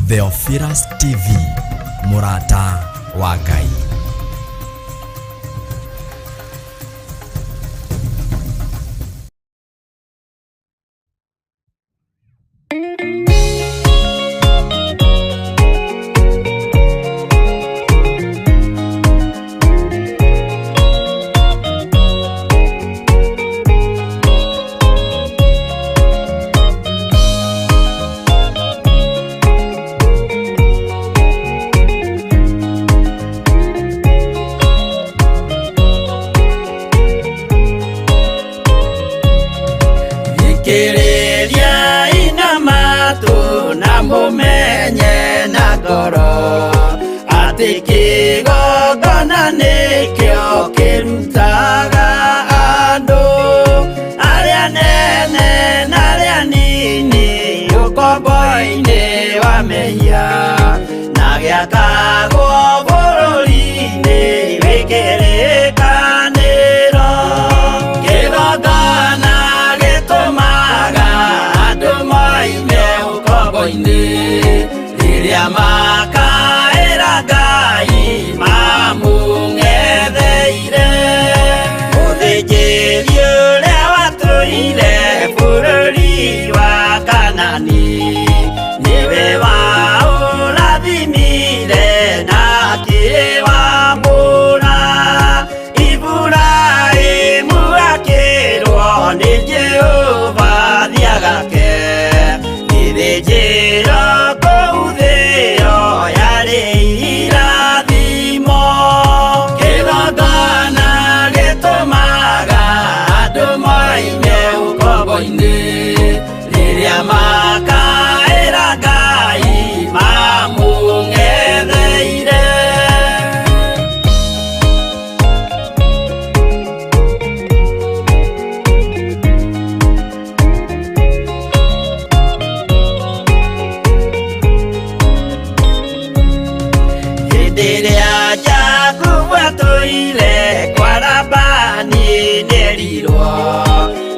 Theophilus TV, mũrata wa Ngai. Thikĩrĩriai na matũ na mũmenye na ngoro atĩ kĩgongona nĩkĩo kĩrutaga andũ arĩa nene na arĩa nini ũkombo-inĩ wa mehia na gĩakagwo bũrũri-inĩ wĩ kĩrĩkanĩro. Kĩgongona gĩtũmaga andũ moime ũkombo-inĩ rĩrĩa makaĩra Ngai mamũng'etheire. Mũthĩnjĩri ũrĩa watũire bũrũri wa Kanani nĩwe waũrathimire na akĩwamũra. Iburahĩmu akĩrwo nĩ Jehova thiagake gĩthĩnjĩro kũu thĩo yarĩ irathimo. Kĩgongona gĩtũmaga andũ moime ũkombo-inĩ rĩrĩa makaĩra Ngai mamũng'etheire. Hĩndĩ ĩrĩa Jakubu atũire kwa Labani nĩerirwo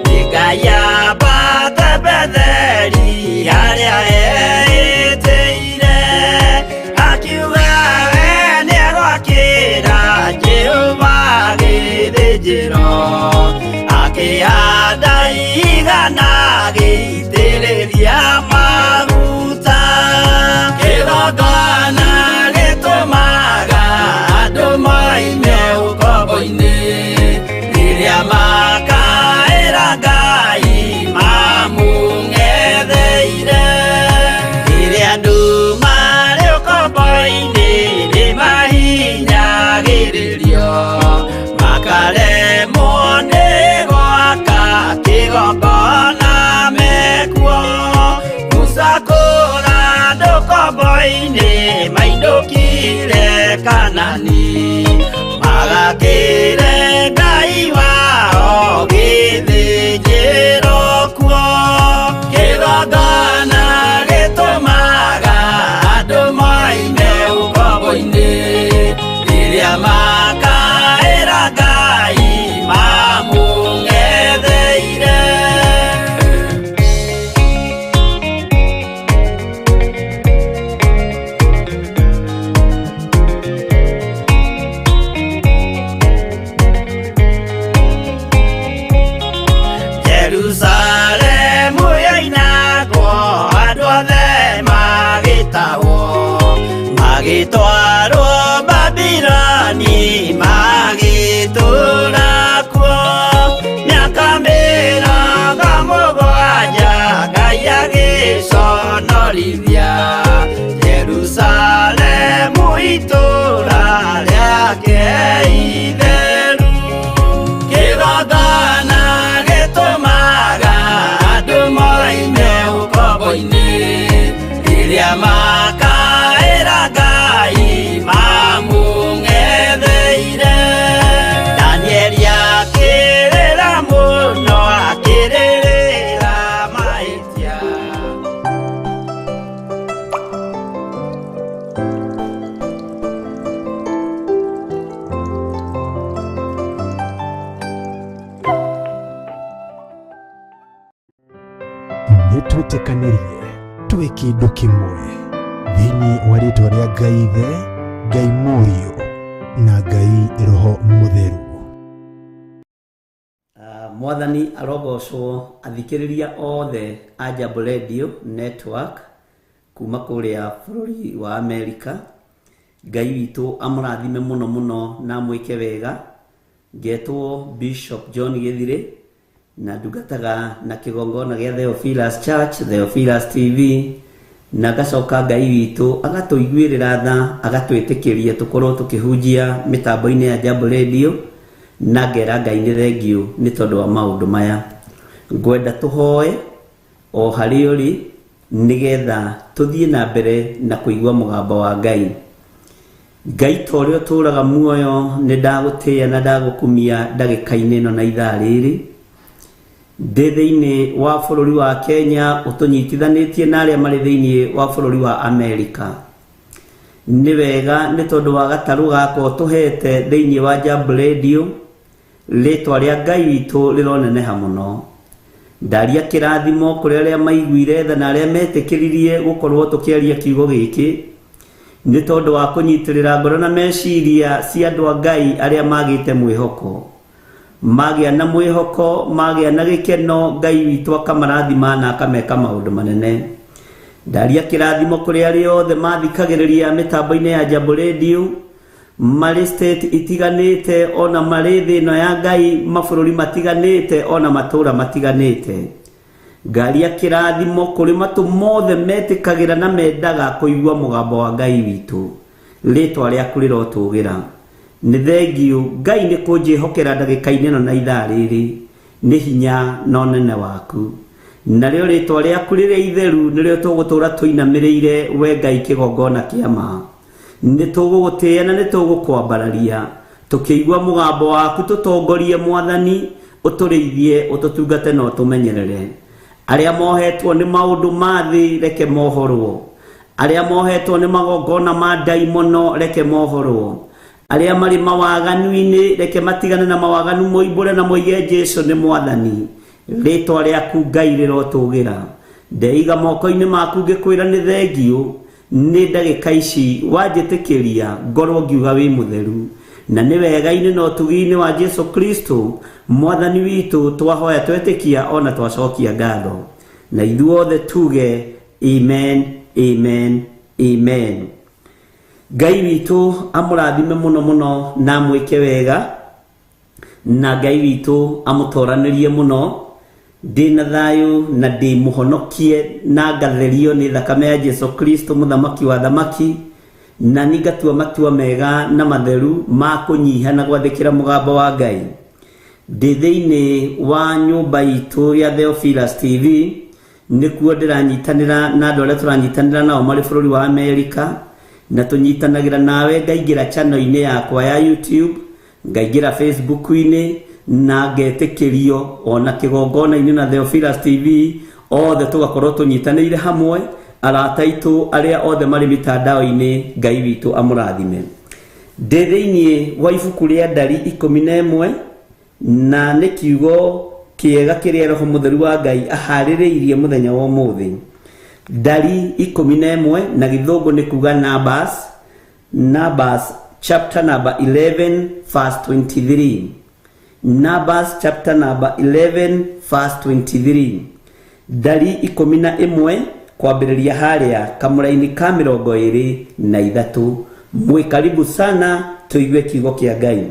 nĩ Ngai ambate Betheli harĩa eĩtĩire, akiuga we nĩegwakĩra Jehova gĩthĩnjĩro, akĩhanda igana agĩitĩrĩria maguta. Kĩgongona gĩtũmaga andũ moime ũkombo-inĩ rĩrĩa makaĩra Ngai mamũng'etheire. Rĩrĩa andũ marĩ ũkombo-inĩ nĩmahinyagĩrĩrio makaremwo nĩ gwaka kĩgongona mekuo. Musa kũra andũ ũkombo-inĩ mainũkire Kanani magakĩre Ngai wao gĩthĩnjĩro kuo. Kĩgongona gĩtũmaga andũ moime ũkombo-inĩ rĩrĩa makaĩra Ngai mamũng'etheire. Jerusalemu yoinagwo andũ othe magĩtahwo magĩtwarwo Babiloni magĩtũũra kuo mĩaka 70 Ngai agĩconorithia Jerusalemu itũũra rĩake itheru. Kĩgongona gĩtũmaga andũ moime ũkombo-inĩ rĩrĩa makaĩra Ngai mamũng'etheire. Danieli akĩrĩra mũno akĩrĩrĩra mahĩtia. Nĩ twĩtĩkanĩrie twĩ kĩndũ kĩmwe. Thĩinĩ wa rĩtwa rĩa Ngai Ithe, Ngai Mũriũ na Ngai Roho Mũtheru. Mwathani arogocwo. Athikĩrĩria othe a Jambo Radio Network kuma kũrĩa bũrũri wa Amerika, Ngai witũ amũrathime mũno mũno na amwĩke wega. Ngetwo Bishop John Gĩthirĩ na ndungataga na kĩgongona gĩa Theophilus Church, Theophilus TV, na ngacoka Ngai witũ agatũiguĩrĩra tha, agatwĩtĩkĩria tũkorwo tũkĩhunjia mĩtambo-inĩ ya Jambo Radio, na ngera Ngai nĩ thengiũ nĩ tondũ wa maũndũ maya. Ngwenda tũhoe o harĩ ũrĩ nĩgetha tũthiĩ na mbere na kũigua mũgambo wa Ngai. Ngai ta ũrĩa ũtũũraga muoyo, nĩ ndagũtĩĩa na ndagũkumia ndagĩka-inĩ ĩno na ithaa rĩrĩ. Ndĩ thĩinĩ wa bũrũri wa Kenya ũtũnyitithanĩtie na arĩa marĩ thĩinĩ wa bũrũri wa Amerika. Nĩ wega nĩ tondũ wa gatarũ gaka ũtũhete thĩinĩ wa Jambo Radio, rĩtwa rĩa Ngai witũ rĩroneneha mũno. Ndaria kĩrathimo kũrĩ arĩa maiguire tha na arĩa metĩkĩririe gũkorwo tũkĩaria kiugo gĩkĩ, nĩ tondũ wa kũnyitĩrĩra ngoro na meciria cia andũ a Ngai arĩa magĩte mwĩhoko. Magĩa na mwĩhoko, magĩa na gĩkeno, Ngai witũ akamarathima na akameka maũndũ manene. Ndaria kĩrathimo kũrĩ arĩa othe mathikagĩrĩria mĩtambo-inĩ ya Jambo Radio, marĩ state itiganĩte, ona marĩ thĩ ĩno ya Ngai, mabũrũri matiganĩte, ona matũũra matiganĩte. Ngaria kĩrathimo kũrĩ matũ mothe metĩkagĩra na mendaga kũigua mũgambo wa Ngai witũ. Rĩtwa rĩaku rĩrotũgĩra. Nĩ thengiũ Ngai nĩ kũnjĩhokera ndagĩka-inĩ ĩno na ithaa rĩrĩ, nĩ hinya na ũnene waku. Narĩo rĩtwa rĩaku rĩrĩa itheru nĩrĩo tũgũtũũra tũinamĩrĩire, we Ngai kĩgongona kĩa ma. Nĩ tũgũgũtĩĩa na nĩ tũgũkwambararia tũkĩigua mũgambo waku. Tũtongorie Mwathani, ũtũrĩithie, ũtũtungate na ũtũmenyerere. Arĩa mohetwo nĩ maũndũ ma thĩ, reke mohorwo. Arĩa mohetwo nĩ magongona ma ndaimono, reke mohorwo. Arĩa marĩ mawaganu-inĩ, reke matigane na mawaganu, moimbũre na moige Jesu nĩ Mwathani. Rĩtwa rĩaku Ngai rĩrotũgĩra. Ndeiga moko-inĩ maku ngĩkwĩra nĩ thengiũ nĩ ndagĩka ici wanjĩtĩkĩria ngorwo ngiuga wĩ mũtheru, na nĩ wega-inĩ na ũtugi-inĩ wa Jesu Kristo Mwathani witũ twahoya, twetĩkia ona twacokia ngatho, na ithuothe tuge amen, amen, amen. Ngai witũ amũrathime mũno mũno na amwĩke wega, na Ngai witũ amũtoranĩrie mũno. Ndĩ na thayũ na ndĩ mũhonokie na ngatherio nĩ thakame ya Jesu Kristo mũthamaki wa thamaki, na nĩ ngatua matua mega na matheru ma kũnyiha na gwathĩkĩra mũgambo wa Ngai. Ndĩ thĩinĩ wa nyũmba itũ ya Theophilus TV, nĩkuo ndĩranyitanĩra na andũ arĩa tũranyitanĩra nao marĩ bũrũri wa Amerika, na tũnyitanagĩra nawe. Ngaingĩra channel-inĩ yakwa ya YouTube, ngaingĩra Facebook-inĩ, na ngetĩkĩrio ona kĩgongona-inĩ na Theophilus TV, othe tũgakorwo tũnyitanĩire hamwe. Arata aitũ arĩa othe marĩ mitandao-inĩ, Ngai witũ amũrathime. Ndĩ thĩinĩ wa ibuku rĩa Ndari 11, na nĩ kiugo kĩega kĩrĩa Roho Mũtheru wa Ngai aharĩrĩirie mũthenya wa ũmũthĩ. Ndari 11, na gĩthũngũ nĩ kuga Numbers, Numbers chapter number 11 verse 23. Numbers chapter number 11 verse 23. Ndari 11 kwambĩrĩria harĩa kamũraini ka 23. Mwĩ karibu sana tũigue kiugo kĩa Ngai.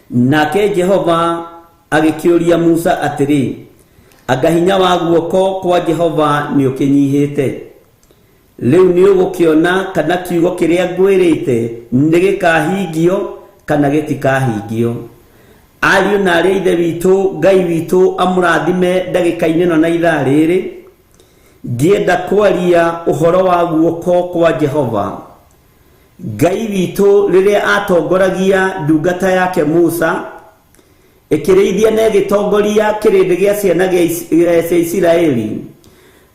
Nake Jehova agĩkĩũria Musa atĩrĩ, "Anga hinya wa guoko kwa Jehova nĩ ũkĩnyihĩte? Rĩu nĩ ũgũkĩona kana kiugo kĩrĩa ngwĩrĩte nĩ gĩkahingio kana gĩtikahingio." Ariũ na arĩa ithe witũ, Ngai witũ amũrathime ndagĩka-inĩ ĩno na ithaa rĩrĩ. Ngĩenda kwaria ũhoro wa guoko kwa Jehova. Ngai witũ rĩrĩa atongoragia ndungata yake Musa ĩkĩrĩithia na ĩgĩtongoria kĩrĩndĩ gĩa ciana cia Isiraeli,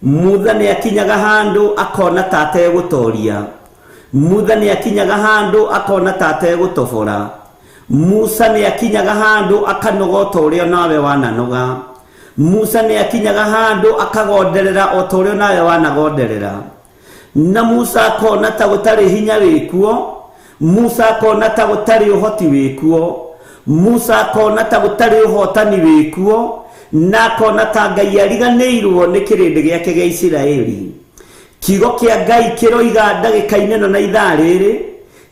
Mutha nĩ akinyaga handũ akona ta ategũtoria. Mutha nĩ akinyaga handũ akona ta ategũtobora. Musa nĩ akinyaga handũ akanoga o ta ũrĩa nawe wananoga. Musa nĩ akinyaga handũ akagonderera o ta ũrĩa nawe wanagonderera. Na Musa akona ta gũtarĩ hinya wĩkuo, Musa akona ta gũtarĩ ũhoti wĩkuo, Musa akona ta gũtarĩ ũhotani wĩkuo, na akona ta Ngai ariganĩirwo nĩ kĩrĩndĩ gĩake gĩa Isiraeli. Kiugo kĩa Ngai kĩroiga ndagĩka-inĩ ĩno na ithaa rĩrĩ,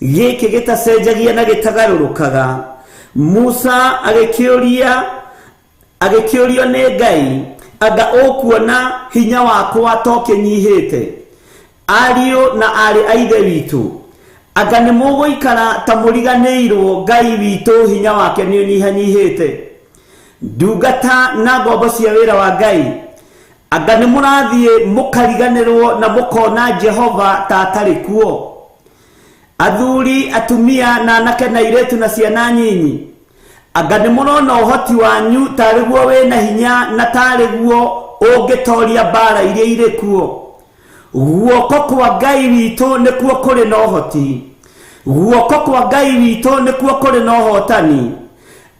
gĩkĩ gĩtacenjagia na gĩtagarũrũkaga. Musa agĩkĩũria agĩkĩũrio nĩ Ngai, anga ũkuona hinya wakwa to kĩnyihĩte? Ariũ na aarĩ a Ithe witũ, anga nĩ mũgũikara ta mũriganĩirwo Ngai witũ hinya wake nĩ ũnyihanyihĩte? Ndungata na ngombo cia wĩra wa Ngai, anga nĩ mũrathiĩ mũkariganĩrwo na mũkona Jehova ta atarĩ kuo? Athuri, atumia na anake na airĩtu na ciana nyinyi, anga nĩ mũrona ũhoti wanyu tarĩ guo wĩna hinya na tarĩ guo ũngĩtoria mbara iria irĩ kuo? Guoko kwa Ngai witũ nĩkuo kũrĩ na ũhoti, guoko kwa Ngai witũ nĩkuo kũrĩ na ũhotani.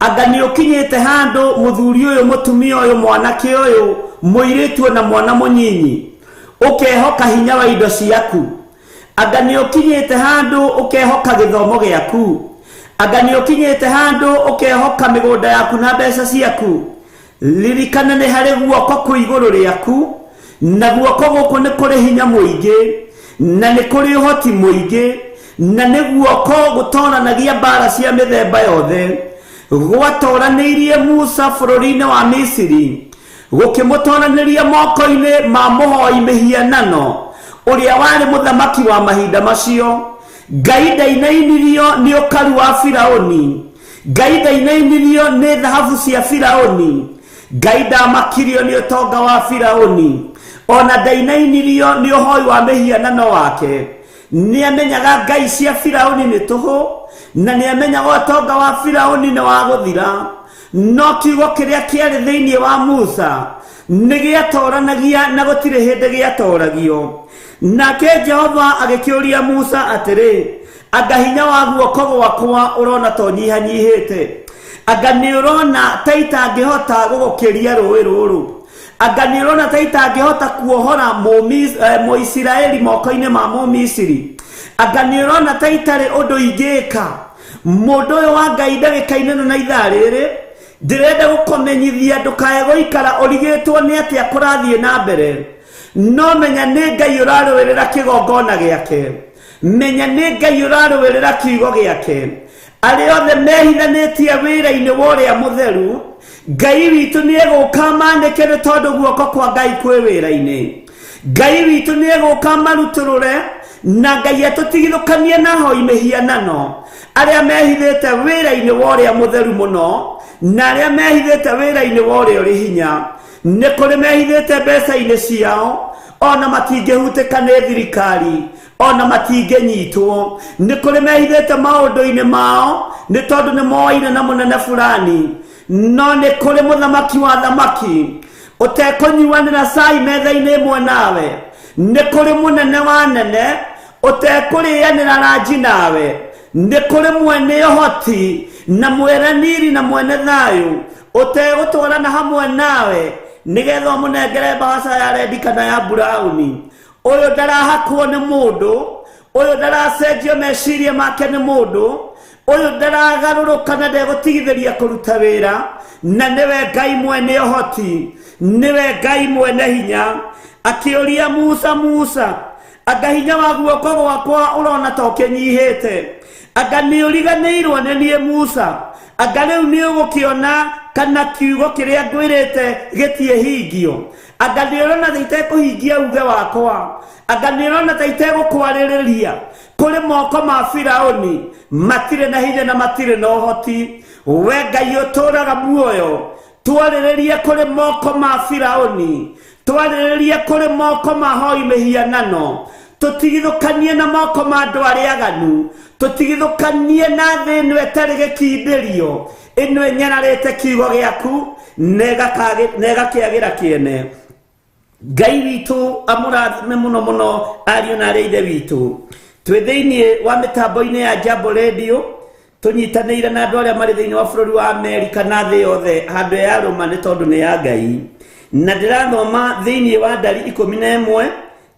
Anga nĩ ũkinyĩte handũ mũthuri ũyũ, mũtumia ũyũ, mwanake ũyũ, mũirĩtu na mwana mũnyinyi, ũkehoka hinya wa indo ciaku? Anga nĩ ũkinyĩte handũ ũkehoka gĩthomo gĩaku? Anga nĩ ũkinyĩte handũ ũkehoka mĩgũnda yaku na mbeca ciaku? Ririkana nĩ harĩ guoko kwĩ igũrũ rĩaku, na guoko gũkũ nĩ kũrĩ hinya mũingĩ, na nĩ kũrĩ ũhoti mũingĩ, na nĩ guoko gũtoranagia mbara cia mĩthemba yothe. Gwatoranĩirie Musa bũrũri-inĩ wa Misiri, gũkĩmũtoranĩria moko-inĩ ma mũhoi mĩhianano ũrĩa warĩ mũthamaki wa mahinda macio. Ngai ndainainirio nĩ ũkaru wa Firaũni, Ngai ndainainirio nĩ thahabu cia Firaũni, Ngai ndamakirio nĩ ũtonga wa Firaũni, ona ndainainirio nĩ ũhoi wa mĩhianano wake. Nĩ amenyaga ngai cia Firaũni nĩ tũhũ, na nĩ amenyaga ũtonga wa Firaũni nĩ wa gũthira. No kiugo kĩrĩa kĩarĩ thĩinĩ wa Musa nĩ gĩatoranagia na gũtirĩ hĩndĩ gĩatoragio. Nake Jehova agĩkĩũria Musa atĩrĩ, anga hinya wa guoko gwakwa ũrona to nyihanyihĩte? Anga nĩ ũrona ta itangĩhota gũgũkĩria rũĩ rũrũ? Anga nĩ ũrona ta itangĩhota kuohora Mũisiraeli moko-inĩ ma Mũmisiri? Anga nĩ ũrona ta itarĩ ũndũ ingĩka? Mũndũ ũyũ wa Ngai ndagĩka-inĩ ĩno na ithaa rĩrĩ, ndĩrenda gũkũmenyithia ndũkae gũikara ũrigĩtwo nĩ atĩa kũrathiĩ na mbere. No menya nĩ Ngai ũrarũĩrĩra kĩgongona gĩake, menya nĩ Ngai ũrarũĩrĩra kiugo gĩake. Arĩa othe mehithanĩtie wĩra-inĩ wa ũrĩa mũtheru, Ngai witũ nĩ egũka manĩke nĩ tondũ guoko kwa Ngai kwĩ wĩra-inĩ. Ngai witũ nĩ egũka marutũrũre, na Ngai atũtigithũkanie na hoi mĩhianano. Arĩa mehithĩte wĩra-inĩ wa ũrĩa mũtheru mũno, na arĩa mehithĩte wĩra-inĩ wa ũrĩa ũrĩ hinya, nĩ kũrĩ mehithĩte mbeca-inĩ ciao, ona matingĩhutĩka nĩ thirikari, ona matingĩnyitwo. Nĩ kũrĩ mehithĩte maũndũ-inĩ mao, nĩ tondũ nĩ moaine na mũnene fulani. No nĩ kũrĩ mũthamaki wa thamaki ũtekũnyuanĩra cai metha-inĩ ĩmwe nawe. Nĩ kũrĩ mũnene wa nene ũtekũrĩanĩra ranji nawe. Nĩ kũrĩ mwene ũhoti na mweraniri na mwene thayũ ũtegũtwarana hamwe nawe nĩgetha ũmũnengere mbahaca ya rendi kana ya burauni. Ũyũ ndarahakwo nĩ mũndũ, ũyũ ndaracenjio meciria make nĩ mũndũ, ũyũ ndaragarũrũka na ndegũtigithĩria kũruta wĩra, na nĩwe Ngai mwene ũhoti, nĩwe Ngai mwene hinya. Akĩũria Musa, Musa, anga hinya wa guoko gwakwa ũrona ta ũkĩnyihĩte? Anga nĩ ũriganĩirwo nĩ niĩ Musa? Anga rĩu nĩ ũgũkĩona kana kiugo kĩrĩa ngwĩrĩte gĩtiĩhingio? Anga nĩ ũrona ta itekũhingia uge wakwa? Anga nĩ ũrona ta itegũkwarĩrĩria? Kũrĩ moko ma Firaũni matirĩ na hinya na matirĩ na ũhoti. We Ngai ũtũũraga muoyo, twarĩrĩrie kũrĩ moko ma Firaũni, twarĩrĩrie kũrĩ moko ma hoi mĩhianano, tũtigithũkanie na moko ma andũ arĩa aganu, tũtigithũkanie na thĩ ĩno ĩtarĩ gĩkindĩrio, ĩno ĩnyararĩte kiugo gĩaku na ĩgakĩagĩra kĩene. Ngai witũ amũrathime mũno mũno ariũ na arĩa ithe witũ. Twĩ thĩinĩ wa mĩtambo-inĩ ya Jambo Radio, tũnyitanĩire na andũ arĩa marĩ thĩinĩ wa bũrũri wa Amerika na thĩ yothe handũ ya rũma nĩ tondũ nĩ ya Ngai. Na ndĩrathoma thĩinĩ wa ndari 11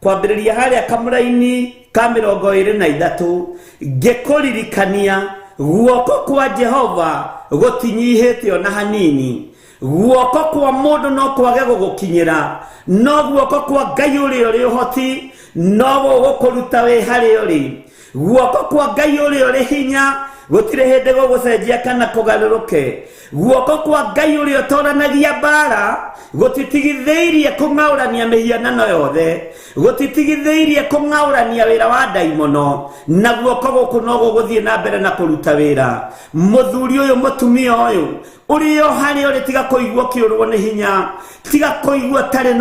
Kwambĩrĩria harĩa kamũraini ka 23 ngĩkũririkania guoko kwa Jehova gũtinyihĩte ona hanini. Guoko kwa mũndũ no kwage gũgũkinyĩra, no guoko kwa Ngai ũrĩa ũrĩ ũhoti no gũgũkũruta wĩ harĩa ũrĩ. Guoko kwa Ngai ũrĩa ũrĩ hinya gũtirĩ hĩndĩ gũgũcenjia kana kũgarũrũke. Guoko kwa Ngai ũrĩa ũtoranagia mbara gũtitigithĩirie kũng'aũrania mĩhianano yothe, gũtitigithĩirie kũng'aũrania wĩra wa ndaimono, na guoko gũkũ no gũgũthiĩ na mbere na kũruta wĩra. Mũthuri ũyũ, mũtumia ũyũ ũrĩ o harĩa ũrĩ, tiga kũigua ũkĩũrwo nĩ hinya, tiga kũigua ũtarĩ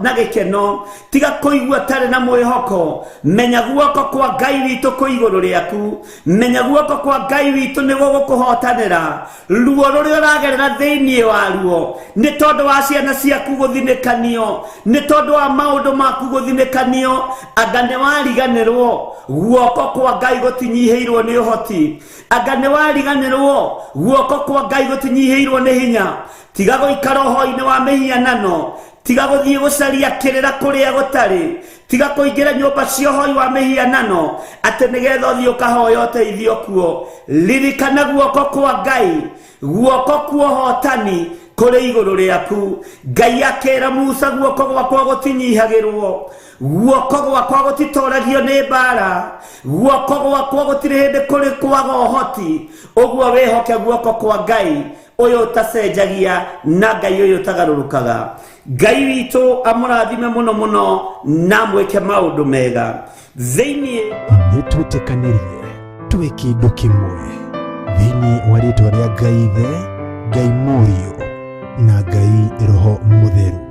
na gĩkeno, tiga kũigua ũtarĩ na mwĩhoko. Menya guoko kwa Ngai witũ kwĩ igũrũ rĩaku. Menya guoko kwa Ngai witũ nĩ gũgũkũhotanĩra. Ruo rũrĩa ũragerera thĩinĩ wa ruo nĩ tondũ wa ciana ciaku gũthinĩkanio, nĩ tondũ wa maũndũ maku gũthinĩkanio, anga nĩ wariganĩrwo guoko kwa Ngai gũtinyihĩirwo nĩ ũhoti, anga nĩ wariganĩrwo guoko kwa Ngai gũtinyihĩirwo nĩ hinya. Tiga gũikara ũhoi-inĩ wa mĩhianano, tiga gũthiĩ gũcaria kĩrĩra kũrĩa gũtarĩ, tiga kũingĩra nyũmba cia ũhoi wa mĩhianano atĩ nĩgetha ũthiĩ ũkahoya ũteithio kuo. Ririkana guoko kwa Ngai, guoko kwa ũhotani kũrĩ igũrũ rĩaku. Ngai akĩra Musa, guoko gwakwa gũtinyihagĩrwo, guoko gwakwa gũtitoragio nĩ mbara, guoko gwakwa gũtirĩ hĩndĩ kũrĩ kwaga ũhoti. Ũguo wĩhoke guoko kwa Ngai ũyũ ũtacenjagia na Ngai ũyũ ũtagarũrũkaga. Ngai witũ amũrathime mũno mũno na amwĩke maũndũ mega. Thĩinĩ nĩ twĩtĩkanĩrie twĩ kĩndũ kĩmwe thĩinĩ wa rĩtwa rĩa Ngai Ithe, Ngai Mũriũ na Ngai Roho Mũtheru.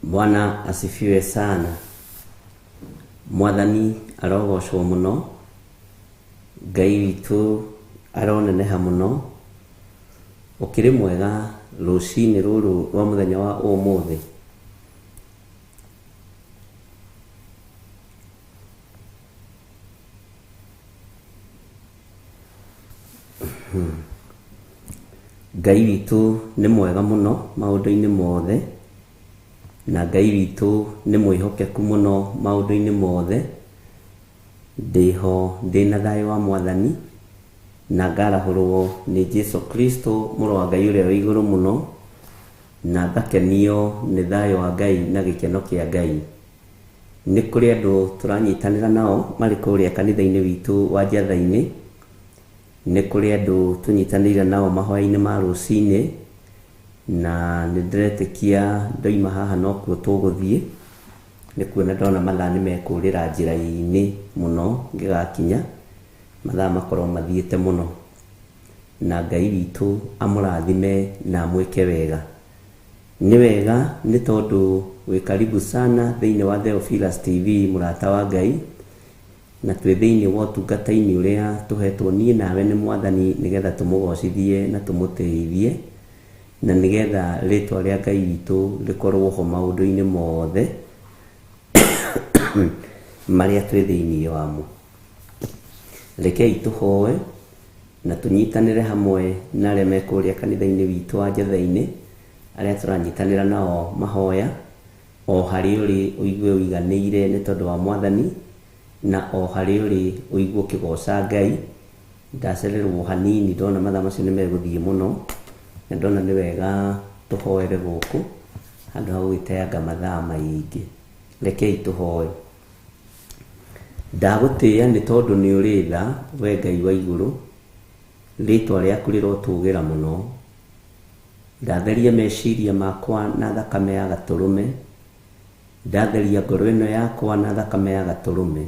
Bwana asifiwe sana. Mwathani arogocwo mũno, Ngai witũ aroneneha mũno. Ũkĩrĩ mwega rũcinĩ rũrũ rwa mũthenya wa ũmũthĩ. Ngai witũ nĩ mwega mũno maũndũ-inĩ mothe, na Ngai witũ nĩ mwĩhokeku mũno maũndũ-inĩ mothe. Ndĩho ndĩna thayũ wa Mwathani na ngarahũrwo nĩ Jesu Kristo mũrũ wa Ngai ũrĩa wĩ igũrũ mũno, na ngakenio nĩ thayũ wa Ngai na gĩkeno kĩa Ngai. Nĩ kũrĩ andũ tũranyitanĩra nao marĩ kũrĩa kanitha-inĩ witũ wa Njathai-inĩ, nĩ kũrĩ andũ tũnyitanĩire nao mahoya-inĩ ma rũcinĩ, na nĩ ndĩretĩkia ndoima haha nokuo tũgũthiĩ. Nĩ kuona ndona mathaa nĩ mekũrĩra njĩra-inĩ mũno ngĩgakinya, mathaa makorwo mathiĩte mũno, na Ngai witũ amũrathime na amwĩke wega. Nĩ wega nĩ tondũ wĩ karibu sana thĩinĩ wa Theophilus TV, mũrata wa Ngai, na twĩ thĩinĩ wa ũtungata-inĩ ũrĩa tũhetwo niĩ nawe nĩ Mwathani nĩgetha tũmũgocithie na tũmũtĩithie, na nĩgetha rĩtwa rĩa Ngai witũ rĩkorwo ho maũndũ-inĩ mothe marĩa twĩ thĩinĩ wamo. Rekei tũhoe na tũnyitanĩre hamwe na arĩa me kũrĩa kanitha-inĩ witũ wa Njathai-inĩ, arĩa tũranyitanĩra nao mahoya, o harĩa ũrĩ ũigue ũiganĩire nĩ tondũ wa Mwathani, Na o harĩa ũrĩ ũigue ũkĩgoca Ngai. Ndacererwo hanini, ndona mathaa macio nĩ megũthiĩ mũno, na ndona nĩ wega tũhoere gũkũ handũ ha gũgĩteanga mathaa maingĩ. Rekei tũhoe. Ndagũtĩĩa nĩ tondũ nĩ ũrĩ tha, we Ngai wa igũrũ, rĩtwa rĩaku rĩrotũgĩra mũno. Ndatheria meciria makwa na thakame ya gatũrũme, ndatheria ngoro ĩno yakwa na thakame ya gatũrũme,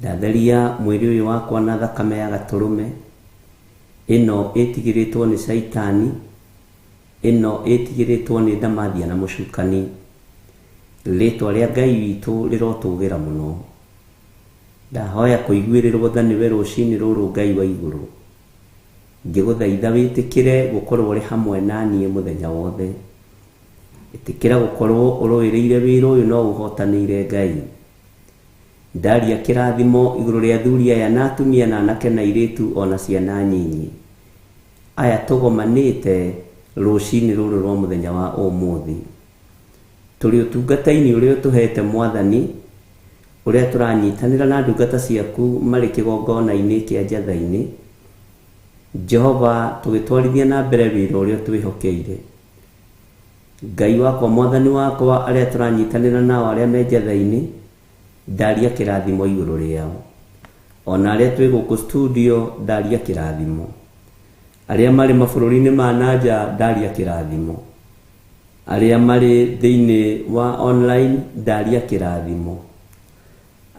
ndatheria mwĩrĩ ũyũ wakwa na thakame ya gatũrũme, ĩno ĩtigĩrĩtwo nĩ caitani, ĩno ĩtigĩrĩtwo nĩ ndamathia na mũcukani. Rĩtwa rĩa Ngai witũ rĩrotũgĩra mũno. Ndahoya kũiguĩrĩrwo tha nĩwe rũcinĩ rũrũ Ngai wa igũrũ. Ngĩgũthaitha wĩtĩkĩre gũkorwo ũrĩ hamwe na niĩ mũthenya wothe. Ĩtĩkĩra gũkorwo ũrũĩrĩire wĩra ũyũ no ũhotanĩire Ngai. Ndaria kĩrathimo igũrũ rĩa athuri aya na atumia na anake na airĩtu ona ciana nyinyi. Aya tũgomanĩte rũcinĩ rũrũ rwa mũthenya wa ũmũthĩ. Tũrĩ ũtungata-inĩ ũrĩa ũtũhete Mwathani, ũrĩa tũranyitanĩra na ndungata ciaku marĩ kĩgongona-inĩ kĩa njatha-inĩ. Jehova, tũgĩtwarithia na mbere wĩra ũrĩa ũtwĩhokeire. Ngai wakwa, Mwathani wakwa, arĩa tũranyitanĩra nao arĩa me njatha-inĩ, ndaria kĩrathimo igũrũ rĩao. Ona arĩa twĩ gũkũ studio, ndaria kĩrathimo. Arĩa marĩ mabũrũri-inĩ ma nanja, ndaria kĩrathimo. Arĩa marĩ thĩinĩ wa online, ndaria kĩrathimo.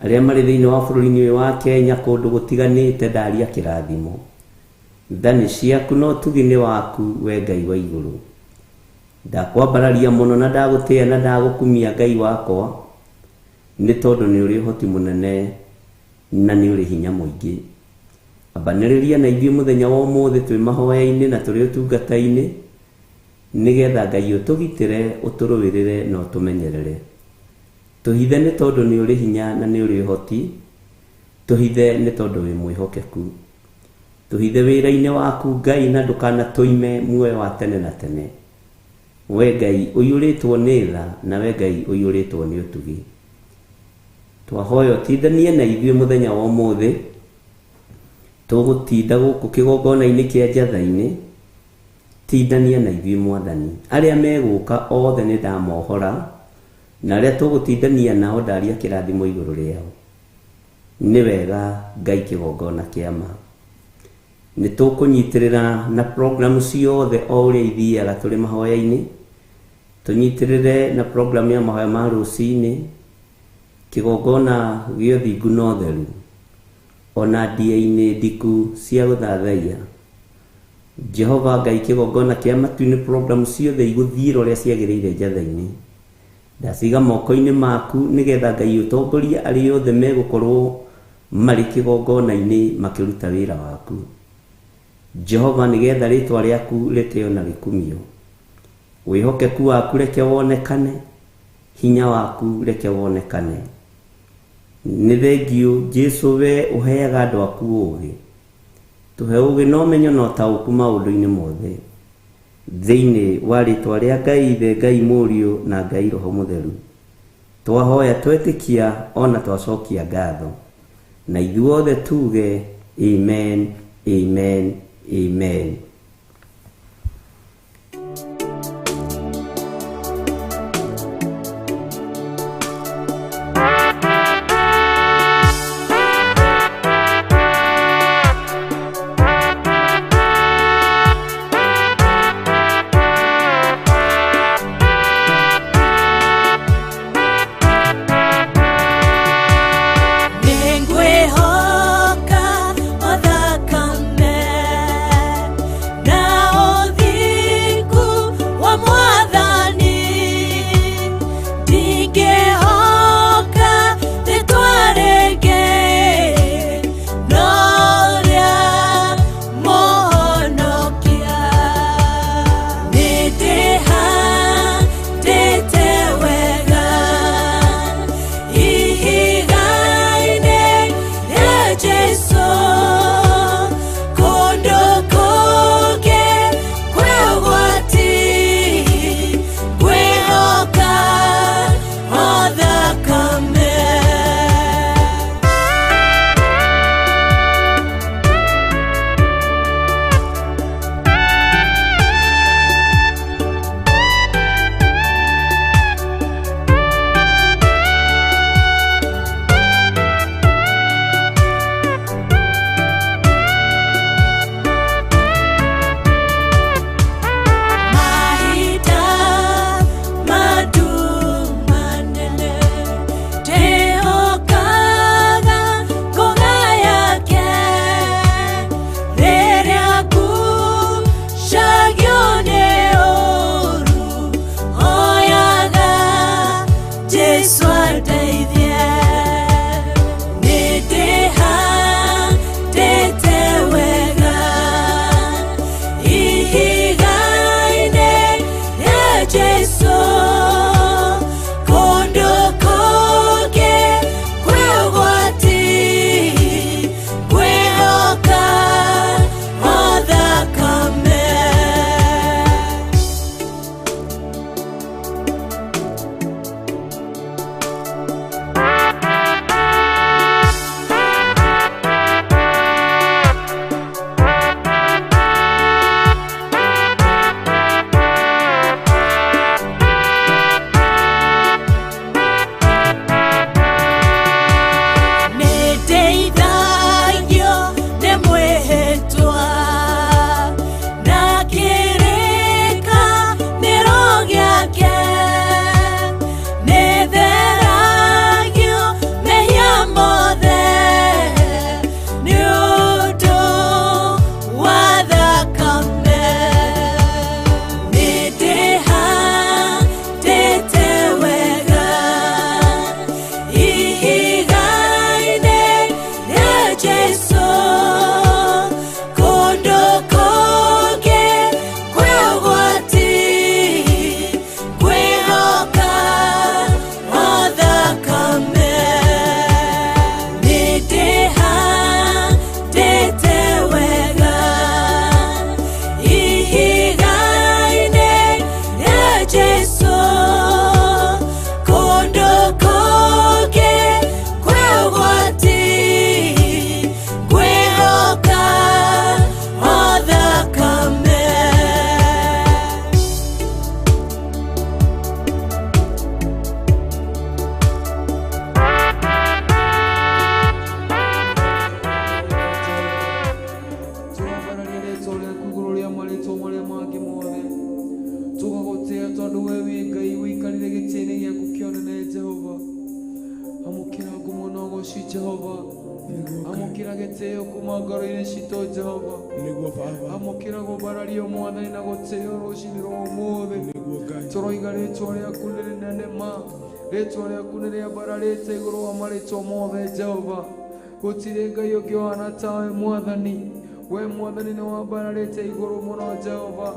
Arĩa marĩ thĩinĩ wa bũrũri-inĩ ũyũ wa Kenya kũndũ gũtiganĩte, ndaria kĩrathimo. Tha nĩ ciaku na ũtugi nĩ waku, we Ngai wa igũrũ. Ndakwambararia mũno na ndagũtĩĩa na ndagũkumia Ngai wakwa, nĩ tondũ nĩ ũrĩ ũhoti mũnene na nĩ ũrĩ hinya mũingĩ. Ambanĩrĩria na ithuĩ mũthenya wa ũmũthĩ twĩ mahoya-inĩ na tũrĩ ũtungata-inĩ, nĩgetha Ngai ũtũgitĩre, ũtũrũĩrĩre na ũtũmenyerere. Tũhithe nĩ tondũ nĩ ũrĩ hinya na nĩ ũrĩ ũhoti, tũhithe nĩ tondũ wĩ mwĩhokeku. Tũhithe wĩra-inĩ waku Ngai na ndũkanatũime muoyo wa tene na tene. We Ngai ũiyũrĩtwo nĩ tha na we Ngai ũiyũrĩtwo nĩ ũtugi. Twahoya ũtindanie na ithuĩ mũthenya wa ũmũthĩ, tũgũtinda gũkũ kĩgongona-inĩ kĩa njatha-inĩ, tindania na ithuĩ Mwathani. Arĩa megũka othe nĩ ndamohora, na arĩa tũgũtindania nao ndaria kĩrathimo igũrũ rĩao. Nĩ wega Ngai kĩgongona kĩa ma. Nĩ tũkũnyitĩrĩra na programu ciothe o ũrĩa ithiaga tũrĩ mahoya-inĩ, tũnyitĩrĩre na programu ya mahoya ma rũcinĩ, kĩgongona gĩa ũthingu na ũtheru, ona ndia-inĩ ndiku cia gũthathaiya. Jehova Ngai kĩgongona kĩa matu-inĩ, programu ciothe igũthiĩra ũrĩa ciagĩrĩire njatha-inĩ. Ndaciga moko-inĩ maku nĩgetha Ngai ũtongorie arĩa othe megũkorwo marĩ kĩgongona-inĩ makĩruta wĩra waku. Jehova, nĩgetha rĩtwa rĩaku rĩtĩo na rĩkumio. Wĩhokeku waku reke wonekane, hinya waku reke wonekane. Nĩ thengiũ Jesu, we ũheaga andũ aku ũũgĩ. Tũhe ũũgĩ na ũmenyo na ũtaũku maũndũ-inĩ mothe. Thĩinĩ wa rĩtwa rĩa Ngai Ithe, Ngai Mũriũ na Ngai Roho Mũtheru. Twahoya twetĩkia ona twacokia ngatho. Na ithuothe tuge amen, amen, amen. Nĩngwĩhoka o thakame. ũgoci Jehova. Amũkĩra gĩtĩo kuma ngoro-inĩ citũ Jehova. Amũkĩra gũbarario Mwathani na gũtĩo rũcinĩ rwa ũmũthĩ. Tũroiga rĩtwa rĩaku nĩ rĩnene ma, rĩtwa rĩaku nĩ rĩambararĩte igũrũ wa marĩtwa mothe Jehova. Gũtirĩ Ngai ũngĩ ũhana tawe Mwathani. We Mwathani nĩ wambararĩte igũrũ mũno Jehova.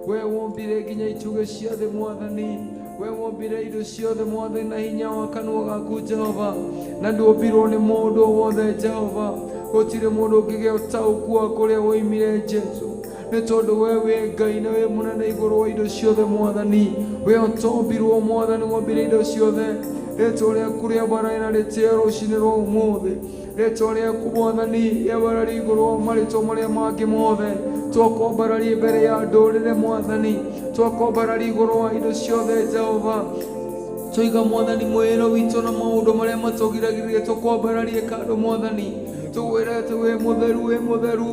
We wombire nginya itugĩ cia thĩ Mwathani. We wombire indo ciothe Mwathani na hinya wa kanua gaku Jehova. Na ndwombirwo nĩ mũndũ o wothe Jehova. Gũtirĩ mũndũ ũngĩgĩa ũtaũku wa kũrĩa woimire Jesu. Nĩ tondũ we wĩ Ngai na wĩ mũnene igũrũ wa indo ciothe Mwathani. We ũtombirwo Mwathani wombire indo ciothe. Rĩtwa rĩaku rĩambarare na rĩtĩo rũcinĩ rwa ũmũthĩ. Rĩtwa rĩaku Mwathani rĩambarare igũrũ wa marĩtwa marĩa mangĩ mothe. Twakwambararia mbere ya ndũrĩrĩ Mwathani. Twakwambararia igũrũ wa indo ciothe Jehova. Tũiga Mwathani mwĩrĩ witũ na maũndũ marĩa matũgiragĩrĩria tũkwambararie kando Mwathani. Tũgwĩre atĩ wĩ mũtheru, wĩ mũtheru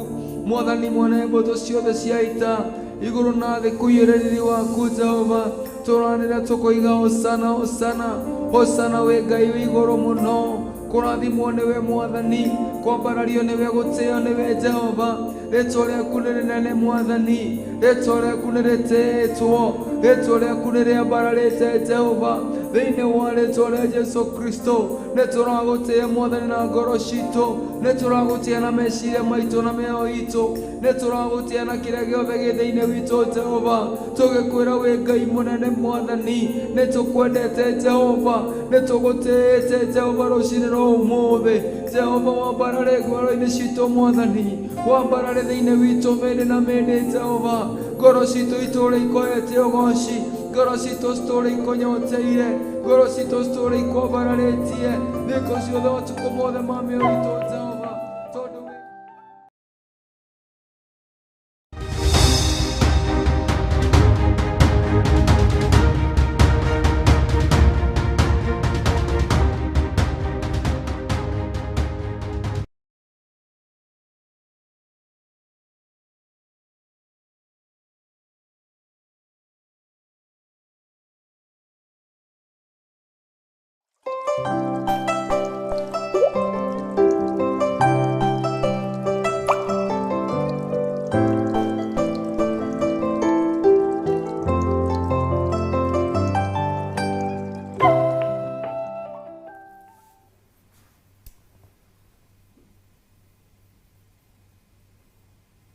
Mwathani mwene mbũtũ ciothe cia ita igũrũ na thĩ kũiyũre riri waku Jehova. Tũranĩra tũkoiga hosana, hosana, hosana wĩ Ngai wĩ igũrũ mũno. Kũrathimwo nĩwe Mwathani, kwambarario nĩwe, gũtĩo nĩwe Jehova. Rĩtwa rĩaku nĩ rĩnene Mwathani, rĩtwa rĩaku nĩ rĩtĩĩtwo, rĩtwa rĩaku nĩ rĩambararĩte Jehova. Thĩinĩ wa rĩtwa rĩa Jesu Kristo nĩ tũragũtĩĩa Mwathani na ngoro citũ, nĩ tũragũtĩĩa na meciria maitũ na mĩoyo itũ, nĩ tũragũtĩĩa na kĩrĩa gĩothe gĩ thĩinĩ witũ Jehova. Tũgĩkwĩra wĩ Ngai mũnene Mwathani, nĩ tũkwendete Jehova, nĩ tũgũtĩĩte Jehova rũcinĩ rwa ũmũthĩ. Jehova wambarare ngoro-inĩ citũ Mwathani, wambarare thĩinĩ witũ mĩndĩ na mĩndĩ Jehova. Ngoro citũ itũũre ikoete ũgoci, ngoro citũ citũũre ikonyoteire, ngoro citũ citũũre ikwambararĩtie thikũ ciothe matukũ mothe ma mĩoyo itũ Jehova. Tondũ wĩ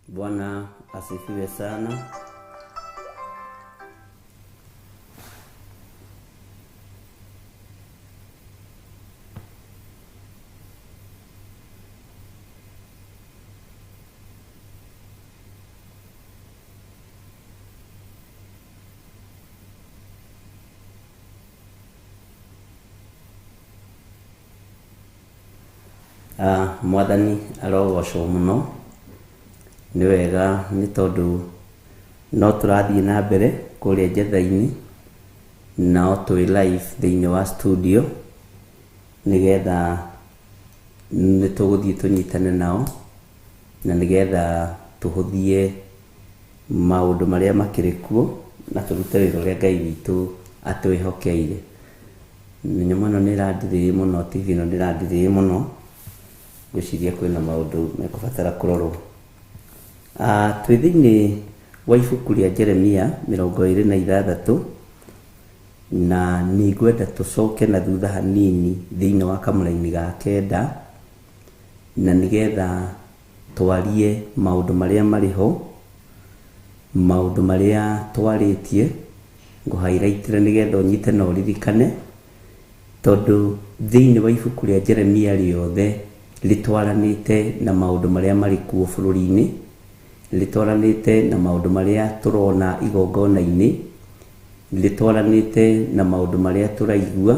Bwana asifiwe sana. Mwathani arogocwo mũno. Nĩ wega nĩ tondũ no tũrathiĩ na mbere kũrĩa njetha-inĩ, no twĩ live thĩinĩ wa studio nĩgetha nĩ tũgũthiĩ tũnyitane nao na nĩgetha tũhũthie maũndũ marĩa makĩrĩ kuo na tũrute wĩra ũrĩa Ngai witũ atwĩhokeire. Nyamũ ĩno nĩ ĩrandirĩĩ mũno, TV ĩno nĩ ĩrandirĩĩ mũno, ngwĩciria kwĩna maũndũ mekũbatara kũrorwo. Twĩ thĩinĩ wa ibuku rĩa Jeremia 26 na nĩngwenda tũcoke na thutha hanini thĩinĩ wa kamũraini ga 9 na nĩgetha twarie maũndũ marĩa marĩ ho, maũndũ marĩa twarĩtie, ngũhighlightĩre nĩgetha ũnyite na ũririkane, tondũ thĩinĩ wa ibuku rĩa Jeremia rĩothe rĩtwaranĩte na maũndũ marĩa marĩ kuo bũrũri-inĩ, rĩtwaranĩte na maũndũ marĩa tũrona igongona-inĩ, rĩtwaranĩte na maũndũ marĩa tũraigua,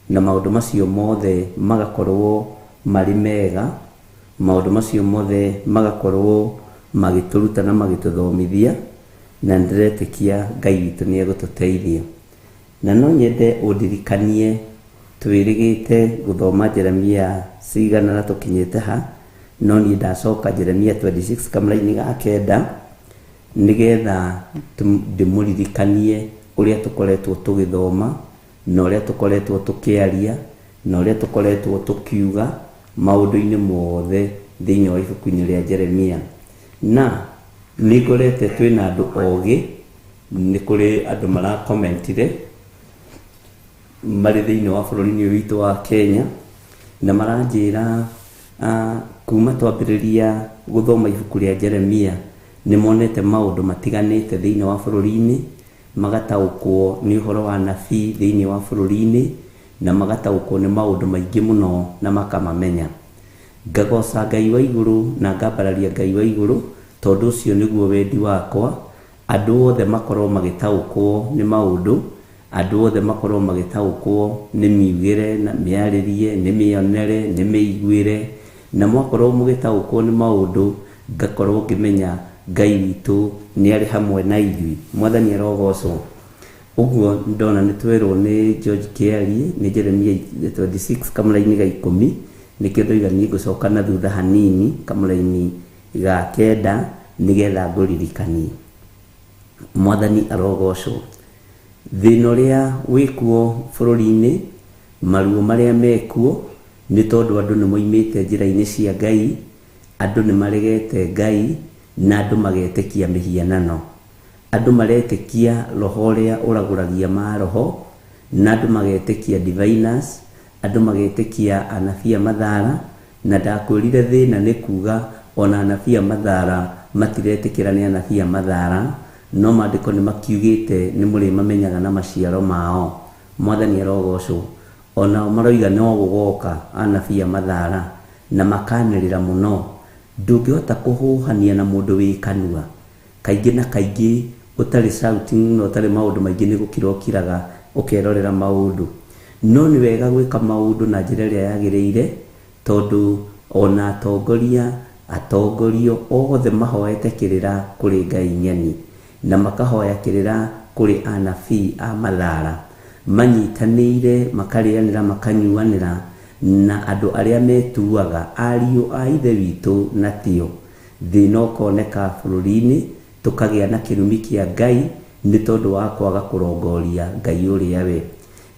na maũndũ macio mothe magakorwo marĩ mega, maũndũ macio mothe magakorwo magĩtũruta na magĩtũthomithia, na nĩndĩretĩkia Ngai witũ nĩ egũtũteithia. Na no nyende ũndirikanie twĩrĩgĩte gũthoma Jeremia cigana na tũkinyĩte ha, no niĩ ndacoka Jeremia 26 kamũraini ga 9 nĩgetha ndĩmũririkanie ũrĩa tũkoretwo tũgĩthoma na ũrĩa tũkoretwo tũkĩaria Na ũrĩa tũkoretwo tũkiuga maũndũ-inĩ mothe thĩinĩ wa ibuku-inĩ rĩa Jeremia. Na nĩ ngorete twĩna andũ ogĩ, nĩ kũrĩ andũ marakomentire marĩ thĩinĩ wa bũrũri-inĩ ũyũ witũ wa Kenya, na maranjĩra kuma twambĩrĩria gũthoma ibuku rĩa Jeremia nĩ monete maũndũ matiganĩte thĩinĩ wa bũrũri-inĩ, magataũkwo nĩ ũhoro wa nabii thĩinĩ wa bũrũri-inĩ, na magataũkwo nĩ maũndũ maingĩ mũno na makamamenya. Ngagoca Ngai wa igũrũ na ngambararia Ngai wa igũrũ, tondũ ũcio nĩguo wendi wakwa, andũ othe makorwo magĩtaũkwo nĩ maũndũ, andũ othe makorwo magĩtaũkwo nĩ miugĩre na mĩarĩrie, nĩ mĩonere, nĩ mĩiguĩre, na mwakorwo mũgĩtaũkwo nĩ maũndũ, ngakorwo ngĩmenya Ngai witũ nĩ arĩ hamwe na ithuĩ. Mwathani arogocwo. Ũguo ndona nĩ twerwo nĩ George Kĩarie nĩ Jeremia 26 kamũraini ga 10, nĩkĩo ndoiga niĩ ngũcoka na thutha hanini kamũraini ga 9 nĩgetha ngũririkanie. Mwathani arogocwo. Thĩna ũrĩa wĩkuo bũrũri-inĩ, maruo marĩa mekuo, nĩ tondũ andũ nĩ moimĩte njĩra-inĩ cia Ngai, andũ nĩ maregete Ngai, na andũ magetĩkia mĩhianano. Andũ maretĩkia roho ũrĩa ũragũragia maroho, na andũ magetĩkia diviners, andũ magetĩkia anabii a mathara, na ndakwĩrire thĩna nĩ kuga ona anabii a mathara matiretĩkĩra nĩ anabii a mathara, no maandĩko nĩ makiugĩte nĩ mũrĩmamenyaga na maciaro mao. Mwathani arogocwo. Onao maroiga no gũgoka anabii a mathara na makanĩrĩra mũno. Ndũngĩhota kũhũhania na mũndũ wĩ kanua. Kaingĩ na kaingĩ ũtarĩ shouting na ũtarĩ maũndũ maingĩ nĩ gũkira ũkiraga ũkerorera maũndũ. No nĩ wega gwĩka maũndũ na njĩra ĩrĩa yagĩrĩire, tondũ ona atongoria, atongorio othe mahoete kĩrĩra kũrĩ Ngai ng'eni, na makahoya kĩrĩra kũrĩ anabii a mathara, manyitanĩire makarĩanĩra makanyuanĩra na andũ arĩa metuaga ariũ a ithe witũ na tio. Thĩna ũkoneka bũrũri-inĩ, tũkagĩa na kĩrumi kĩa Ngai nĩ tondũ wa kwaga kũrongoria Ngai ũrĩa we.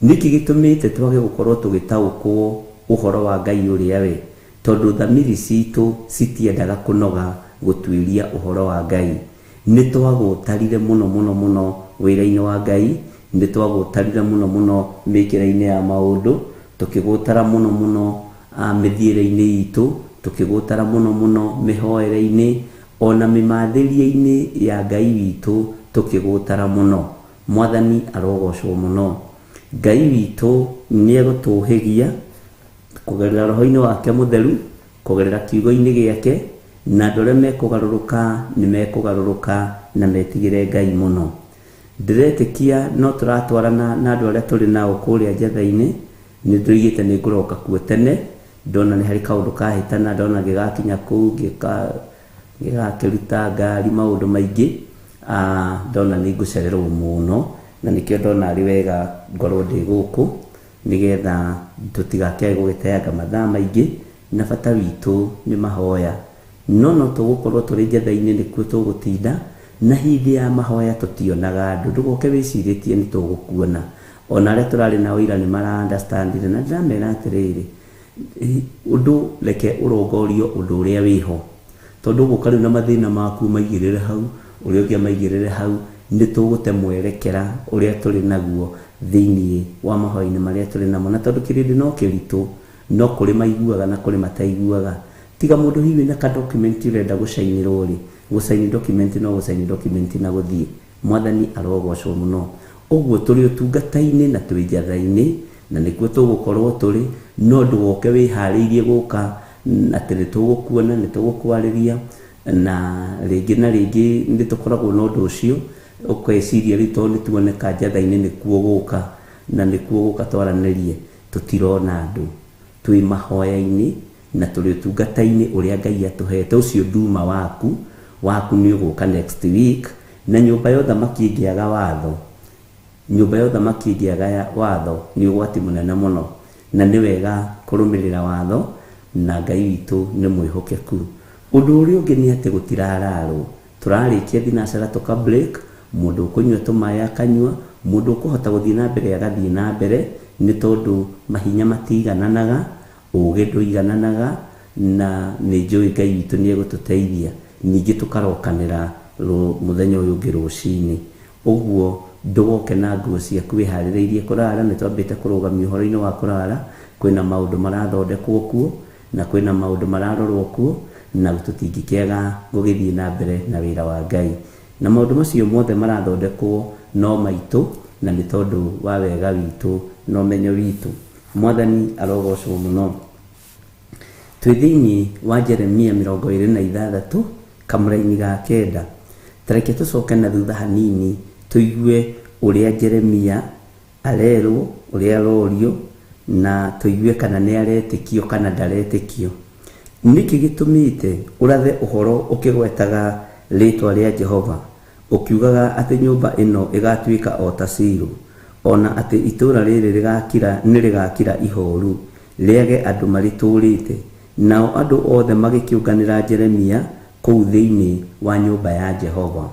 Nĩkĩ gĩtũmĩte twage gũkorwo tũgĩtaũkwo ũhoro wa Ngai ũrĩa we? Tondũ thamiri citũ citiendaga kũnoga gũtuĩria ũhoro wa Ngai. Nĩ twagũtarire mũno mũno mũno wĩra-inĩ wa Ngai, nĩ twagũtarire mũno mũno mĩkĩra-inĩ ya maũndũ, tũkĩgũtara mũno mũno mĩthiĩre-inĩ itũ, tũkĩgũtara mũno mũno mĩhoere-inĩ, ona mĩmathĩrie-inĩ ya Ngai witũ tũkĩgũtara mũno. Mwathani arogocwo mũno. Ngai witũ nĩ egũtũhĩgia kũgerera roho-inĩ wake mũtheru, kũgerera kiugo-inĩ gĩake, na andũ arĩa mekũgarũrũka nĩ mekũgarũrũka na metigĩre Ngai mũno. Ndĩretĩkia no tũratwarana na andũ arĩa tũrĩ nao kũrĩa njatha-inĩ, nĩ ndoigĩte nĩ ngũroka kuo tene, ndona nĩ harĩ kaũndũ kahĩtana, ndona gĩgakinya kũu gĩgakĩruta ngari maũndũ maingĩ, ndona nĩ ngũcererwo mũno, na nĩkĩo ndona arĩ wega ngorwo ndĩ gũkũ nĩgetha tũtigakĩage gũgĩteanga mathaa maingĩ, na bata witũ nĩ mahoya. No no tũgũkorwo tũrĩ njatha-inĩ nĩkuo tũgũtinda, na hĩndĩ ya mahoya tũtionaga andũ. Ndũgoke wĩcirĩtie nĩ tũgũkuona. Ona arĩa tũrarĩ nao ira nĩ mara understand na ndĩramera atĩrĩrĩ, ũndũ reke ũrongorio ũndũ ũrĩa wĩho, tondũ ũgũka rĩu na mathĩna maku maigĩrĩre hau, ũrĩa ũngĩ amaigĩrĩre hau, nĩ tũgũte mwerekera ũrĩa tũrĩ naguo thĩinĩ wa mahoya-inĩ marĩa tũrĩ namo. Na tondũ kĩrĩndĩ no kĩritũ, no kũrĩ maiguaga na kũrĩ mataiguaga. Tiga mũndũ hihi wĩna ka document ũrenda gũcainĩrwo rĩ, gũcaini document no gũcaini document na gũthiĩ. Mwathani arogocwo mũno. Ũguo tũrĩ ũtungata-inĩ na twĩ njatha-inĩ, na nĩkuo tũgũkorwo tũrĩ, no ndũgoke wĩharĩirie gũka atĩ nĩ tũgũkuona, nĩ tũgũkwarĩria, na rĩngĩ na rĩngĩ nĩ tũkoragwo na ũndũ ũcio, ũkeciria rĩu tondũ nĩ tuoneka njatha-inĩ nĩkuo gũka, na nĩkuo gũka twaranĩrie, tũtirona andũ. Twĩ mahoya-inĩ na tũrĩ ũtungata-inĩ ũrĩa Ngai atũhete. Ũcio nduma waku, waku nĩ ũgũka next week, na nyũmba ya ũthamaki ĩngĩaga watho, nyũmba ya ũthamaki ĩngĩaga watho nĩ ũgwati mũnene mũno, na nĩ wega kũrũmĩrĩra watho, na Ngai witũ nĩ mwĩhokeku. Ũndũ ũrĩa ũngĩ nĩ atĩ gũtirararwo. Tũrarĩkia thinacara tũka break, mũndũ ũkũnyua tũmaĩ akanyua, mũndũ ũkũhota gũthiĩ na mbere agathiĩ na mbere, Nĩ tondũ mahinya matiigananaga, ũgĩ ndũigananaga, na nĩ njũĩ Ngai witũ nĩ egũtũteithia. Ningĩ tũkarokanĩra mũthenya ũyũ ũngĩ rũcinĩ. Ũguo ndũgoke na nguo ciaku wĩharĩrĩirie kũrara. Nĩ twambĩte kũrũgamia ũhoro-inĩ wa kũrara. Kwĩna maũndũ marathondekwo kuo na kwĩna maũndũ mararorwo kuo, na tũtingĩkĩaga gũgĩthiĩ na mbere na wĩra wa Ngai. Na maũndũ macio mothe marathondekwo no maitũ, na nĩ tondũ wa wega witũ na ũmenyo witũ. Mwathani arogocwo mũno. Twĩ thĩinĩ wa Jeremia 26 kamũraini ga 9. Tareke tũcoke na thutha hanini tũigue ũrĩa Jeremia arerwo, ũrĩa arorio, na tũigue kana nĩ aretĩkio kana ndaretĩkio. Nĩkĩ gĩtũmĩte ũrathe ũhoro ũkĩgwetaga rĩtwa rĩa Jehova, ũkiugaga atĩ nyũmba ĩno ĩgatuĩka o ta Shilo, ona atĩ itũũra rĩrĩ nĩ rĩgakira ihoru, rĩage andũ marĩtũũrĩte? Nao andũ othe magĩkĩũnganĩra Jeremia kũu thĩinĩ wa nyũmba ya Jehova.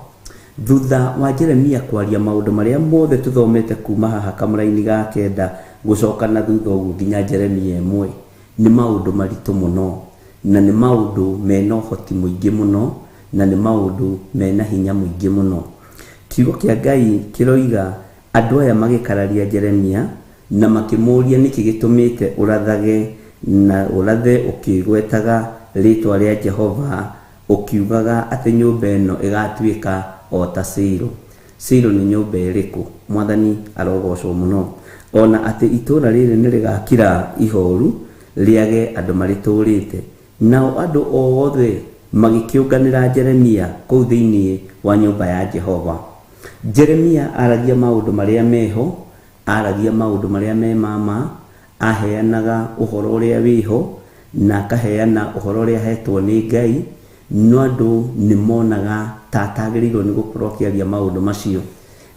Thutha wa Jeremia kwaria maũndũ marĩa mothe tũthomete kuma haha kamũraini ga 9 gũcoka na thutha ũguo nginya Jeremia 1, nĩ maũndũ maritũ mũno, na nĩ maũndũ mena ũhoti mũingĩ mũno, na nĩ maũndũ mena hinya mũingĩ mũno. Kiugo kĩa Ngai kĩroiga andũ aya magĩkararia Jeremia na makĩmũũria nĩkĩ gĩtũmĩte ũrathage na ũrathe ũkĩgwetaga rĩtwa rĩa Jehova, ũkiugaga atĩ nyũmba ĩno ĩgatuĩka o ta Shilo. Shilo nĩ nyũmba ĩrĩkũ? Mwathani arogocwo mũno. Ona atĩ itũũra rĩrĩ nĩ rĩgakira ihoru, rĩage andũ marĩtũũrĩte. Nao andũ othe magĩkĩũnganĩra Jeremia kũu thĩinĩ wa nyũmba ya Jehova. Jeremia aragia maũndũ marĩa meho, aragia maũndũ marĩa me mama, aheanaga ũhoro ũrĩa wĩho, na akaheana ũhoro ũrĩa ahetwo nĩ Ngai. No andũ nĩ monaga ta atagĩrĩirwo nĩ gũkorwo akĩaria maũndũ macio.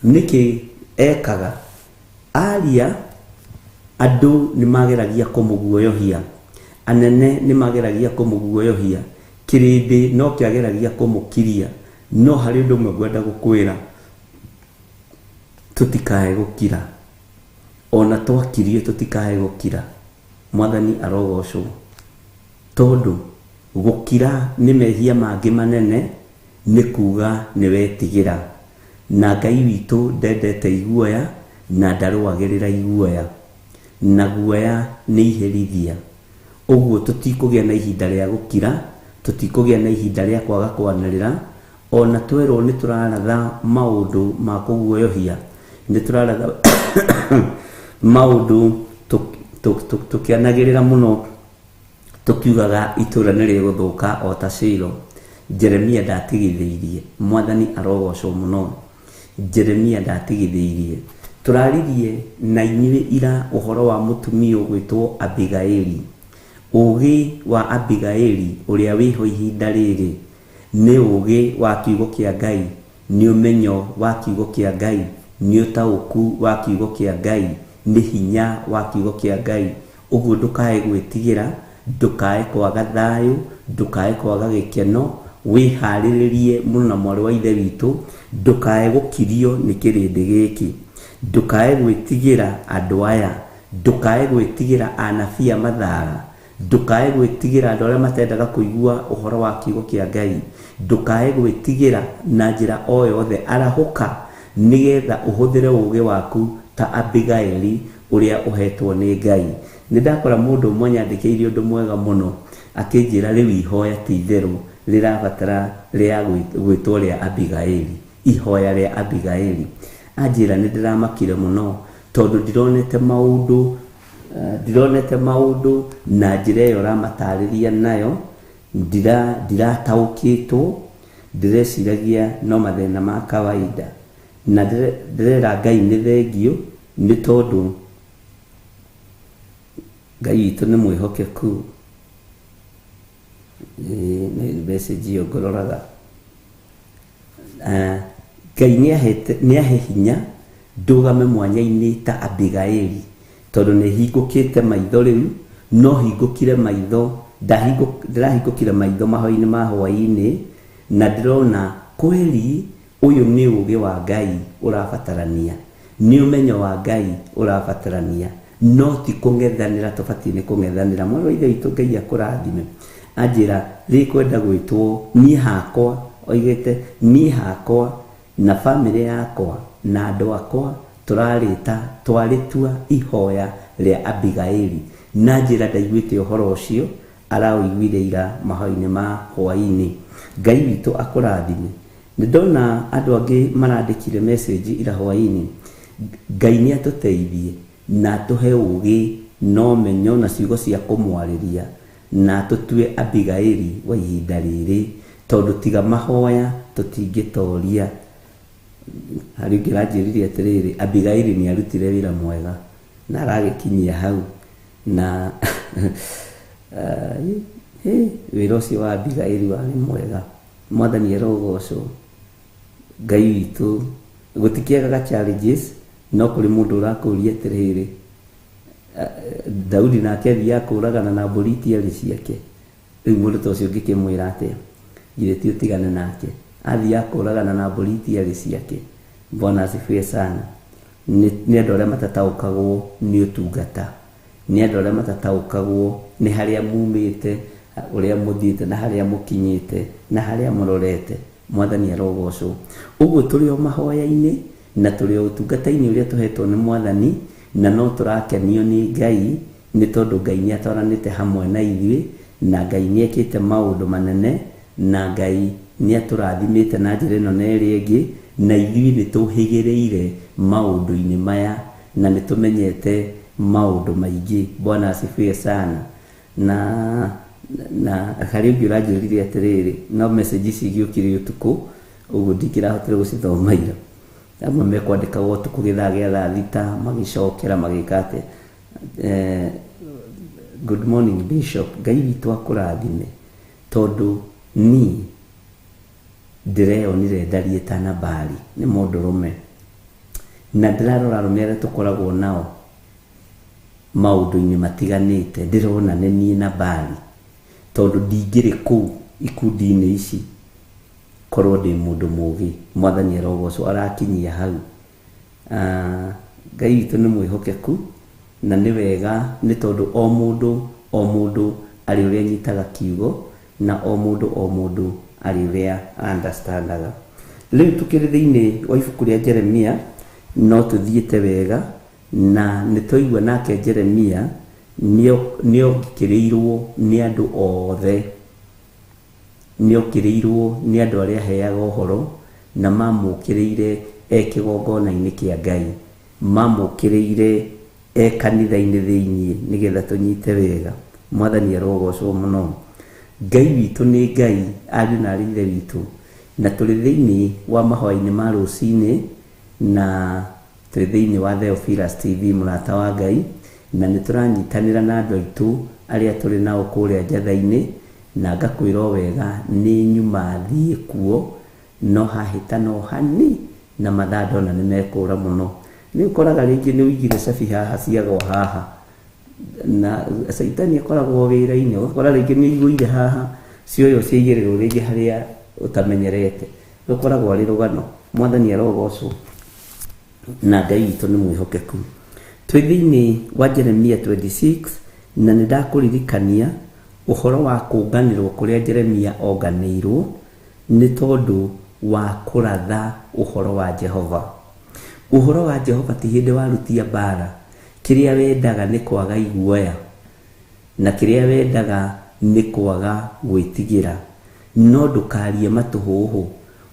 Nĩkĩ ekaga? Aria, andũ nĩ mageragia kũmũguoyohia, anene nĩ mageragia kũmũguoyohia, kĩrĩndĩ no kĩageragia kũmũkiria. No harĩ ũndũ ũmwe ngwenda gũkwĩra, tũtikae gũkira. Ona twakirie tũtikae gũkira. Mwathani arogocwo. Tondũ gũkira nĩ mehia mangĩ manene, nĩ kuga nĩ wetigĩra. Na Ngai witũ ndendete iguoya na ndarũagĩrĩra iguoya, na guoya nĩ iherithia. Ũguo tũtikũgĩa na ihinda rĩa gũkira, tũtikũgĩa na ihinda rĩa kwaga kwanĩrĩra. Ona twerwo nĩ tũraratha maũndũ ma kũguoyohia, nĩ tũraratha maũndũ tũkĩanagĩrĩra mũno, tũkiugaga itũũra nĩ rĩgũthũka o ta Shilo. Jeremia ndatigithĩirie. Mwathani arogocwo mũno. Jeremia ndatigithĩirie. Tũraririe na inyuĩ ira ũhoro wa mũtumia ũgwĩtwo Abigaili. Ũgĩ wa Abigaili ũrĩa wĩho ihinda rĩrĩ nĩ ũgĩ wa kiugo kĩa Ngai, nĩ ũmenyo wa kiugo kĩa Ngai, nĩ ũtaũku wa kiugo kĩa Ngai, nĩ hinya wa kiugo kĩa Ngai. Ũguo ndũkae gwĩtigĩra, ndũkae kwaga thayũ, ndũkae kwaga gĩkeno, wĩharĩrĩrie mũno na mwarĩ wa ithe witũ, ndũkae gũkirio nĩ kĩrĩndĩ gĩkĩ, ndũkae gwĩtigĩra andũ aya, ndũkae gwĩtigĩra anabii a mathara, ndũkae gwĩtigĩra andũ arĩa matendaga kũigua ũhoro wa kiugo kĩa Ngai, ndũkae gwĩtigĩra na njĩra o yothe. Arahũka nĩgetha ũhũthĩre ũũgĩ waku ta Abigaili ũrĩa ũhetwo nĩ Ngai. Nĩ ndakora mũndũ ũmwe anyandĩkĩire ũndũ mwega mũno, akĩnjĩra rĩu ihoya ti itherũ rĩrabatara rĩa gwĩtwo rĩa Abigaili, ihoya rĩa Abigaili. Anjĩra nĩ ndĩramakire mũno tondũ ndironete maũndũ na njĩra ĩyo ũramatarĩria nayo, ndirataũkĩtwo, ndĩreciragia no mathĩna ma kawaida, na ndĩrera Ngai nĩ thengio nĩ tondũ Ngai witũ nĩ mwĩhokeku. Nĩ message ĩyo ngũroraga. Ngai nĩ ahe hinya ndũgame mwanya-inĩ ta Abigaili, tondũ nĩ hingũkĩte maitho rĩu. No hingũkire maitho, ndĩrahingũkire maitho mahoya-inĩ ma hwaĩ-inĩ, na ndĩrona kweli ũyũ nĩ ũũgĩ wa Ngai ũrabatarania, nĩ ũmenyo wa Ngai ũrabatarania, No ti kũng'ethanĩra, tũbatiĩ nĩ kũng'ethanĩra. Mwarĩ wa ithe witũ, Ngai akũrathime. Anjĩra rĩkwenda gwĩtwo niĩ hakwa, oigĩte niĩ hakwa na bamĩrĩ yakwa na andũ akwa tũrarĩta twarĩtua ihoya rĩa Abigaili. Na njĩra ndaiguĩte ũhoro ũcio, araũiguire ira mahoya-inĩ ma hwaĩ-inĩ. Ngai witũ akũrathime. Nĩ ndona andũ angĩ marandĩkire message ira hwaĩ-inĩ. Ngai nĩ atũteithie na atũhe ũgĩ na ũmenyo na ciugo cia kũmwarĩria, na atũtue Abigaili wa ihinda rĩrĩ, tondũ tiga mahoya tũtingĩtoria. Harĩ ũngĩ ũranjĩrire atĩrĩrĩ, Abigaili nĩ arutire wĩra mwega na aragĩkinyia hau, na wĩra ũcio wa Abigaili warĩ mwega. Mwathani arogocwo. Ngai witũ, gũtikĩagaga challenges, no kũrĩ mũndũ ũrakũria atĩrĩrĩ, Daudi nake athiaga kũragana na mbũri itiarĩ ciake. Rĩu mũndũ ta ũcio ũngĩkĩmwĩra atĩa? Githĩ ti ũtigane nake? Athiaga kũragana na mbũri itiarĩ ciake. Bwana asifiwe sana. Nĩ andũ arĩa matataũkagwo nĩ ũtungata, nĩ andũ arĩa matataũkagwo nĩ harĩa mumĩte, ũrĩa mũthiĩte, na harĩa mũkinyĩte, na harĩa mũrorete. Mwathani arogocwo. Ũguo tũrĩ o mahoya-inĩ na tũrĩ o ũtungata-inĩ ũrĩa tũhetwo nĩ Mwathani, na no tũrakenio nĩ Ngai, nĩ tondũ Ngai nĩ atwaranĩte hamwe na ithuĩ, na Ngai nĩ ekĩte maũndũ manene, na Ngai nĩ atũrathimĩte na njĩra ĩno na ĩrĩa ĩngĩ, na ithuĩ nĩ tũhĩgĩrĩire maũndũ-inĩ maya, na nĩ tũmenyete maũndũ maingĩ. Bwana asifiwe sana. Na harĩ ũngĩ ũranjĩrire atĩrĩrĩ, no message ici igĩũkire ũtukũ, ũguo ndingĩrahotire gũcithoma ira. Amwe mekwandĩkaga ũtukũ gĩthaa gĩa thaa thita, magĩcokera magĩka atĩa. Good morning Bishop, Ngai witũ akũrathime, tondũ niĩ ndĩreyonire ndariĩ ta Nabali, nĩ mũndũrũme, na ndĩrarora arũme arĩa tũkoragwo nao maũndũ-inĩ matiganĩte, ndĩrona nĩ niĩ Nabali, tondũ ndingĩrĩ kũu ikundi-inĩ ici korwo ndĩ mũndũ mũgĩ. Mwathani arogocwo, arakinyia hau. Ngai witũ nĩ mwĩhokeku, na nĩ wega, nĩ tondũ o mũndũ o mũndũ arĩ ũrĩa anyitaga kiugo, na o mũndũ o mũndũ arĩ ũrĩa understandaga. Rĩu tũkĩrĩ thĩinĩ wa ibuku rĩa Jeremia, no tũthiĩte wega, na nĩ twaigua nake Jeremia nĩokĩrĩirwo nĩ andũ othe, nĩokĩrĩirwo nĩ andũ arĩa aheaga ũhoro, na mamũkĩrĩire e kĩgongona-inĩ kĩa Ngai, mamũkĩrĩire e kanitha-inĩ thĩiniĩ, nĩgetha tũnyite wega. Mwathani arogocwo mũno. Ngai witũ nĩ Ngai, ariũ na aarĩ ithe witũ, na tũrĩ thĩiniĩ wa mahoya-inĩ ma rũcinĩ, na tũrĩ thĩiniĩ wa Theophilus TV, mũrata wa Ngai, na nĩ tũranyitanĩra na andũ aitũ arĩa tũrĩ nao kũrĩa njatha-inĩ, na ngakwĩra o wega nĩ nyuma thiĩ kuo, no hahĩta no hani, na mathaa ndona nĩ mekũra mũno. Nĩ ũkoraga rĩngĩ nĩ ũigire cabi haha ciagwa haha, na caitani akoragwo wĩra-inĩ, ũgakora rĩngĩ nĩ ũigũire haha cioyo ciaigĩrĩrwo rĩngĩ harĩa ũtamenyerete, rũkoragwo arĩ rũgano. Mwathani arogocwo, na Ngai witũ nĩ mwĩhokeku. Twĩ thĩinĩ wa Jeremia 26, na nĩ ndakũririkania ũhoro wa kũnganĩrwo kũrĩa Jeremia onganĩirwo nĩ tondũ wa kũratha ũhoro wa Jehova. Ũhoro wa Jehova ti hĩndĩ warutia mbara, kĩrĩa wendaga nĩ kwaga iguoya, na kĩrĩa wendaga nĩ kwaga gwĩtigĩra. No ndũkarie matũhũhũ,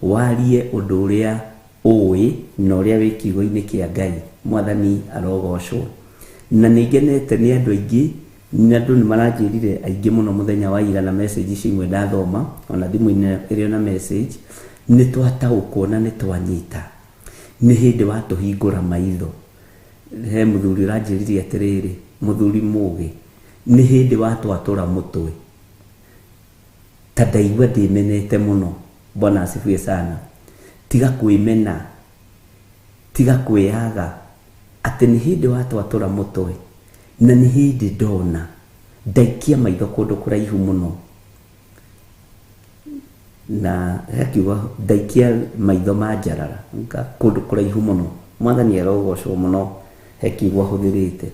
warie ũndũ ũrĩa ũĩ na ũrĩa wĩ kiugo-inĩ kĩa Ngai. Mwathani arogocwo. Na nĩ ngenete nĩ andũ aingĩ, na andũ nĩ maranjĩrire aingĩ mũno mũthenya wa ira, na message ici imwe ndathoma, ona thimũ-inĩ ĩrĩ ona message, nĩ twataũkwo na nĩ twanyita. Nĩ hĩndĩ watũhingũra maitho. He mũthuri ũranjĩrire atĩrĩrĩ, mũthuri mũgĩ, nĩ hĩndĩ watwatũra mũtwe, ta ndaigua ndĩmenete mũno. Bwana asifiwe sana. Tiga kwĩmena, tiga kwĩyaga, atĩ nĩ hĩndĩ watwatũra mũtwe, na nĩ hĩndĩ ndona ndaikia maitho kũndũ kũraihu mũno, na gakiuga ndaikia maitho ma njarara kũndũ kũraihu mũno. Mwathani arogocwo mũno, he kiugo ahũthĩrĩte.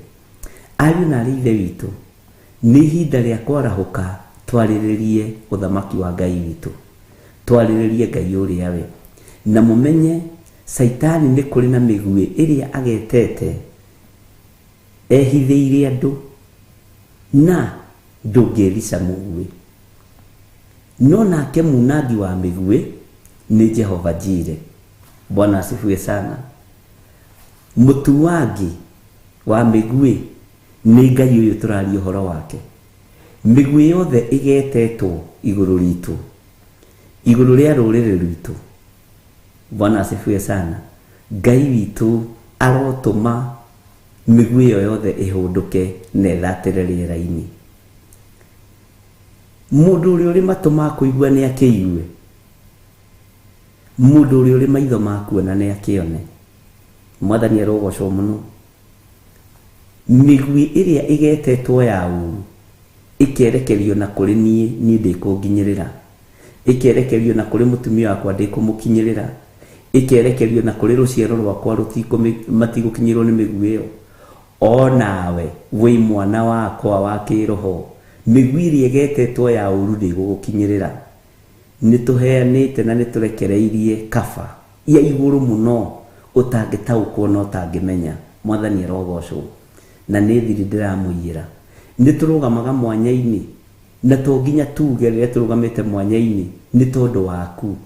Ariũ na aarĩ ithe witũ, nĩ ihinda rĩa kwarahũka twarĩrĩrie ũthamaki wa Ngai witũ, twarĩrĩrie Ngai ũrĩa we. Na mũmenye Caitani nĩ kũrĩ na mĩguĩ ĩrĩa agetete ehithĩire andũ, na ndũngĩrica mũguĩ. No nake munangi wa mĩguĩ nĩ Jehova Jire. Bwana asifiwe sana. Mũtuangi wa mĩguĩ nĩ Ngai ũyũ tũraria ũhoro wake. Mĩguĩ yothe ĩgetetwo igũrũ ritũ, igũrũ rĩa rũrĩrĩ rwitũ. Bwana asifiwe sana. Ngai witũ arotũma mĩguĩ ĩyo yothe ĩhũndũke na ĩthatĩre rĩera-inĩ. Mũndũ ũrĩa ũrĩ matũ ma kũigua nĩ akĩigue, mũndũ ũrĩa ũrĩ maitho ma kuona nĩ akĩone. Mwathani arogocwo mũno. Mĩguĩ ĩrĩa ĩgetetwo ya ũũru ĩkerekerio na kũrĩ niĩ, niĩ ndĩkũnginyĩrĩra. Ĩkerekerio na kũrĩ mũtumia wakwa, ndĩkũmũkinyĩrĩra. Ĩkerekerio na kũrĩ rũciaro rwakwa, matigũkinyĩrwo nĩ mĩguĩ ĩyo. Onawe wĩ mwana wakwa wa kĩroho, mĩguĩ ĩrĩa ĩgetetwo ya ũũru ndĩgũgũkinyĩrĩra. Nĩ tũheanĩte na nĩ tũrekereirie kaba ya igũrũ mũno ũtangĩtaũkwo na ũtangĩmenya. Mwathani arogocwo. Na nĩ thiri ndĩramũiyĩra. Nĩ tũrũgamaga mwanya-inĩ, na to nginya tuge rĩrĩa tũrũgamĩte mwanya-inĩ nĩ tondũ waku,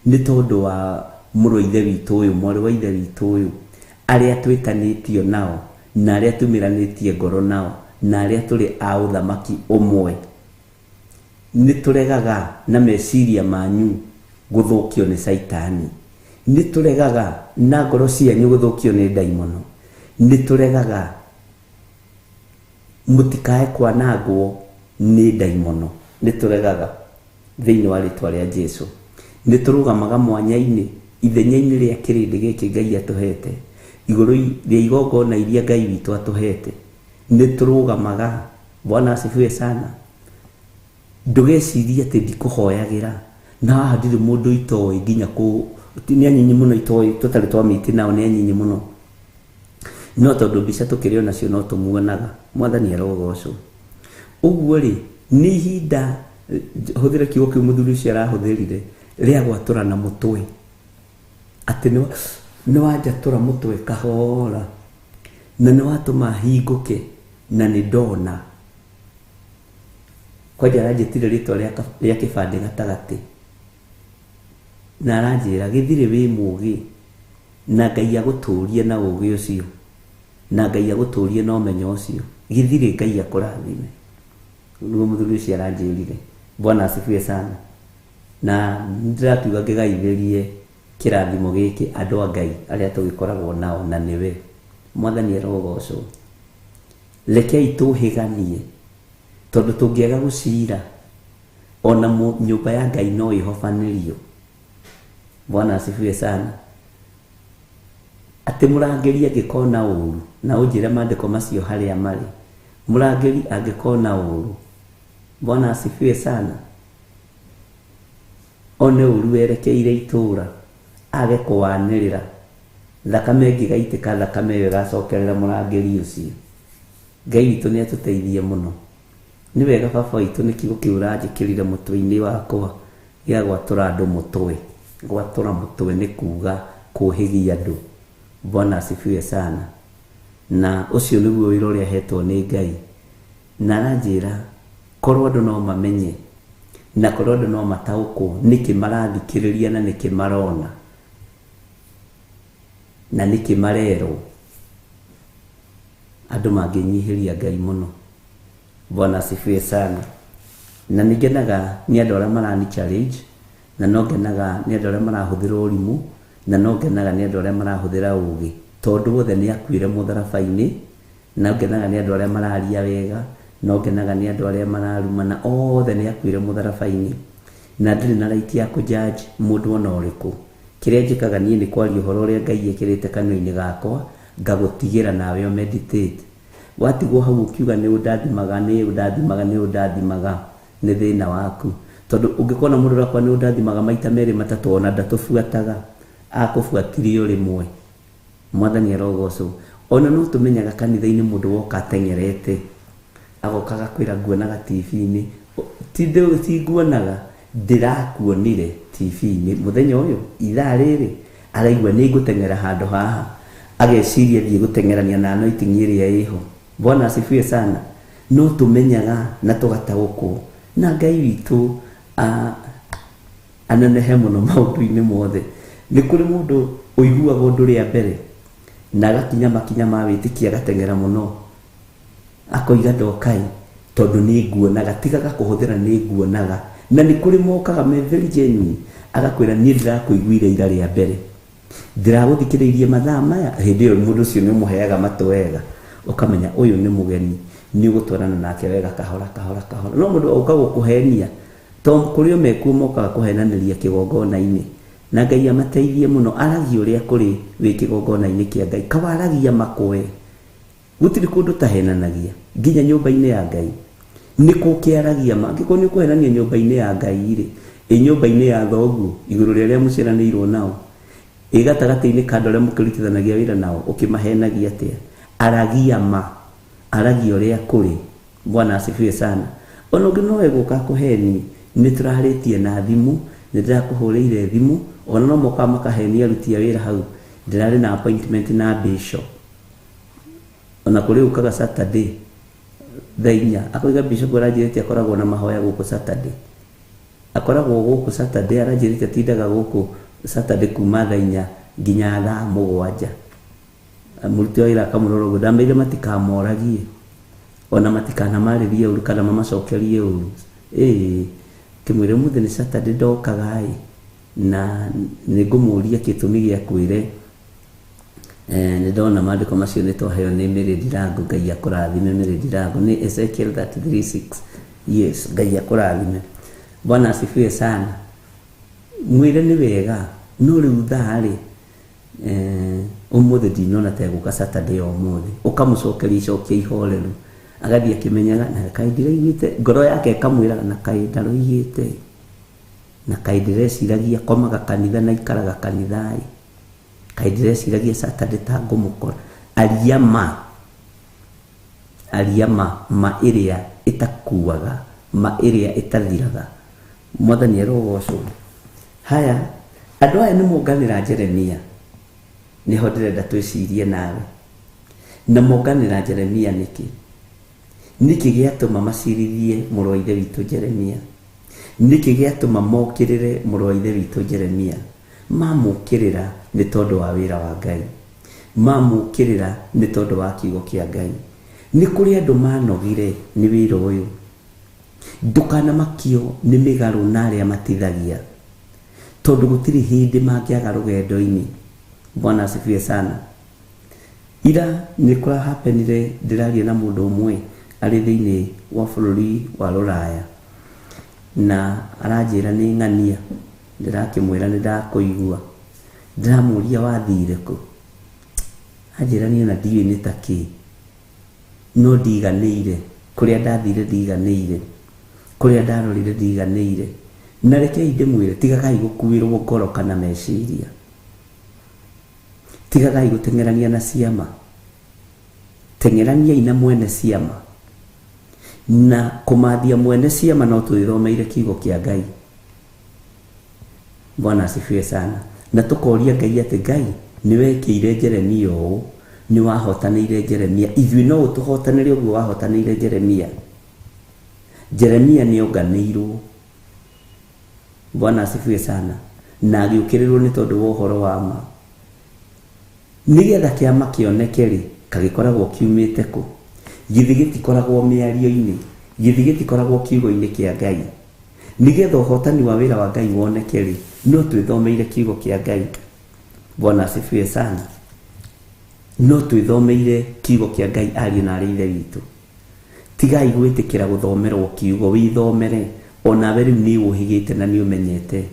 nĩ tondũ wa mũrũ wa ithe witũ ũyũ, mwarĩ wa ithe witũ ũyũ, arĩa twĩtanĩtio nao, na arĩa tumĩranĩtie ngoro nao, na arĩa tũrĩ a ũthamaki ũmwe. Nĩ tũregaga na meciria manyu gũthũkio nĩ Caitani. Nĩ tũregaga na ngoro cianyu gũthũkio nĩ ndaimono. Nĩ tũregaga mũtikae kwanangwo nĩ ndaimono. Nĩ tũregaga thĩinĩ wa rĩtwa rĩa Jesu. Nĩ tũrũgamaga mwanya-inĩ ithenya-inĩ rĩa kĩrĩndĩ gĩkĩ Ngai atũhete, igũrũ rĩa igongona iria Ngai witũ atũhete. Nĩ tũrũgamaga. Bwana asifiwe sana. Ndũgecirie atĩ ndikũhoyagĩra, na haha ndirĩ mũndũ itoĩ nginya kũ, nĩ anyinyi mũno itoĩ tũtarĩ twa mĩtĩ nao nĩ anyinyi mũno. No tondũ mbica tũkĩrĩ o nacio no tũmuonaga. Mwathani arogocwo. Ũguo rĩ, nĩ ihinda, hũthĩra kiugo kĩu mũthuri ũcio arahũthĩrire, rĩa gwatũra na mũtwe. Atĩ nĩ wanjatũra mũtwe kahora, na nĩ watũma hingũke, na nĩ ndona. Kwanja aranjĩtire rĩtwa rĩa kĩbandĩ gatagatĩ, na aranjĩra gĩthirĩ wĩ mũũgĩ, na Ngai agũtũrie na ũũgĩ ũcio, na Ngai agũtũrie na ũmenyo ũcio. Gĩthirĩ Ngai akũrathime. Nĩguo mũthuri ũcio aranjĩrire. Bwana asifiwe sana. Na ndĩrakiuga ngĩgaithĩrie kĩrathimo gĩkĩ andũ a Ngai arĩa tũgĩkoragwo nao, na nĩwe. Mwathani arogocwo. Rekei tũhĩganie, tondũ tũngĩaga gũcira, ona nyũmba ya Ngai no ĩhobanĩrio. Bwana asifiwe sana. Atĩ mũrangĩri angĩkona ũũru, na ũnjĩre maandĩko macio harĩa marĩ, mũrangĩri angĩkona ũũru, Bwana asifiwe sana, one ũũru werekeire itũũra, age kũwanĩrĩra, thakame ĩngĩgaitĩka, thakame ĩyo ĩgacokerera mũrangĩri ũcio. Ngai witũ nĩ atũteithie mũno. Nĩ wega baba witũ nĩ kiugo kĩu ũranjĩkĩrire mũtwe-inĩ wakwa gĩa gwatũra andũ mũtwe. Gwatũra mũtwe nĩ kuga kũhĩgia andũ. Bwana asifiwe sana. Na ũcio nĩguo wĩra ũrĩa ahetwo nĩ Ngai. Na aranjĩra korwo andũ no mamenye, na korwo andũ no mataũkwo nĩkĩ marathikĩrĩria na nĩkĩ marona, na nĩkĩ marerwo, andũ mangĩnyihĩria Ngai mũno. Bwana asifiwe sana. Na nĩ ngenaga nĩ andũ arĩa marani challenge, na no ngenaga nĩ andũ arĩa marahũthĩra ũrimũ, na no ngenaga nĩ andũ arĩa marahũthĩra ũũgĩ, tondũ othe nĩ akuire mũtharaba-inĩ. Na ngenaga nĩ andũ arĩa mararia wega, no ngenaga nĩ andũ arĩa mararumana, othe nĩ akuire mũtharaba-inĩ. Na ndirĩ na right ya kũjudge mũndũ ona ũrĩkũ. Kĩrĩa njĩkaga niĩ nĩ kwaria ũhoro ũrĩa Ngai ekĩrĩte kanua-inĩ gakwa, ngagũtigĩra nawe ũmeditate. Watigwo hau ũkiuga nĩ ũndathimaga, nĩ ũndathimaga, nĩ ũndathimaga, nĩ thĩna waku. Tondũ ũngĩkona mũndũ ũrakwa nĩ ũndathimaga maita merĩ matatũ, ona ndatũbuataga, akũbuatirie o rĩmwe. Mwathani arogocwo. Ona no tũmenyaga kanitha-inĩ mũndũ woka ateng'erete agoka agakwĩra nguonaga TV-inĩ, ti nguonaga, ndĩrakuonire TV-inĩ mũthenya ũyũ ithaa rĩrĩ, araigua nĩ ngũteng'era handũ haha, ageciria thiĩ gũteng'erania na anointing ĩrĩa ĩho. Bwana asifiwe sana. No tũmenyaga na tũgataũkwo na Ngai witũ anenehe mũno maũndũ-inĩ mothe. Nĩ kũrĩ mũndũ ũiguaga ũndũ rĩa mbere na agakinya makinya ma wĩtĩkia agateng'era mũno, akoiga ndokai tondũ nĩ nguonaga, tigaga kũhũthĩra nĩ nguonaga. Na nĩ kũrĩ mokaga me very genuine, agakwĩra niĩ ndĩrakũiguire ira rĩa mbere, ndĩragũthikĩrĩirie mathaa maya. Hĩndĩ ĩyo mũndũ ũcio nĩ ũmũheaga matũ wega, ũkamenya ũyũ nĩ mũgeni, nĩ ũgũtwarana nake wega kahora kahora kahora. No mũndũ oka gũkũhenia, to kũrĩ o mekuo mokaga kũhenanĩria kĩgongona-inĩ, na Ngai amateithie mũno. Aragia ũrĩa kũrĩ wĩ kĩgongona-inĩ kĩa Ngai, kawaragia makwe, gũtirĩ kũndũ tahenanagia nginya nyũmba-inĩ ya Ngai nĩ kũkĩaragia ma. Angĩkorwo nĩ ũkũhenania nyũmba-inĩ ya Ngai rĩ, ĩ nyũmba-inĩ ya thoguo igũrũ rĩa arĩa mũciaranĩirwo nao, ĩ gatagatĩ-inĩ ka andũ arĩa mũkĩrutithanagia wĩra nao, ũkĩmahenagia atĩa? Aragia ma, aragia ũrĩa kũrĩ. Bwana asifiwe sana. Ona ũngĩ no egũka akũhenie, nĩ tũrarĩtie na thimũ, nĩ ndĩrakũhũrĩire thimũ, ona no mokaga makahenia aruti a wĩra hau, ndĩrarĩ na appointment na bishop. Ona kũrĩ ũkaga Saturday thaa inya, akoiga bishop aranjĩrĩte akoragwo na mahoya gũkũ Saturday, akoragwo gũkũ Saturday, aranjĩrĩte atindaga gũkũ Saturday kuma thaa inya nginya thaa mũgwanja. Mũruti wa wĩra akamũrora ũguo, ndameire matikamoragie ona matikanamarĩrie ũru kana mamacokerie ũru. Ĩĩ kĩmwĩre mũthĩ nĩ Saturday ndokaga ĩ, na nĩ ngũmũria gĩtũmi gĩa kwĩre. Nĩ ndona maandĩko macio nĩ twaheo nĩ Mary Ndirango. Ngai akũrathime Mary Ndirango. Nĩ Ezekiel 33:6. Yes, Ngai akũrathime. Bwana asifiwe sana. Mwĩre nĩ wega, no rĩu thaa rĩ, ũmũthĩ ndinona ta egũka Saturday ũmũthĩ, ũkamũcokeria icokia ihoreru, agathiĩ akĩmenyaga na kaĩ ndĩraiguĩte, ngoro yake ĩkamwĩraga na kaĩ ndaroigĩte, na kaĩ ndĩreciragia komaga kanitha na ikaraga kanitha ĩ, kaĩ ndĩreciragia Saturday ta ngũmũkora. Aria ma, aria ma, ma ĩrĩa ĩtakuaga, ma ĩrĩa ĩtathiraga. Mwathani arogocwo. Haya, andũ aya nĩ monganĩra Jeremia, nĩho ndĩrenda twĩcirie nawe. Na monganĩra Jeremia nĩkĩ? Nĩkĩ gĩatũma macirithie mũrũ wa ithe witũ Jeremia? Nĩkĩ gĩatũma mokĩrĩre mũrũ wa ithe witũ Jeremia? Mamũkĩrĩra nĩ tondũ wa wĩra wa Ngai, mamũkĩrĩra nĩ tondũ wa kiugo kĩa Ngai. Nĩ kũrĩ andũ manogire nĩ wĩra ũyũ. Ndũkanamakio nĩ mĩgarũ na arĩa matithagia, tondũ gũtirĩ hĩndĩ mangĩaga rũgendo-inĩ. Bwana asifiwe sana. Ira nĩ kũrahapenire, ndĩraria na mũndũ ũmwe arĩ thĩinĩ wa bũrũri wa Rũraya, na aranjĩra nĩ ng'ania. Ndĩrakĩmwĩra nĩ ndakũigua. Ndĩramũria wathire kũ? Anjĩra niĩ ona ndiũĩ nĩ ta kĩ, no ndiganĩire kũrĩa ndathire, ndiganĩire kũrĩa ndarorire, ndiganĩire. Na rekei ndĩmwĩre, tigagai gũkuĩrwo ngoro kana meciria, tigagai gũteng'erania na ciama, teng'eraniai na mwene ciama. Na kũmathia mwene ciama no twĩthomeire kiugo kĩa Ngai. Bwana asifiwe sana. Na tũkoria Ngai atĩ Ngai nĩ wekĩire Jeremia ũũ, nĩ wahotanĩire Jeremia, ithuĩ no ũtũhotanĩre ũguo wahotanĩire Jeremia. Jeremia nĩ onganĩirwo. Bwana asifiwe sana. Na agĩũkĩrĩrwo nĩ tondũ wa ũhoro wa ma. Nĩgetha kĩama kĩoneke rĩ, kagĩkoragwo kiumĩte kũ? Githĩ gĩtikoragwo mĩario-inĩ? Githĩ gĩtikoragwo kiugo-inĩ kĩa Ngai? Nĩgetha ũhotani wa wĩra wa Ngai woneke rĩ, no twĩthomeire kiugo kĩa Ngai. Bwana asifiwe sana. No twĩthomeire kiugo kĩa Ngai ariũ na arĩ ithe witũ. Tigai gwĩtĩkĩra gũthomerwo kiugo, wĩthomere. Onawe rĩu nĩ ũhĩgĩte na nĩ ũmenyete.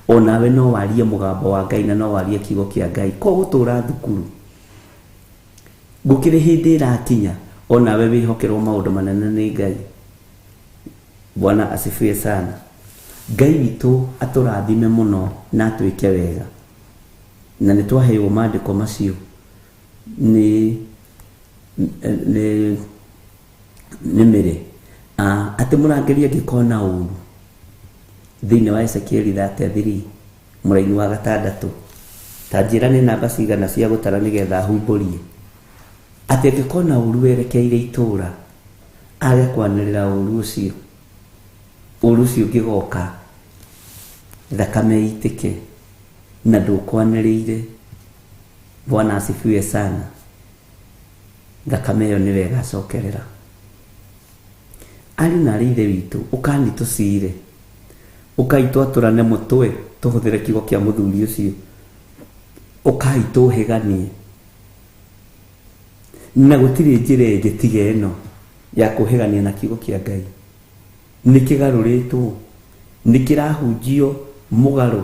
Onawe no warie mũgambo wa Ngai na no warie kiugo kĩa Ngai. Ko gũtũra thukuru, gũkĩrĩ hĩndĩ ĩrakinya onawe wĩhokerwo maũndũ manene nĩ Ngai. Bwana asifiwe sana. Ngai witũ atũrathime mũno na atwĩke wega. Na nĩ twaheirwo maandĩko macio nĩ Nĩ mĩrĩ atĩ mũrangĩri angĩkona ũru thĩinĩ wa Ezekieli 33 mũraini wa 6, ta njĩra nĩ namba cigana cia gũtara nĩgetha humbũrie atĩ angĩkona ũru werekeire itũũra age kwanĩrĩra ũru ũcio, ũru ũcio ũngĩgoka thakame ĩitĩke na ndũkwanĩrĩire. Bwana asifiwe sana. Thakame ĩyo nĩwe ĩgacokerera. Ari na arĩ ithe witũ, ũkani tũcire, ũkai twatũrane mũtwe tũhũthĩre kiugo kĩa mũthuri ũcio, ũkai tũhĩganie, na gũtirĩ njĩra ĩngĩ tiga ĩno ya kũhĩgania na kiugo kĩa Ngai. Nĩ kĩgarũrĩtwo, nĩ kĩrahunjio mũgarũ.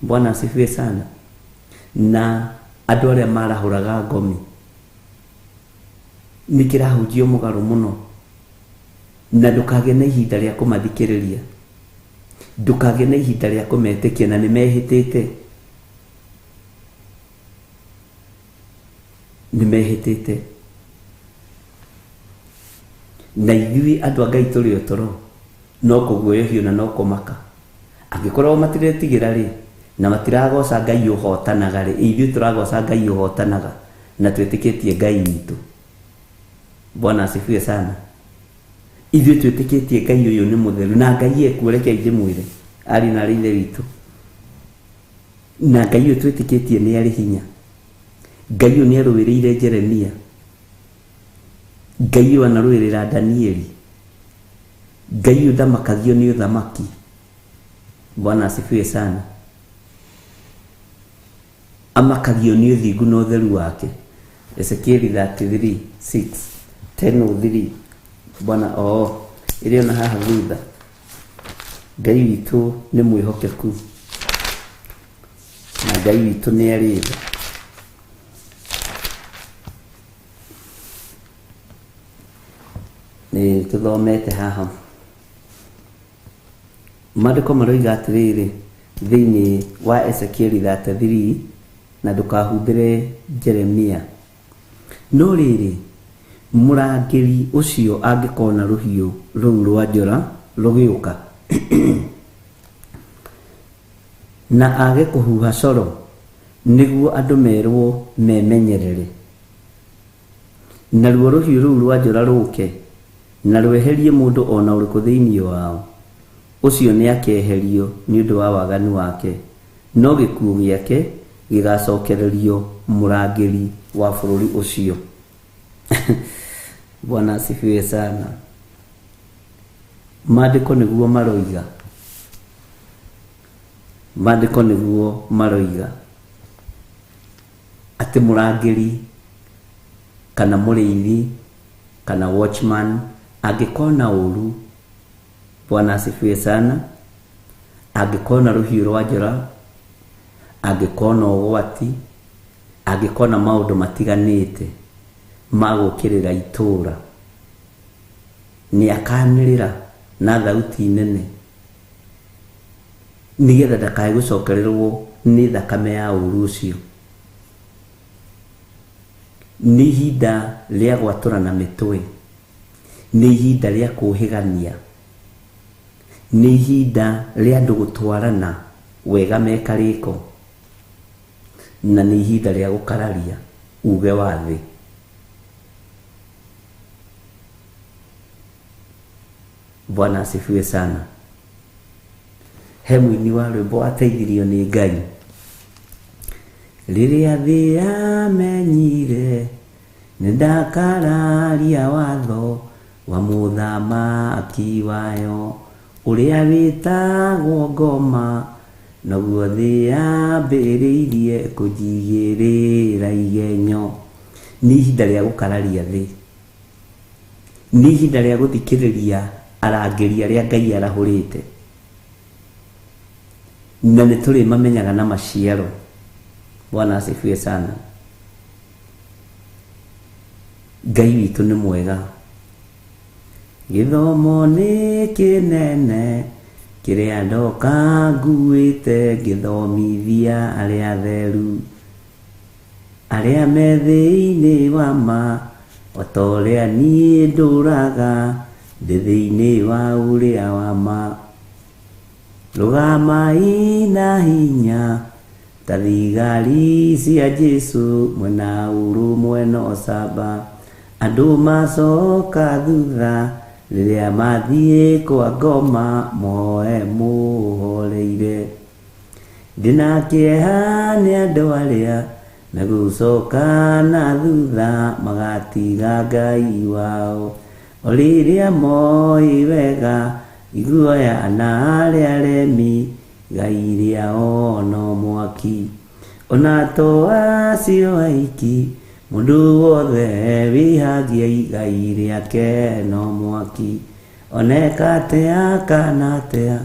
Bwana asifiwe sana. Na andũ arĩa marahũraga ngomi, nĩ kĩrahunjio mũgarũ mũno, na ndũkagĩe na ihinda rĩa kũmathikĩrĩria, ndũkagĩe na ihinda rĩa kũmetĩkia, na nĩ mehĩtĩte, nĩ mehĩtĩte. Na ithuĩ andũ a Ngai tũrĩ o toro, no kũguoyohio na no kũmaka. Angĩkorwo matiretigĩra rĩ, na matiragoca Ngai ũhotanaga rĩ, ithuĩ tũragoca Ngai ũhotanaga na twĩtĩkĩtie Ngai witũ. Bwana asifiwe sana. Ithuĩ twĩtĩkĩtie Ngai ũyũ nĩ mũtheru, na Ngai ekuo, reke ndĩmwĩre arĩ na arĩ ithe witũ, na Ngai ũyũ twĩtĩkĩtie nĩ arĩ hinya. Ngai ũyũ nĩ arũĩrĩire Jeremia, Ngai ũyũ anarũĩrĩra Danieli, Ngai ũyũ ndamakagio nĩ ũthamaki. Bwana asifiwe sana. Amakagio nĩ ũthingu na ũtheru wake. Ezekieli 33:6 10:03. Bwana oo ĩrĩ ona haha thutha. Ngai witũ nĩ mwĩhokeku, na Ngai witũ nĩ arĩ tha. Nĩ tũthomete haha maandĩko maroiga atĩrĩrĩ thĩinĩ wa Ezekieli 33, na ndũkahumbĩre Jeremia. No rĩrĩ, mũrangĩri ũcio angĩkona rũhiũ rũu rwa njora rũgĩũka na age kũhuha coro nĩguo andũ merwo memenyerere, naruo rũhiũ rũu rwa njora rũke na rweherie mũndũ ona ũrĩkũ thĩinĩ wao, ũcio nĩ akeherio nĩ ũndũ wa waganu wake, no gĩkuũ gĩake gĩgacokererio mũrangĩri wa bũrũri ũcio. Bwana asifiwe sana. Maandĩko nĩguo maroiga, maandĩko nĩguo maroiga atĩ mũrangĩri kana mũrĩithi kana watchman angĩkona ũru, Bwana asifiwe sana, angĩkona rũhiũ rwa njora, angĩkona ũgwati, angĩkona maũndũ matiganĩte ma gũũkĩrĩra itũũra, nĩ akanĩrĩra na thauti nene nĩgetha ndakae gũcokererwo nĩ thakame ya ũru ũcio. Nĩ ihinda rĩa gwatũrana mĩtwe, nĩ ihinda rĩa kũhĩgania, nĩ ihinda rĩa andũ gũtwarana wega mekarĩko, na nĩ ihinda rĩa gũkararia uge wa thĩ. Bwana asifiwe sana. He mũini wa rwĩmbo ateithirio nĩ Ngai. Rĩrĩa thĩ yamenyire nĩ ndakararia watho wa mũthamaki wayo ũrĩa wĩtagwo ngoma, noguo thĩ yambĩrĩirie kũnjigĩrĩra igenyo. Nĩ ihinda rĩa gũkararia thĩ, nĩ ihinda rĩa gũthikĩrĩria arangĩri arĩa Ngai arahũrĩte, na nĩ tũrĩmamenyaga na maciaro. Bwana asifiwe sana. Ngai witũ nĩ mwega. Gĩthomo nĩ kĩnene kĩrĩa ndoka nguĩte, ngĩthomithia arĩa atheru, arĩa me thĩinĩ wa ma, O ta ũrĩa niĩ ndũraga ndĩ thĩinĩ wa ũrĩa wa ma. Rũgamai na hinya ta thigari cia Jesũ, mwena ũrũmwe na ũcamba. Andũ macoka thutha rĩrĩa mathiĩ kwa ngoma, moe mũhoreire. Ndĩna kĩeha nĩ andũ arĩa megũcoka na thutha, magatiga Ngai wao. O rĩrĩa moĩ wega iguoya na arĩa aremi, igai rĩao no mwaki. Ona to acio aiki, mũndũ wothe wĩhagia igai rĩake no mwaki. Oneka atĩa kana atĩa,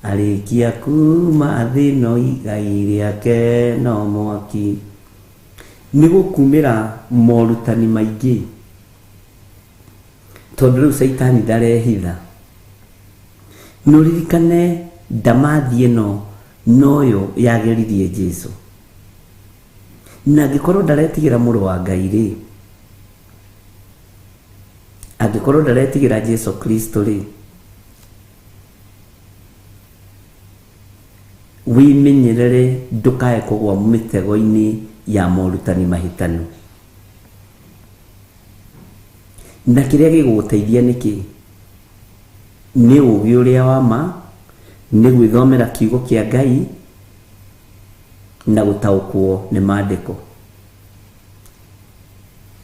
arĩkia kuma thĩ no igai rĩake no mwaki. Nĩ gũkumĩra morutani maingĩ, tondũ rĩu caitani ndarehitha. Nĩ ũririkane ndamathi ĩno noyo yageririe Jesũ. Na angĩkorwo ndaretigĩra mũrũ wa Ngai rĩ, angĩkorwo ndaretigĩra Jesũ Kristo rĩ, wĩmenyerere ndũkae kũgwa mĩtego-inĩ ya morutani mahĩtanu. Na kĩrĩa gĩgũgũteithia nĩkĩ? Nĩ ũũgĩ ũrĩa wa ma, nĩ gwĩthomera kiugo kĩa Ngai na gũtaũkwo nĩ maandĩko.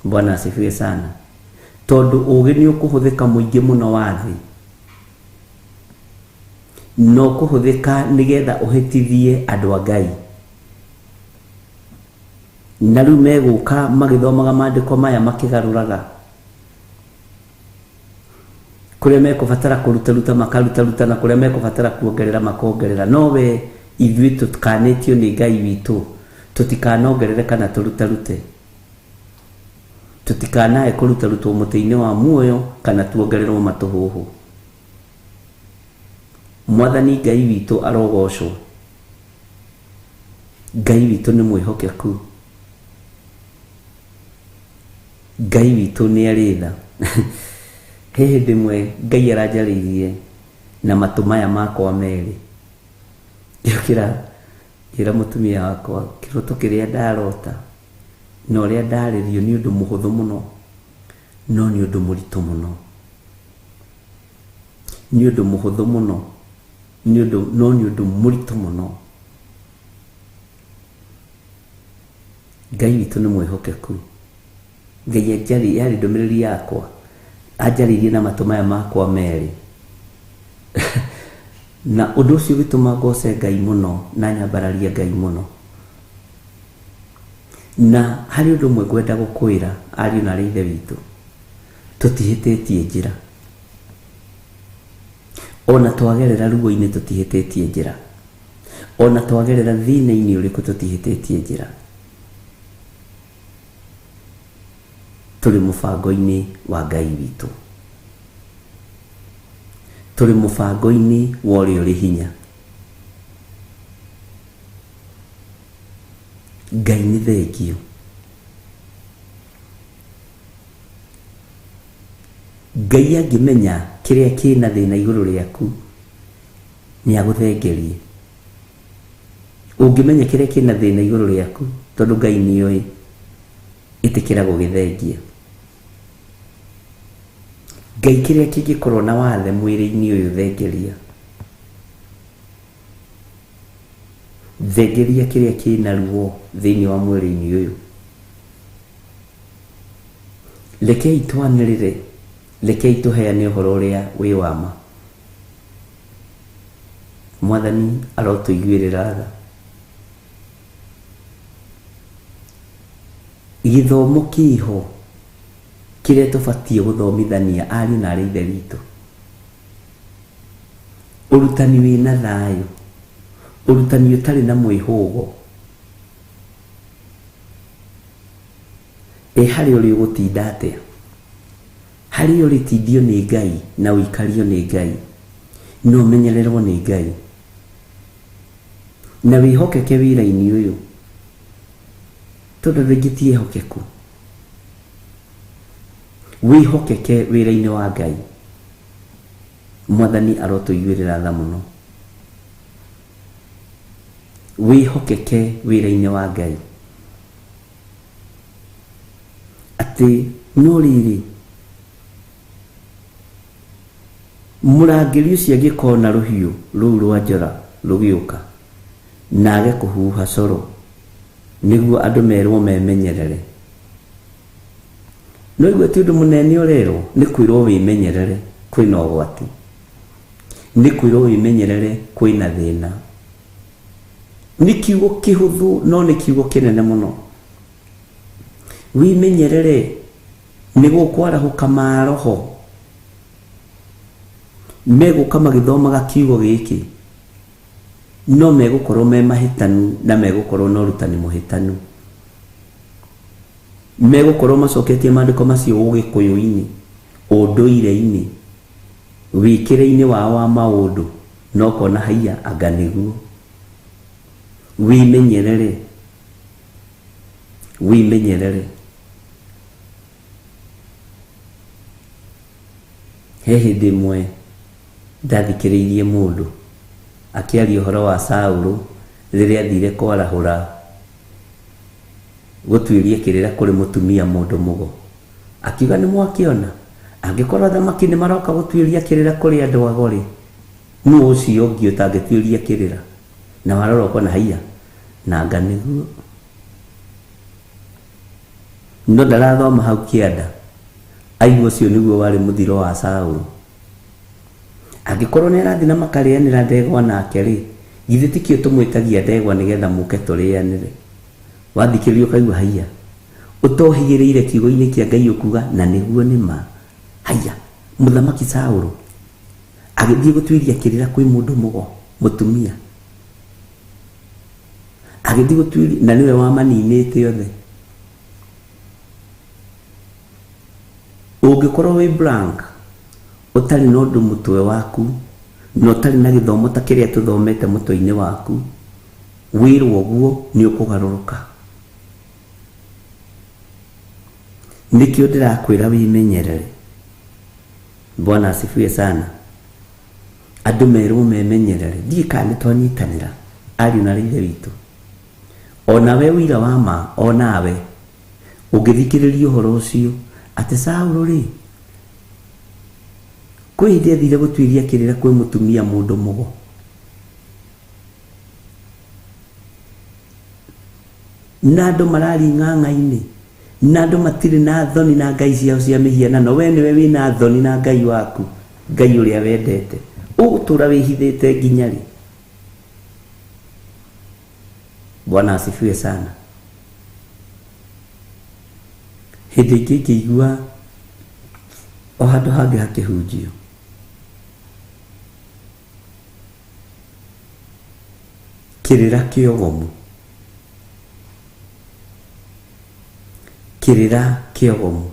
Bwana asifiwe sana. Tondũ ũũgĩ nĩ ũkũhũthĩka mũingĩ mũno wa thĩ, no kũhũthĩka nĩgetha ũhĩtithie andũ a Ngai. Na rĩu megũka magĩthomaga maandĩko maya makĩgarũraga, kũrĩa mekũbatara kũrutaruta makarutaruta, na kũrĩa mekũbatara kuongerera makongerera. No we ithuĩ tũkanĩtio nĩ Ngai witũ tũtikanongerere kana tũrutarute, tũtikanae kũrutarutwo mũtĩ-inĩ wa muoyo kana tuongererwo matũhũhũ. Mwathani Ngai witũ arogocwo. Ngai witũ nĩ mwĩhokeku. Ngai witũ nĩ arĩ tha. He hĩndĩ ĩmwe Ngai aranjarĩirie na matũ maya makwa merĩ. Ngĩũkĩra ngĩra mũtumia wakwa kĩroto kĩrĩa ndarota na ũrĩa ndarĩrio nĩ ũndũ mũhũthũ mũno, no nĩ ũndũ mũritũ mũno. Nĩ ũndũ mũhũthũ mũno, nĩ ũndũ, no nĩ ũndũ mũritũ mũno. Ngai witũ nĩ mwĩhokeku. Ngai anjarĩ, yarĩ ndũmĩrĩri yakwa, anjarĩirie na matũ maya makwa merĩ. Na ũndũ ũcio ũgĩtũma ngoce Ngai mũno na nyambararie Ngai mũno. Na harĩ ũndũ ũmwe ngwenda gũkwĩra ariũ na arĩ ithe witũ, tũtihĩtĩtie njĩra. Ona twagerera ruo-inĩ tũtihĩtĩtie njĩra. Ona twagerera thĩna-inĩ ũrĩkũ tũtihĩtĩtie njĩra. Tũrĩ mũbango-inĩ wa Ngai witũ. Tũrĩ mũbango-inĩ wa ũrĩa ũrĩ hinya. Ngai nĩ thengio. Ngai angĩmenya kĩrĩa kĩna thĩna igũrũ rĩaku, nĩ agũthengerie. Ũngĩmenya kĩrĩa kĩna thĩna igũrũ rĩaku, tondũ Ngai nĩoĩ, ĩtĩkĩra gũgĩthengia. Ngai kĩrĩa kĩngĩkorwo na wathe mwĩrĩ-inĩ ũyũ thengeria. Thengeria kĩrĩa kĩna ruo thĩinĩ wa mwĩrĩ-inĩ ũyũ. Rekei twanĩrĩre, rekei tũheane ũhoro ũrĩa wĩ wa ma. Mwathani arotũiguĩrĩra tha. Gĩthomo kĩho kĩrĩa tũbatiĩ gũthomithania ariũ na arĩ ithe witũ. Ũrutani wĩna thayũ, ũrutani ũtarĩ na mwĩhũgo. Ĩ harĩ ũrĩ ũgũtinda atĩa? Harĩ ũrĩ tindio nĩ Ngai na ũikario nĩ Ngai, na ũmenyererwo nĩ Ngai, na wĩhokeke wĩra-inĩ ũyũ, tondũ andũ aingĩ ti ehokeku. Wĩhokeke wĩra-inĩ wa Ngai. Mwathani arotũiguĩrĩra tha mũno. Wĩhokeke wĩra-inĩ wa Ngai. Atĩ no rĩrĩ mũrangĩri ũcio angĩkona rũhiũ rũu rwa njora rũgĩũka na age kũhuha coro nĩguo andũ merwo memenyerere. No igua ti ũndũ mũnene ũrerwo, nĩ kwĩrwo wĩmenyerere kwĩna ũgwati, nĩ kwĩrwo wĩmenyerere kwĩna thĩna. Nĩ kiugo kĩhũthũ no nĩ kiugo kĩnene mũno. Wĩmenyerere nĩ gũkwarahũka maroho megũka magĩthomaga kiugo gĩkĩ no megũkorwo me mahĩtanu na megũkorwo na ũrutani mũhĩtanu. Megũkorwo macoketie maandĩko macio ũgĩkũyũ-inĩ, ũndũire-inĩ, wĩkĩre-inĩ wao wa maũndũ, no kona haiya anga nĩguo. Wĩmenyerere, wĩmenyerere. He hĩndĩ ĩmwe ndathikĩrĩirie mũndũ akĩaria ũhoro wa Saũlũ rĩrĩa athire kwarahũra gũtuĩria kĩrĩra kũrĩ mũtumia mũndũ mũgo. Akiuga nĩ mwakĩona angĩkorwo athamaki nĩ maroka gũtuĩria kĩrĩra kũrĩ andũ ago rĩ, nũ ũcio ũngĩ ũtangĩtuĩria kĩrĩra? Na warora ũkona haiya nanga nĩguo. No ndarathoma hau kĩanda aigua ũcio nĩguo warĩ mũthiro wa Saũlũ. Angĩkorwo nĩ arathiĩ na makarĩanĩra ndegwa nake rĩ, githĩ tikĩo tũmwĩtagia ndegwa nĩgetha mũke tũrĩanĩre? Wathikĩrĩria ũkaigua haiya ũtohigĩrĩire kiugo-inĩ kĩa Ngai ũkuga na nĩguo nĩ ma. Haiya mũthamaki Saũlũ agĩthiĩ gũtuĩria kĩrĩra kwĩ mũndũ mũgo mũtumia, agĩthiĩ gũtuĩria na nĩwe wamaninĩte othe. Ũngĩkorwo wĩ blank ũtarĩ na ũndũ mũtwe waku na ũtarĩ na gĩthomo ta kĩrĩa tũthomete mũtwe-inĩ waku, wĩrwo ũguo nĩ ũkũgarũrũka. Nĩkĩo ndĩrakwĩra wĩmenyerere. Bwana asifiwe sana. Andũ merwo memenyerere. Ndiĩ kana nĩ twanyitanĩra ariũ na ithe witũ. Onawe ũira wa ma, onawe ũngĩthikĩrĩria ũhoro ũcio atĩ Saũlũ rĩ kwĩ hĩndĩ athire gũtuĩria kĩrĩra kwĩ mũtumia mũndũ mũgo. Na andũ marari ng'ang'a-inĩ, na andũ matirĩ na thoni na ngai ciao cia mĩhianano. We nĩwe wĩna thoni na Ngai waku, Ngai ũrĩa wendete. Ũgũtũra wĩhithĩte nginya rĩ? Bwana asifiwe sana. Hĩndĩ ĩngĩ ngĩigua o handũ hangĩ hakĩhunjio kĩrĩra kĩogomu, kĩrĩra kĩogomu.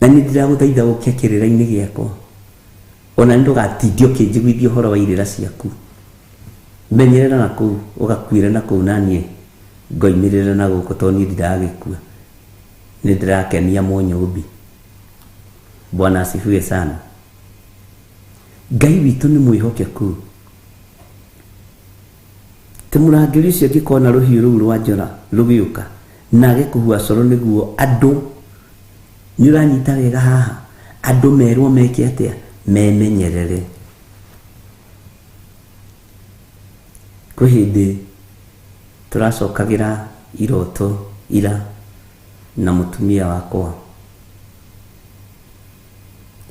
Na niĩ ndiragũthaitha ũke kĩrĩra-inĩ gĩakwa, ona ndũgatinde ũkĩnjiguithia ũhoro wa irĩra ciaku. Menyerera na kũu, ũgakuĩra na kũu, na niĩ ngoimĩrĩra na gũkũ tondũ niĩ ndiragĩkua. Nĩ ndĩrakenia mũnyũmbi. Bwana asifiwe sana. Ngai witũ nĩ mwĩhokeku. Ti mũrangĩri ũcio angĩkona rũhiũ rũu rwa njora rũgĩũka na age kũhua coro nĩguo andũ, nĩ ũranyita wega haha, andũ merwo meke atĩa? Memenyerere. Kwĩ hĩndĩ tũracokagĩra iroto ira na mũtumia wakwa,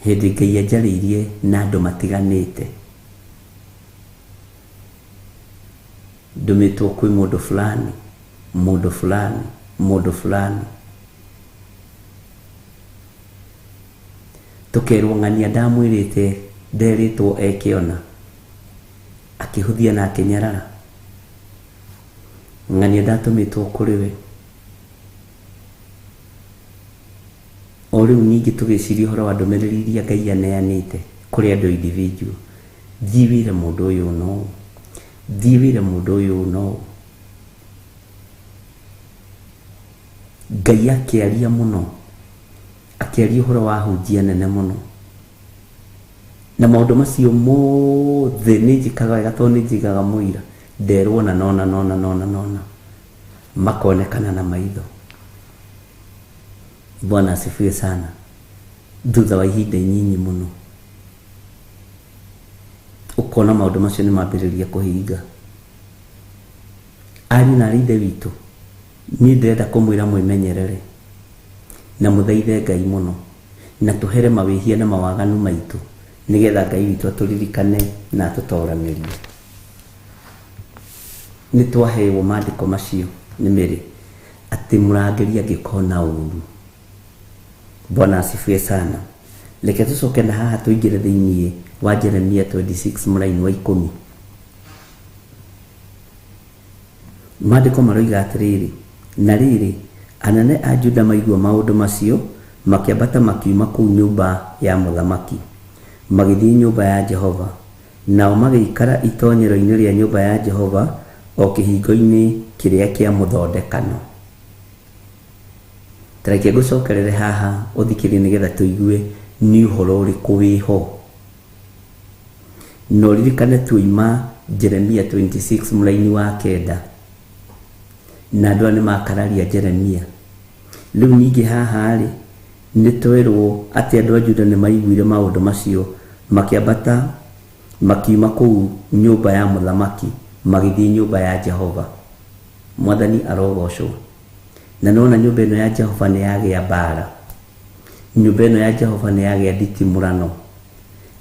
hĩndĩ Ngai anjarĩirie na andũ matiganĩte, ndũmĩtwo kwĩ mũndũ fulani, mũndũ fulani, mũndũ fulani, tũkerwo ng'ania ndamwĩrĩte nderĩtwo eke ona, akĩhũthia na akĩnyarara. Ng'ania ndatũmĩtwo kũrĩ we. O rĩu ningĩ tũgĩciria ũhoro wa ndũmĩrĩri iria Ngai aneanĩte kũrĩ andũ individual. Thiĩ wĩre mũndũ ũyũ no, thiĩ wĩre mũndũ ũyũ no. Ngai akĩaria mũno, akĩaria ũhoro wa hunjia nene mũno, na maũndũ macio mothe nĩ njĩkaga wega tondũ nĩ njigaga mũira, nderwo na nona nona nona nona makonekana na maitho. Bwana asifiwe sana. Thutha wa ihinda inyinyi mũno ũkona maũndũ macio nĩ mambĩrĩria kũhinga. Ariũ na aarĩ a Ithe witũ, niĩ ndĩrenda kũmwĩra mwĩmenyerere na mũthaithe Ngai mũno, na tũhere mawĩhia na mawaganu maitũ, nĩgetha Ngai witũ atũririkane na atũtoranĩrie. Nĩ twaheirwo maandĩko macio nĩ Mary atĩ mũrangĩri angĩkona ũru. Bwana asifiwe sana. Reke tũcoke na haha tũingĩre thĩinĩ wa Jeremia 26 mũraini wa ikũmi. Maandĩko maroiga atĩrĩrĩ, na rĩrĩ, anene a Juda maigua maũndũ macio, makĩambata makiuma kũu nyũmba ya mũthamaki, magĩthiĩ nyũmba ya Jehova. Nao magĩikara itonyero-inĩ rĩa nyũmba ya Jehova, o kĩhingo-inĩ kĩrĩa kĩa mũthondekano. Ta reke ngũcokerere haha ũthikĩrĩrie nĩgetha tũigue nĩ ũhoro ũrĩkũ wĩho. Na ũririkane tuoima Jeremia 26 mũraini wa kenda, na andũ aya nĩ makararia Jeremia. Rĩu ningĩ haha rĩ, nĩ twerwo atĩ andũ a Juda nĩ maiguire maũndũ macio, makĩambata makiuma kũu nyũmba ya mũthamaki, magĩthiĩ nyũmba ya Jehova. Mwathani arogocwo. Na nona nyũmba ĩno ya Jehova nĩ yagĩa mbara, nyũmba ĩno ya Jehova nĩ yagĩa nditimũrano,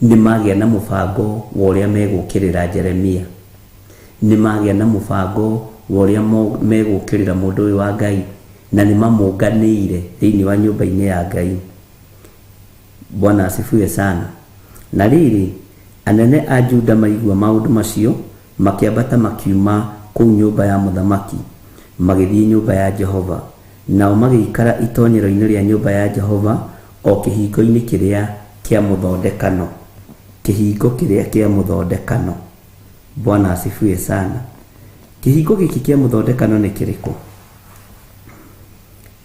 nĩ magĩa na mũbango wa ũrĩa megũkĩrĩra Jeremia, nĩ magĩa na mũbango wa ũrĩa megũkĩrĩra mũndũ ũyũ wa Ngai, na nĩ mamũnganĩire thĩinĩ wa nyũmba-inĩ ya Ngai. Bwana asifiwe sana. Na rĩrĩ, anene a Juda maigua maũndũ macio, makĩambata makiuma kũu nyũmba ya mũthamaki, magĩthiĩ nyũmba ya Jehova. Nao magĩikara itonyero-inĩ rĩa nyũmba ya Jehova, o kĩhingo-inĩ kĩrĩa kĩa mũthondekano. Kĩhingo kĩrĩa kĩa mũthondekano. Bwana asifiwe sana. Kĩhingo gĩkĩ kĩa mũthondekano nĩ kĩrĩkũ?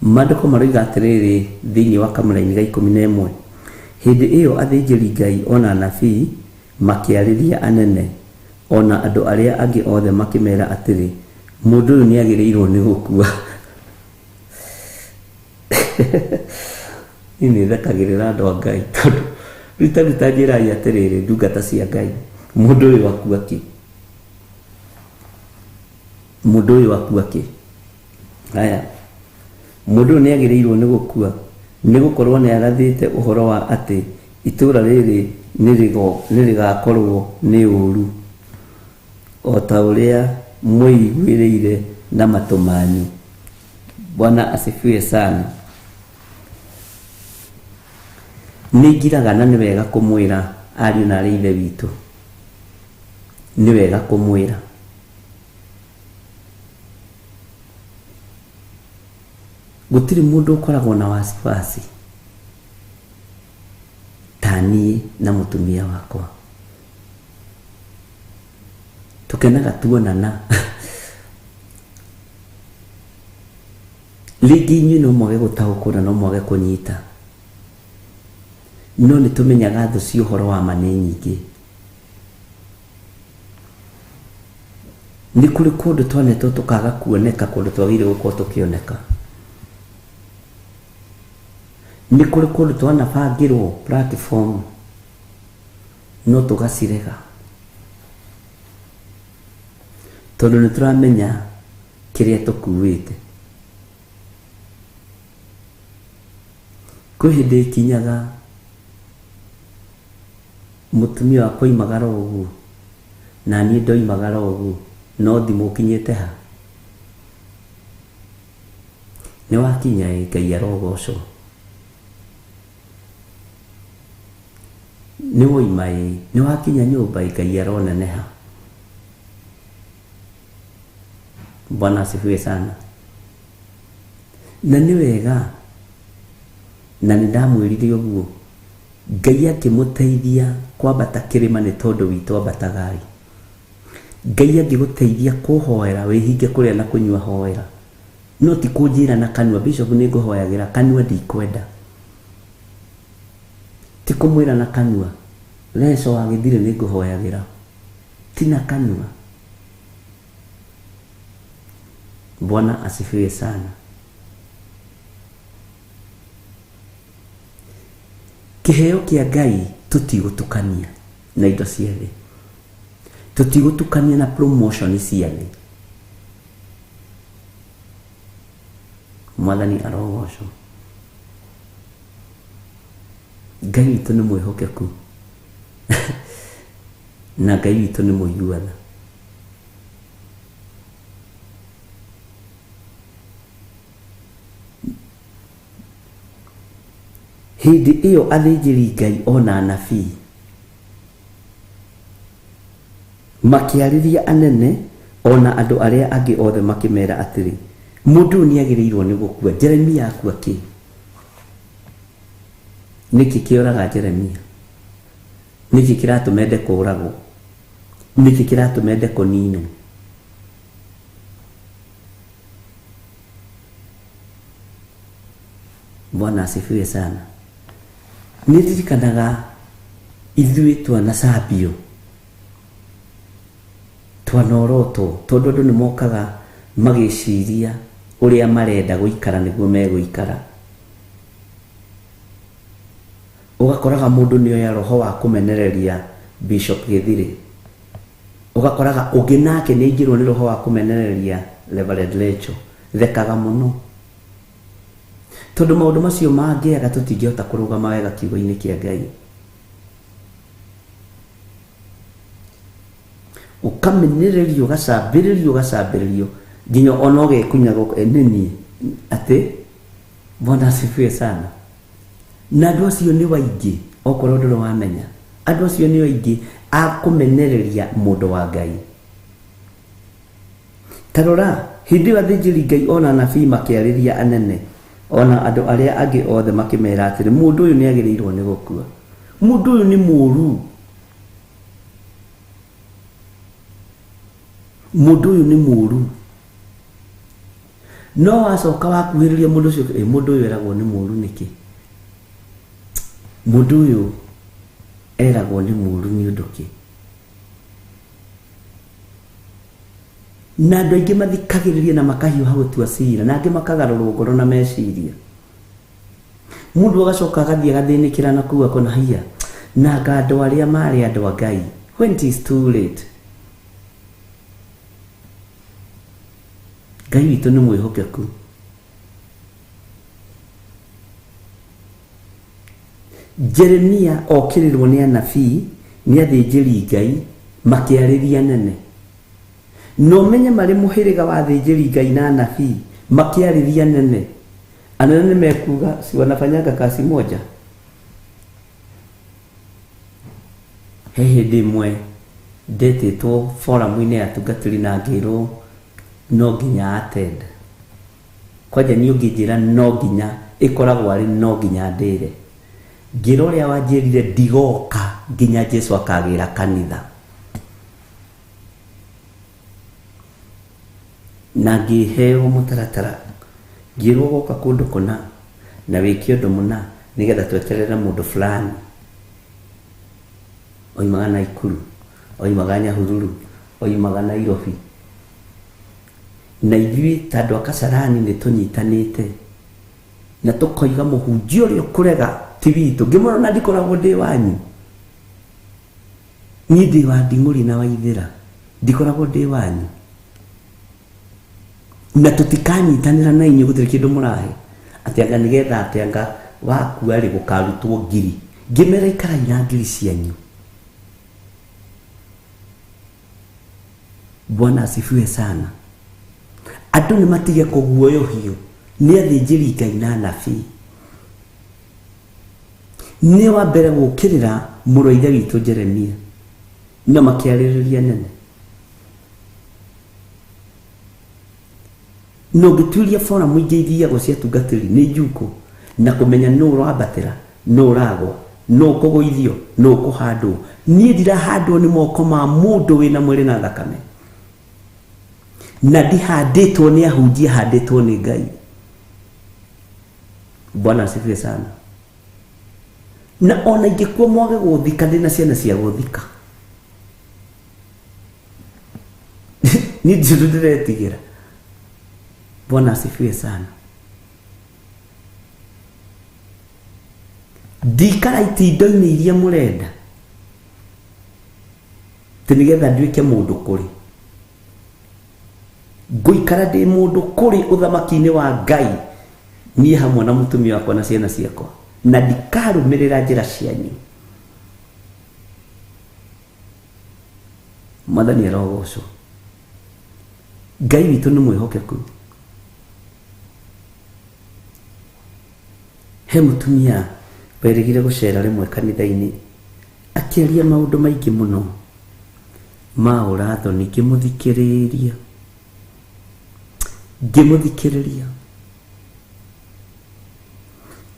Maandĩko maroiga atĩrĩrĩ thĩinĩ wa kamũraini ga 11, hĩndĩ ĩyo athĩnjĩri Ngai ona anabii makĩarĩria anene ona andũ arĩa angĩ othe makĩmera atĩrĩ, mũndũ ũyũ nĩagĩrĩirwo nĩ gũkua. Niĩ nĩthekagĩrĩra andũ a Ngai tondũ rĩu ta rĩu ta njĩrai atĩrĩrĩ, ndungata cia Ngai, mũndũ ũyũ akua kĩ? Mũndũ ũyũ akua kĩ? Haya, mũndũ ũyũ nĩagĩrĩirwo nĩ gũkua, nĩ gũkorwo nĩarathĩte ũhoro wa atĩ itũũra rĩrĩ nĩrĩgakorwo nĩ ũũru, o ta ũrĩa mwĩiguĩrĩire na matũ manyu. Bwana asifiwe sana. Nĩ ngiraga na nĩ wega kũmwĩra ariũ na aarĩ a Ithe witũ, nĩ wega kũmwĩra. Gũtirĩ mũndũ ũkoragwo na wasiwasi ta niĩ na mũtumia wakwa. Tũkenaga tuonana. Rĩngĩ inyuĩ no mwage gũtaũkwo na no mwage kũnyita, no nĩ tũmenyaga thũ cia ũhoro wa ma nĩ nyingĩ. Nĩ kũrĩ kũndũ twanetwo tũkaga kuoneka kũndũ twagĩrĩire gũkorwo tũkĩoneka. Nĩ kũrĩ kũndũ twanabangĩrwo platform no tũgacirega, tondũ nĩ tũramenya kĩrĩa tũkuĩte. Kwĩ hĩndĩ ĩkinyaga mũtumia wakwa oimagara ũguo na niĩ ndoimagara ũguo, no thimũ ũkinyĩte ha? Nĩ wakinya ĩ, Ngai arogocwo. Nĩ woima ĩ, nĩ wakinya nyũmba ĩ, Ngai aroneneha. Bwana asifiwe sana. Na nĩ wega, na nĩ ndamwĩrire ũguo, Ngai akĩmũteithia kwambata kĩrĩma nĩ tondũ witũ ambataga ĩ. Ngai angĩgũteithia kũhoera, wĩhinge kũrĩa na kũnyua hoera. No ti kũnjĩra na kanua, Bishop nĩ ngũhoyagĩra kanua ndikwenda. Ti kũmwĩra na kanua, Leso wa Gĩthirĩ nĩ ngũhoyagĩra. Ti na kanua. Bwana asifiwe sana. Kĩheo kĩa Ngai tũtigũtukania na indo cia thĩ. Tũtigũtukania na promotion cia thĩ. Mwathani arogocwo. Ngai witũ nĩ mwĩhokeku. Na Ngai witũ nĩ mũigua tha. Hĩndĩ ĩyo athĩnjĩri Ngai ona anabii makĩarĩria anene ona andũ arĩa angĩ othe makĩmera atĩrĩ, mũndũ ũyũ nĩagĩrĩirwo nĩ gũkua. Jeremia akua kĩ? Nĩkĩ kĩoraga Jeremia? Nĩkĩ kĩratũma ende kũũragwo? Nĩkĩ kĩratũma ende kũninwo? Bwana asifiwe sana. Nĩ ndirikanaga ithuĩ twanacambio, twanorotwo, tondũ andũ nĩ mokaga magĩciria ũrĩa marenda gũikara nĩguo megũikara. Ũgakoraga mũndũ nĩoya roho wa kũmenereria Bishop Gĩthirĩ. Ũgakoraga ũngĩ nake nĩaingĩrwo nĩ roho wa kũmenereria Reverend Lecho. Thekaga mũno. Tondũ maũndũ macio mangĩaga tũtingĩhota kũrũgama wega kiugo-inĩ kĩa Ngai. Ũkamenererio, ũgacambĩrĩrio, ũgacambĩrĩrio nginya ona ũgekunya gũkũ, nĩ niĩ atĩ Bwana asifiwe sana. Na andũ acio nĩ waingĩ, okorwo ndũrĩ wamenya, andũ acio nĩ waingĩ a kũmenereria mũndũ wa Ngai. Ta rora, hĩndĩ ĩyo athĩnjĩri Ngai ona anabii makĩarĩria anene ona andũ arĩa angĩ othe makĩmera atĩrĩ, mũndũ ũyũ nĩagĩrĩirwo nĩ gũkua. Mũndũ ũyũ nĩ mũũru. Mũndũ ũyũ nĩ mũũru. No wacoka wakuhĩrĩria mũndũ ũcio, mũndũ ũyũ eragwo nĩ mũũru nĩkĩ? Mũndũ ũyũ eragwo nĩ mũũru nĩ ũndũ kĩ? Na andũ aingĩ mathikagĩrĩria na makahiũha gũtua cira, na angĩ makagarũrwo ngoro na meciria. Mũndũ agacoka agathiĩ agathĩnĩkĩra na kũu akona haiya, na anga andũ arĩa marĩ andũ a Ngai, when it is too late. Ngai witũ nĩ mwĩhokeku. Jeremia okĩrĩrwo nĩ anabii, nĩ athĩnjĩri Ngai, makĩarĩria nene. No menye marĩ mũhĩrĩga wa athĩnjĩri Ngai na anabii, makĩarĩria nene. Anene nĩ mekuga, si wanafanyanga kazi moja? He hĩndĩ ĩmwe ndetĩtwo forum-inĩ ya atungatĩri na ngĩrwo no nginya attend. Kwanja niĩ ũngĩnjĩra no nginya, ĩkoragwo arĩ no nginya ndĩre. Ngĩra ũrĩa wanjĩrire ndigoka nginya Jesu akagĩra kanitha. Na ngĩheo mũtaratara, ngĩrwo goka kũndũ kũna na wĩke ũndũ mũna nĩgetha tweterere mũndũ fulani. Oimaga Naikuru, oimaga Nyahururu, oimaga Nairobi. Na ithuĩ ta andũ a Kasarani nĩ tũnyitanĩte na tũkoiga mũhunjia ũrĩa ũkũrega ti witũ. Ngĩmwĩra ona ndikoragwo ndĩ wanyu. Niĩ ndĩ wa Nding'ũri na Waithĩra, ndikoragwo ndĩ wanyu. Na tũtikanyitanĩra na inyuĩ, gũtirĩ kĩndũ mũrahe. Atĩ anga nĩgetha atĩ anga wakua rĩ gũkarutwo ngiri. Ngĩmera ikarai na ngiri cianyu. Bwana asifiwe sana. Andũ nĩ matige kũguoyohio nĩ athĩnjĩri Ngai na anabii. Nĩ wa mbere gũkĩrĩra mũrũ wa ithe witũ Jeremia na makĩarĩrĩria nene. Na ũngĩtuĩria forum ingĩ ithiagwo cia atungatĩri nĩ njukũ na kũmenya nũ ũrambatĩra, nũ ũragwa, nũ ũkũgũithio, nũ ũkũhandwo. Niĩ ndirahandwo nĩ moko ma mũndũ wĩna mwĩrĩ na thakame. Na ndihandĩtwo nĩ ahunjia, handĩtwo nĩ Ngai. Bwana asifiwe sana. Na ona ingĩkua mwage gũthika, ndĩna ciana cia gũthika. Niĩ ndirĩ ndĩretigĩra. Bwana asifiwe sana. Ndikara itindo-inĩ iria mũrenda atĩ nĩgetha nduĩke mũndũ kũrĩ. Ngũikara ndĩ mũndũ kũrĩ ũthamaki-inĩ wa Ngai, niĩ hamwe na mũtumia wakwa na ciana ciakwa, na ndikarũmĩrĩra njĩra cianyu. Mwathani arogocwo. Ngai witũ nĩ mwĩhokeku. He mũtumia werĩgire gũcera rĩmwe kanitha-inĩ, akĩaria maũndũ maingĩ mũno ma ũrathoni. Ngĩmũthikĩrĩria, ngĩmũthikĩrĩria,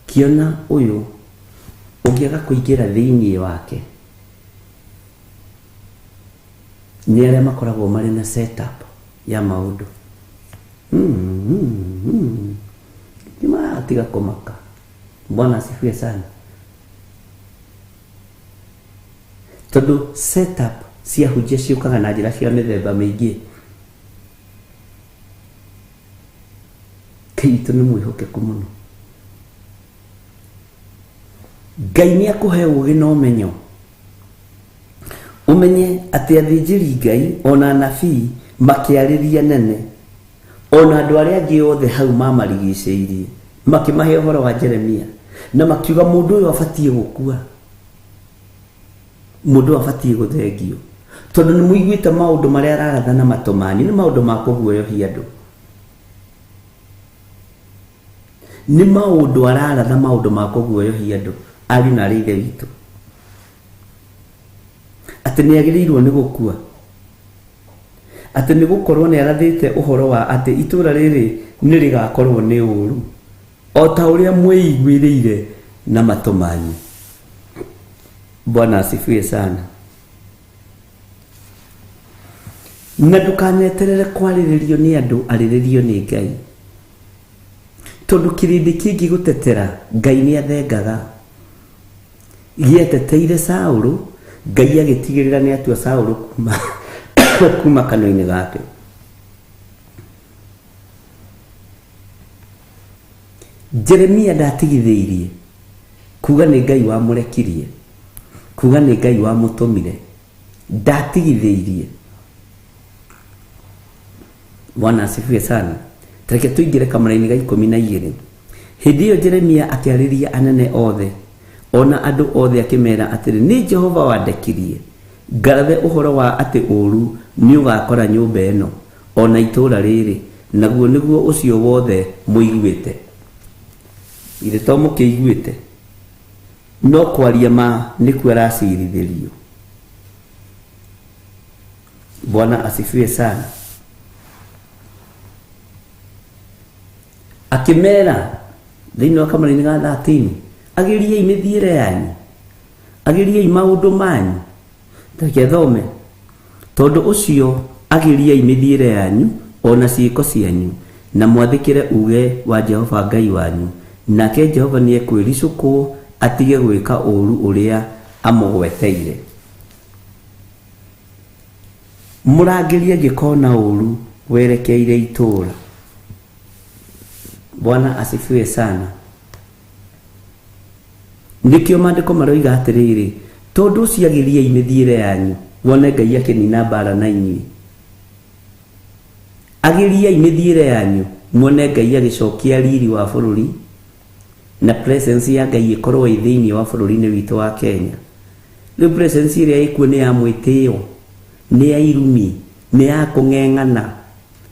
ngĩona ũyũ ũngĩaga kũingĩra thĩinĩ wake nĩ arĩa makoragwo marĩ na setup ya maũndũ. Tiga kũmaka. Bwana asifiwe sana. Tondũ setup cia hunjia ciũkaga na njĩra cia mĩthemba mĩingĩ. Ngai witũ nĩ mwĩhokeku mũno. Ngai nĩ akũhe ũũgĩ na ũmenyo, ũmenye atĩ athĩnjĩri Ngai ona anabii makĩarĩria nene, ona andũ arĩa angĩ othe hau mamarigicĩirie, makĩmahe ũhoro wa Jeremia na makiuga mũndũ ũyũ abatiĩ gũkua, mũndũ ũyũ abatiĩ gũthengio, tondũ nĩ mũiguĩte maũndũ marĩa araratha na matũ manyu nĩ maũndũ ma kũguoyohia andũ. Nĩ maũndũ araratha, maũndũ ma kũguoyohia andũ, ariũ na arĩ ithe witũ, atĩ nĩ agĩrĩirwo nĩ gũkua, atĩ nĩ gũkorwo nĩ arathĩte ũhoro wa atĩ itũũra rĩrĩ nĩ rĩgakorwo nĩ ũũru o ta ũrĩa mwĩiguĩrĩire na matũ manyu. Bwana asifiwe sana. Na ndũkaneterere kwarĩrĩrio nĩ andũ, arĩrĩrio nĩ Ngai, tondũ kĩrĩndĩ kĩngĩ gũtetera Ngai nĩ athengaga. Gĩeteteire Saũlũ, Ngai agĩtigĩrĩra nĩ atua Saũlũ kuma kanua-inĩ gake. Jeremia ndatigithĩirie kuga nĩ Ngai wamũrekirie, kuga nĩ Ngai wamũtũmire, ndatigithĩirie. Bwana asifiwe sana. Tareke tũingĩre kamũra-inĩ ga 12. Hĩndĩ ĩyo Jeremia akĩarĩria anene othe ona andũ othe akĩmera atĩrĩ, nĩ Jehova wandekirie ngarathe ũhoro wa atĩ ũũru nĩ ũgakora nyũmba ĩno ona itũũra rĩrĩ, naguo nĩguo ũcio wothe mũiguĩte. Ithe to mũkĩiguĩte, no kwaria ma nĩkuo aracirithĩrio. Bwana asifiwe sana. Akĩmera thĩinĩ wa kamũra-inĩ ga 13, agĩriai mĩthiĩre yanyu, agĩriai maũndũ manyu. Reke thome. Tondũ ũcio agĩriai mĩthiĩre yanyu ona ciĩko cianyu, na mwathĩkĩre uge wa Jehova Ngai wanyu, nake Jehova nĩekwĩricũkwo atige gwĩka ũũru ũrĩa amũgweteire. Mũrangĩri angĩkona ũũru werekeire itũũra. Bwana asifiwe sana. Nĩkĩo maandĩko maroiga atĩrĩrĩ, tondũ ũcio agĩriai mĩthiĩre yanyu, wone Ngai akĩnina mbara na inyuĩ. Agĩriai mĩthiĩre yanyu, muone Ngai agĩcokia riri wa bũrũri, na presence ya Ngai ĩkorwo ĩ thĩinĩ wa bũrũri-inĩ witũ wa Kenya. Rĩu presence ĩrĩa ĩkuo nĩ ya mwĩtĩo, nĩ ya irumi, nĩ ya kũng'eng'ana,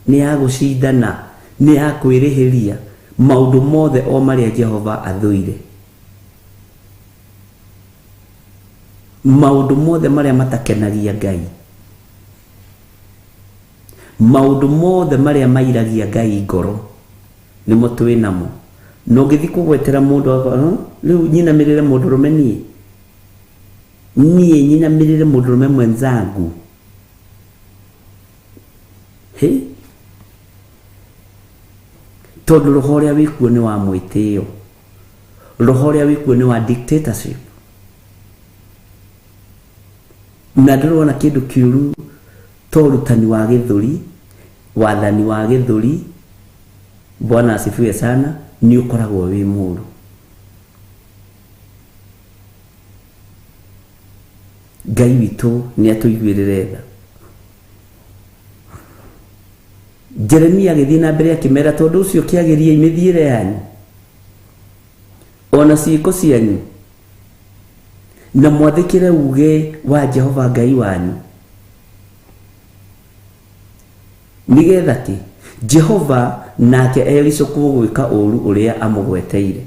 nĩ ya gũcindana, nĩ ya kwĩrĩhĩria, maũndũ mothe o marĩa Jehova athũire. Maũndũ mothe marĩa matakenagia Ngai, maũndũ mothe marĩa mairagia Ngai ngoro nĩmo twĩ namo. Na ũngĩthiĩ kũgwetera mũndũ, rĩu nyinamĩrĩre mũndũrũme niĩ, niĩ nyinamĩrĩre mũndũrũme mwenzangu. Hĩ, Tondũ roho ũrĩa wĩkuo nĩ wa mwĩtĩo, roho ũrĩa wĩkuo nĩ wa dictatorship. Na ndĩrona kĩndũ kĩũru to ũrutani wa gĩthũri, wathani wa gĩthũri. Bwana asifiwe sana, nĩ ũkoragwo wĩ mũũru. Ngai witũ nĩ atũiguĩrĩre tha. Jeremia agĩthiĩ na mbere akĩmera, tondũ ũcio kĩagĩriei mĩthiĩre yanyu ona ciĩko cianyu, na mwathĩkĩre uge wa Jehova Ngai wanyu, nĩgetha kĩ Jehova nake ericũkwo gwĩka ũũru ũrĩa amũgweteire.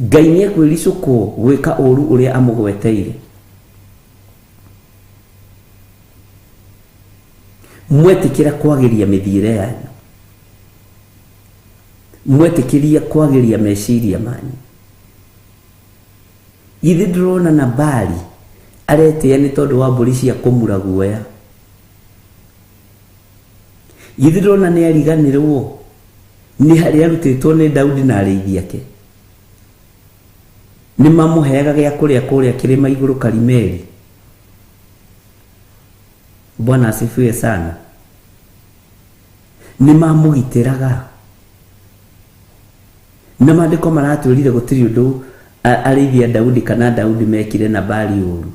Ngai nĩ ekwĩricũkwo gwĩka ũũru ũrĩa amũgweteire. Mwetĩkĩra kwagĩria mĩthiĩre yanyu, mwetĩkĩria kwagĩria meciria manyu. Githĩ ndĩrona Nabali aretĩĩa nĩ tondũ wa mbũri cia kũmura guoya? Githĩ ndĩrona nĩ ariganĩrwo nĩ harĩa arutĩtwo nĩ Daudi na arĩithi ake? Nĩ mamũheaga gĩa kũrĩa kũrĩa kĩrĩma igũrũ Karimeli. Bwana asifiwe sana. Nĩ mamũgitĩraga. Na maandĩko maratwĩrire gũtirĩ ũndũ arĩithi a Daudi kana Daudi mekire Nabali ũru.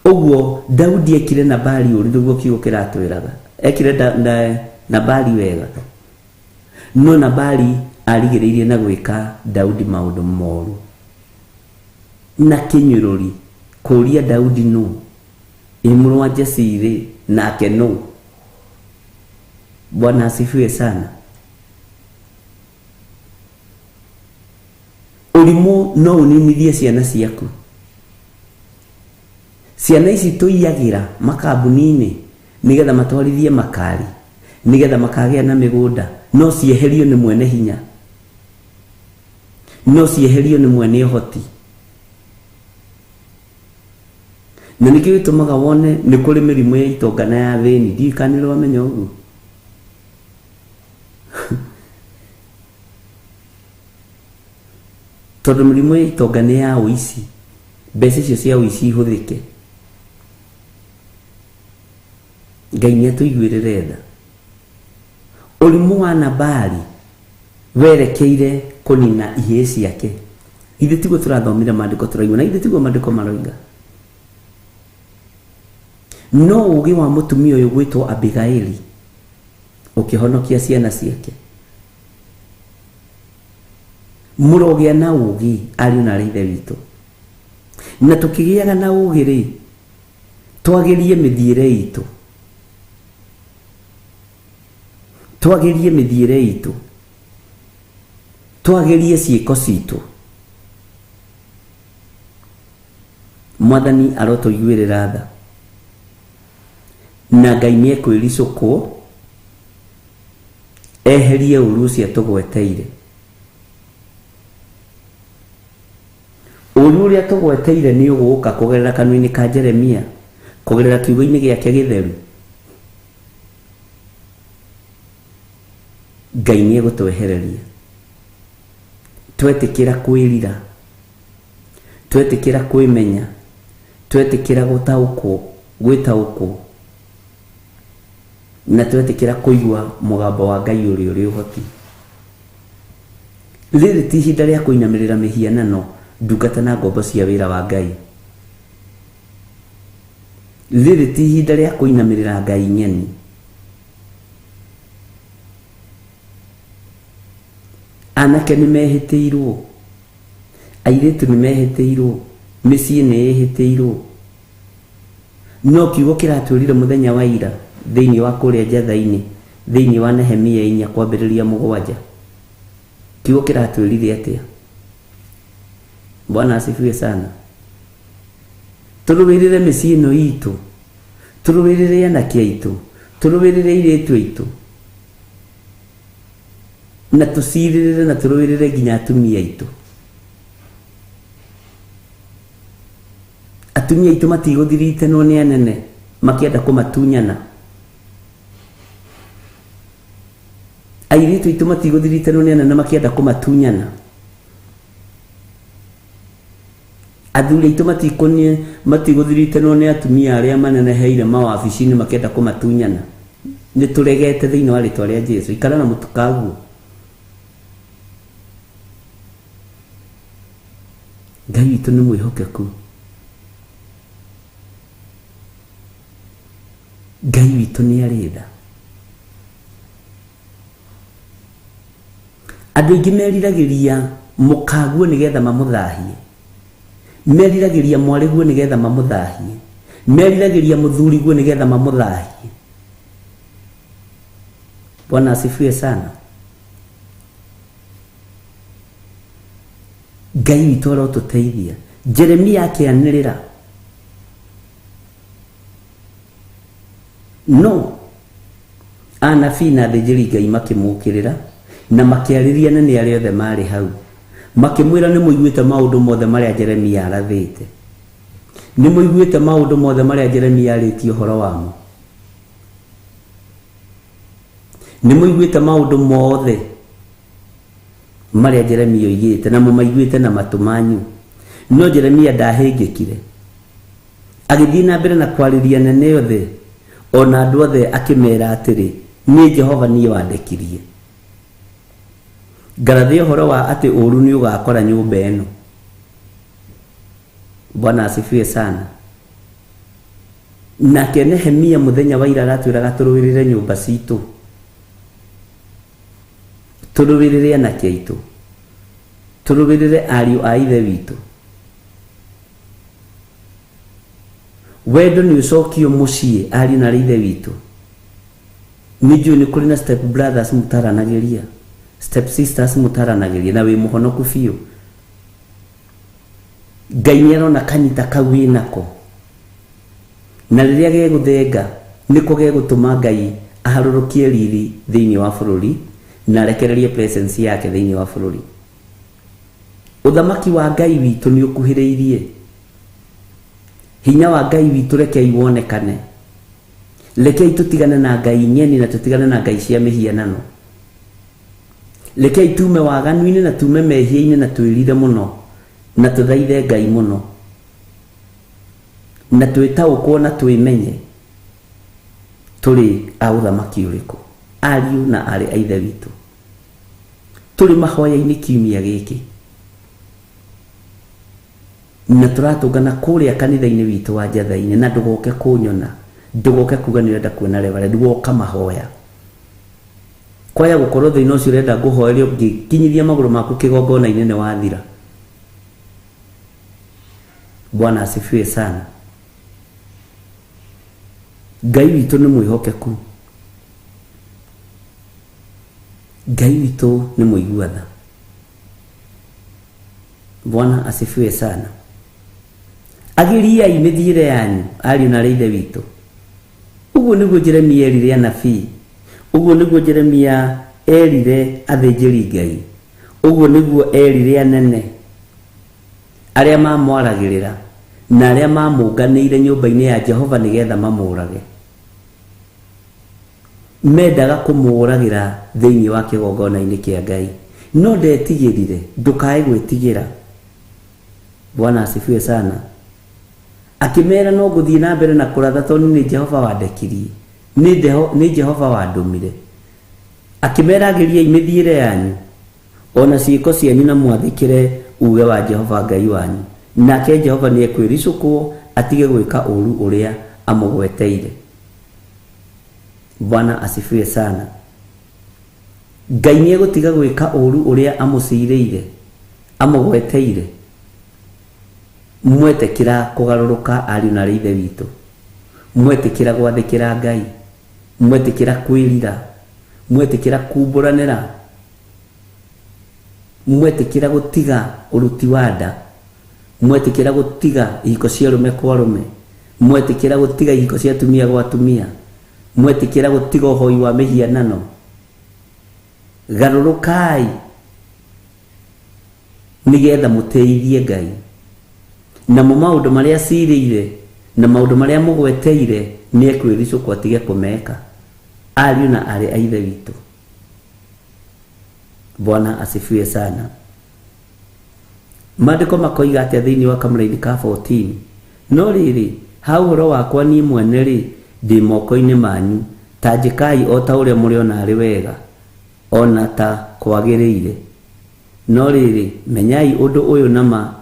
Ũguo Daudi ekire Nabali ũru, nĩguo kiugo kĩratwĩraga. Ekire Nabali wega. No Nabali arigĩrĩirie na gwĩka Daudi maũndũ moru. Na kĩnyũrũri kũũria Daudi nũ, ĩ mũrũ wa Jesii rĩ, nake nũ? Bwana asifiwe sana. Ũrimũ no ũninithie ciana ciaku. Ciana ici tũiyagĩra makambuni-inĩ nĩgetha matwarithie makari, nĩgetha makagĩa na mĩgũnda, no cieherio nĩ mwene hinya, no cieherio nĩ mwene ũhoti. Na nĩkĩo gĩtũmaga wone nĩ kũrĩ mĩrimũ ya itonga na ya thĩni. Ndiũĩ kana nĩ ũramenya ũguo. Tondũ mĩrimũ ya itonga nĩ ya ũici, mbeca icio cia ũici ihũthĩke. Ngai nĩ atũiguĩrĩre tha. Ũrimũ wa Nabali werekeire kũnina ihĩĩ ciake. Ithuĩ tiguo tũrathomire maandĩko tũraigua, na ithuĩ tiguo maandĩko maroiga. No ũũgĩ wa mũtumia ũyũ gwĩtwo Abigaili ũkĩhonokia ciana ciake. Mũrogĩa na ũũgĩ ariũ na arĩ ithe witũ. Na tũkĩgĩaga na ũũgĩ rĩ, twagĩrie mĩthiĩre itũ. Twagĩrie mĩthiĩre itũ. Twagĩrie ciĩko citũ. Mwathani arotũiguĩrĩra tha. Na Ngai nĩ ekwĩricũkwo eherie ũũru ũcio atũgweteire. Ũũru ũrĩa tũgweteire nĩ ũgũka kũgerera kanua-inĩ ka Jeremia, kũgerera kiugo-inĩ gĩake gĩtheru. Ngai nĩ egũtwehereria. Twetĩkĩra kwĩrira, twetĩkĩra kwĩmenya, twetĩkĩra gũtaũkwo, gwĩtaũkwo, na twetĩkĩra kũigua mũgambo wa Ngai ũrĩa ũrĩ ũhoti. Rĩrĩ ti ihinda rĩa kũinamĩrĩra mĩhianano, ndungata na ngombo cia wĩra wa Ngai. Rĩrĩ ti ihinda rĩa kũinamĩrĩra Ngai ng'eni. Anake nĩ mehĩtĩirwo, airĩtu nĩ mehĩtĩirwo, mĩciĩ nĩ ĩhĩtĩirwo. No kiugo kĩratwĩrire mũthenya wa ira thĩinĩ wa kũrĩa Njatha-inĩ, thĩinĩ wa Nehemia 4 kwambĩrĩria 7. Kiugo kĩratwĩrire atĩa? Bwana asifiwe sana. Tũrũĩrĩre mĩciĩ ĩno itũ, tũrũĩrĩre anake aitũ, tũrũĩrĩre airĩtu aitũ, na tũcirĩrĩre na tũrũĩrĩre nginya atumia aitũ. Atumia aitũ matigũthiritanwo nĩ anene makĩenda kũmatunyana. Airĩtu aitũ matigũthiritanwo nĩ anene makĩenda kũmatunyana. Athuri aitũ matigũthiritanwo nĩ atumia arĩa maneneheire mawabici-inĩ makĩenda kũmatunyana. Nĩ tũregete thĩinĩ wa rĩtwa rĩa Jesu. Ikara na mũtukaguo. Ngai witũ nĩ mwĩhokeku. Ngai witũ nĩ arĩ tha. Andũ aingĩ meriragĩria mũkaguo nĩgetha mamũthahie. Meriragĩria mwarĩguo nĩgetha mamũthahie. Meriragĩria mũthuriguo nĩgetha mamũthahie. Bwana asifiwe sana. Ngai witũ arotũteithia. Jeremia akĩanĩrĩra no anabii na athĩnjĩri Ngai makĩmũkĩrĩra na makĩarĩria anene arĩa othe maarĩ hau, makĩmwĩra, nĩ mũiguĩte maũndũ mothe marĩa Jeremia arathĩte? Nĩ mũiguĩte maũndũ mothe marĩa Jeremia arĩtie ũhoro wamo? Nĩ mũiguĩte maũndũ mothe marĩa Jeremia oigĩte na mũmaiguĩte na matũ manyu? No Jeremia ndahĩngĩkire. Agĩthiĩ na mbere na kwarĩria anene othe o na andũ othe akĩmera atĩrĩ, nĩ Jehova niĩ wandekirie ngarathe ũhoro wa atĩ ũũru nĩ ũgakora nyũmba ĩno. Bwana asifiwe sana. Nake Nehemia mũthenya wa ira aratwĩraga tũrũĩrĩre nyũmba citũ, tũrũĩrĩre anake aitũ, tũrũĩrĩre ariũ a ithe witũ. Wendo nĩ ũcokio mũciĩ, ariũ na arĩ ithe witũ. Nĩ njũĩ nĩ kũrĩ na step brothers mũtaranagĩria, step sisters mũtaranagĩria, na wĩ mũhonoku biũ. Ngai nĩ arona kanyita kau wĩnako, na rĩrĩa gegũthenga nĩko gegũtũma Ngai aharũrũkie riri thĩinĩ wa bũrũri na arekererie presence yake thĩinĩ wa bũrũri. Ũthamaki wa Ngai witũ nĩ ũkuhĩrĩirie. Hinya wa Ngai witũ rekei wonekane. Rekei tũtigane na ngai ng'eni na tũtigane na ngai cia mĩhianano. Rekei tume waganu-inĩ na tume mehia-inĩ na twĩrire mũno na tũthaithe Ngai mũno na twĩtaũkwo na twĩmenye tũrĩ a ũthamaki ũrĩkũ, ariũ na aarĩ a ithe witũ. Tũrĩ mahoya-inĩ kiumia gĩkĩ na tũratũngana kũrĩa kanitha-inĩ witũ wa Njatha-inĩ, na ndũgoke kũnyona, ndũgoke kuga nĩ ũrenda kuona reverend, woka mahoya. Kwaya gũkorwo thĩna ũcio ũrenda ngũhoerie, ũngĩkinyithia magũrũ maku kĩgongona-inĩ nĩ wathira. Bwana asifiwe sana. Ngai witũ nĩ mwĩhokeku. Ngai witũ nĩ mũigua tha. Bwana asifiwe sana. Agĩriai mĩthiĩre yanyu, ariũ na arĩ ithe witũ. Ũguo nĩguo Jeremia erire anabii, ũguo nĩguo Jeremia erire athĩnjĩri Ngai, ũguo nĩguo erire anene arĩa mamwaragĩrĩra na arĩa mamũnganĩire nyũmba-inĩ ya Jehova nĩgetha mamũũrage. Mendaga kũmũũragĩra thĩinĩ wa kĩgongona-inĩ kĩa Ngai, no ndetigĩrire. Ndũkae gwĩtigĩra. Bwana asifiwe sana. Akĩmera no ngũthiĩ na mbere na kũratha tondũ nĩ Jehova wandekirie, nĩ Jehova wandũmire. Akĩmera agĩriai mĩthiĩre yanyu ona ciĩko cianyu na mwathĩkĩre uge wa Jehova Ngai wanyu, nake Jehova nĩ ekwĩricũkwo atige gwĩka ũũru ũrĩa amũgweteire. Bwana asifiwe sana. Ngai nĩ egũtiga gwĩka ũũru ũrĩa amũcirĩire, amũgweteire. Mwetĩkĩra kũgarũrũka, ariũ na arĩ ithe witũ, mwetĩkĩra gwathĩkĩra Ngai, mwetĩkĩra kwĩrira, mwetĩkĩra kumbũranĩra, mwetĩkĩra gũtiga ũruti wa nda, mwetĩkĩra gũtiga ihiko cia arũme kwa arũme, mwetĩkĩra gũtiga ihiko cia atumia gwa atumia, mwetĩkĩra gũtiga ũhoi wa mĩhianano, garũrũkai nĩgetha mũteithie Ngai. Namo maũndũ marĩa acirĩire na maũndũ marĩa mũgweteire nĩ ekwĩricũkwo atige kũmeka. Ariũ na aarĩ a ithe witũ, Bwana asifiwe sana. Maandĩko makoiga atĩa thĩinĩ wa kamũraini ka 14? No rĩrĩ, ha ũhoro wakwa niĩ mwene rĩ, ndĩ moko-inĩ manyu, ta njĩkai o ta ũrĩa mũrĩona arĩ wega, ona ta kwagĩrĩire. No rĩrĩ, menyai ũndũ ũyũ na ma,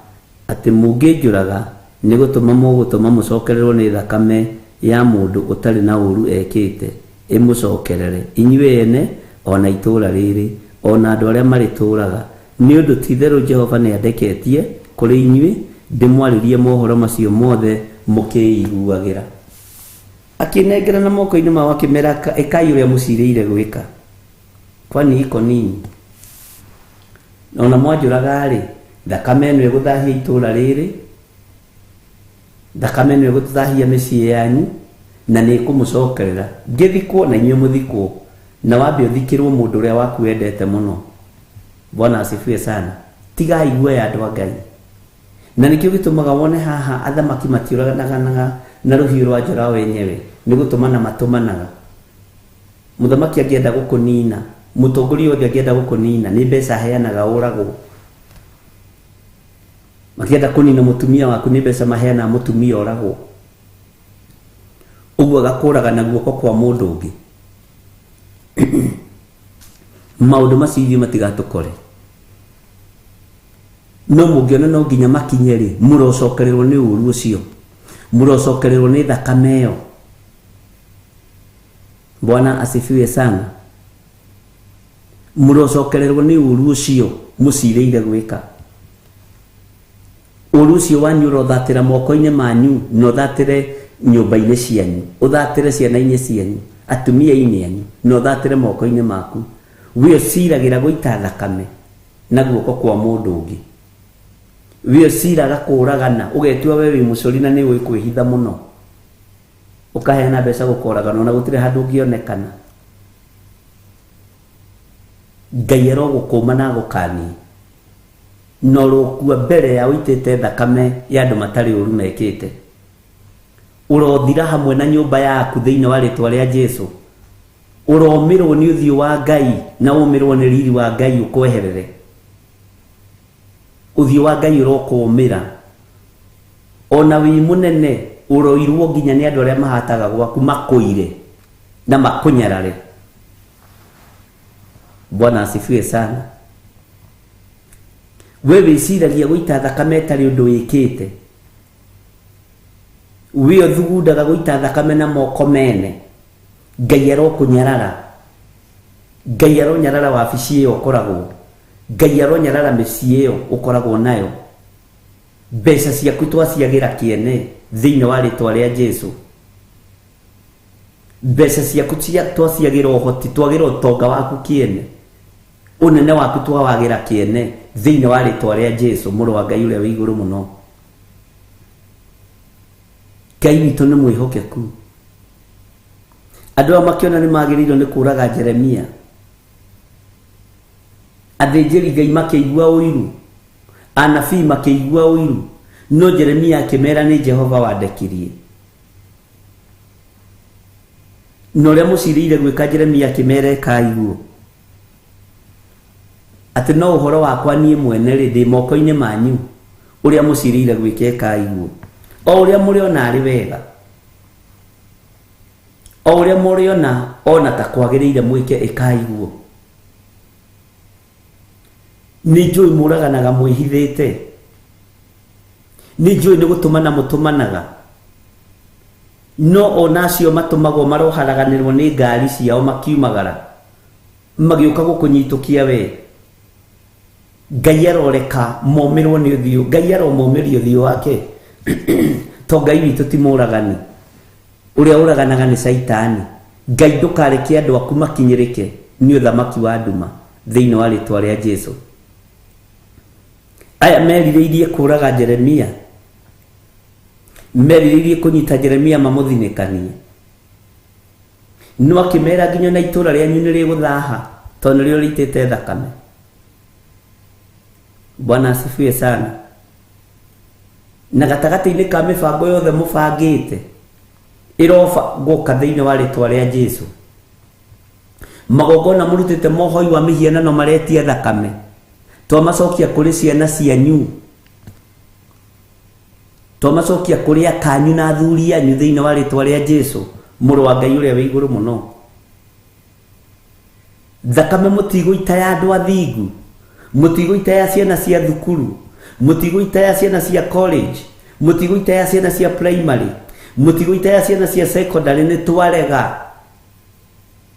atĩ mũngĩnjũraga, nĩ gũtũma mũgũtũma mũcokererwo nĩ thakame ya mũndũ ũtarĩ na ũũru ekĩte, ĩmũcokerere inyuĩ ene, ona itũũra rĩrĩ, ona andũ arĩa marĩtũũraga. Nĩ ũndũ ti-itherũ Jehova nĩandeketie kũrĩ inyuĩ ndĩmwarĩrie mohoro macio mothe mũkĩiguagĩra. Akĩnengera na moko-inĩ mao akĩmera, ĩkai ũrĩa mũcirĩire gwĩka. Kwani iko nini? Ona mwanjũraga-rĩ, thakame ĩno ĩgũthahia itũũra rĩrĩ, thakame ĩno ĩgũthahia mĩciĩ yanyu, na nĩ ĩkũmũcokerera. Ngĩthikwo na inyuĩ mũthikwo, na wambe ũthikĩrwo mũndũ ũrĩa waku wendete mũno. Bwana asifiwe sana. Tigai guoya andũ a Ngai. Na nĩkĩo gĩtũmaga wone haha athamaki matiũraganaga na rũhiũ rwa njora wenyewe, nĩ gũtũmana matũmanaga. Mũthamaki angĩenda gũkũnina, mũtongoria wothe angĩenda gũkũnina, nĩ mbeca aheanaga ũragwo. Makĩenda kũnina mũtumia waku, nĩ mbeca maheanaga mũtumia oragwo. Ũguo agakũraga na guoko kwa mũndũ ũngĩ. Maũndũ macio ithuĩ matigatũkore. No mũngĩona no nginya makinye rĩ, mũrocokererwo nĩ ũũru ũcio, mũrocokererwo nĩ thakame ĩyo. Bwana asifiwe sana. Mũrocokererwo nĩ ũũru ũcio mũcirĩire gwĩka. Ũũru ũcio wanyu ũrothatĩra moko-inĩ manyu, na ũthatĩre nyũmba-inĩ cianyu, ũthatĩre ciana-inĩ cianyu, atumia-inĩ anyu, na ũthatĩre moko-inĩ maku. We ũciragĩra gũita thakame na guoko kwa mũndũ ũngĩ. We ũciraga kũragana, ũgetua we wĩ mũcori na nĩ ũĩ kwĩhitha mũno, ũkaheana mbeca gũkoragana, ona gũtirĩ handũ ũngĩonekana. Ngai arogũkũma na agũkanie, na ũrokua mbere ya ũitĩte thakame ya andũ matarĩ ũru mekĩte. Ũrothira hamwe na nyũmba yaku thĩinĩ wa rĩtwa rĩa Jesu. Ũromĩrwo nĩ ũthiũ wa Ngai na ũmĩrwo nĩ riri wa Ngai ũkweherere. Ũthiũ wa Ngai ũrokũmĩra. Ona wĩ mũnene ũroirwo nginya nĩ andũ arĩa mahataga gwaku makũire na makũnyarare. Bwana asifiwe sana. We wĩciragia gũita thakame ĩtarĩ ũndũ wĩkĩte. We ũthugundaga gũita thakame na moko mene. Ngai arokũnyarara. Ngai aronyarara wabici ĩyo ũkoragwo. Ngai aronyarara mĩciĩ ĩyo ũkoragwo nayo. Mbeca ciaku twaciagĩra kĩene thĩinĩ wa rĩtwa rĩa Jesu. Mbeca ciaku twaciagĩra ũhoti, twagĩra ũtonga waku kĩene, ũnene waku twawagĩra kĩene thĩinĩ wa rĩtwa rĩa Jesu, mũrũ wa Ngai ũrĩa wĩ igũrũ mũno. Ngai witũ nĩ mwĩhokeku. Andũ aya makĩona nĩ magĩrĩirwo nĩ kũraga Jeremia. Athĩnjĩri Ngai makĩigua ũiru, anabii makĩigua ũiru, no Jeremia akĩmera nĩ Jehova wandekirie. Na ũrĩa mũcirĩire gwĩka Jeremia akĩmera ĩkai guo, atĩ no ũhoro wakwa niĩ mwene rĩ, ndĩ moko-inĩ manyu, ũrĩa mũcirĩire gwĩka ĩkai guo, o ũrĩa mũrĩona arĩ wega, o ũrĩa mũrĩona ona ta kwagĩrĩire mwĩke ĩkai guo. Nĩ njũĩ mũraganaga mwĩhithĩte, nĩ njũĩ nĩ gũtũmana mũtũmanaga, no ona acio matũmagwo maroharaganĩrwo nĩ ngari ciao makiumagara magĩũka gũkũnyitũkia we. Ngai aroreka momĩrwo nĩ ũthiũ, Ngai aromomĩria ũthiũ wake. To Ngai witũ ti mũragani, ũrĩa ũraganaga nĩ Caitani. Ngai ndũkareke andũ aku makinyĩrĩke nĩ ũthamaki wa nduma thĩinĩ wa rĩtwa rĩa Jesu. Aya merirĩirie kũraga Jeremia, merirĩirie kũnyita Jeremia mamũthinĩkanie, no akĩmera nginya na itũũra rĩanyu nĩ rĩgũthaha tondũ nĩrĩo rĩitĩte thakame. Bwana asifiwe sana. Na gatagatĩ-inĩ ka mĩbango yothe mũbangĩte ĩroba gũka thĩinĩ wa rĩtwa rĩa Jesu. Magongona mũrutĩte mohoi wa mĩhianano maretia thakame, twamacokia kũrĩ ciana cianyu, twamacokia kũrĩ akanyu na athuri anyu thĩinĩ wa rĩtwa rĩa Jesu mũrũ wa Ngai ũrĩa wĩ igũrũ mũno. Thakame mũtigũita ya andũ athingu, mũtigũita ya ciana cia thukuru, mũtigũita ya ciana cia college, mũtigũita ya ciana cia primary, mũtigũita ya ciana cia secondary. Nĩ twarega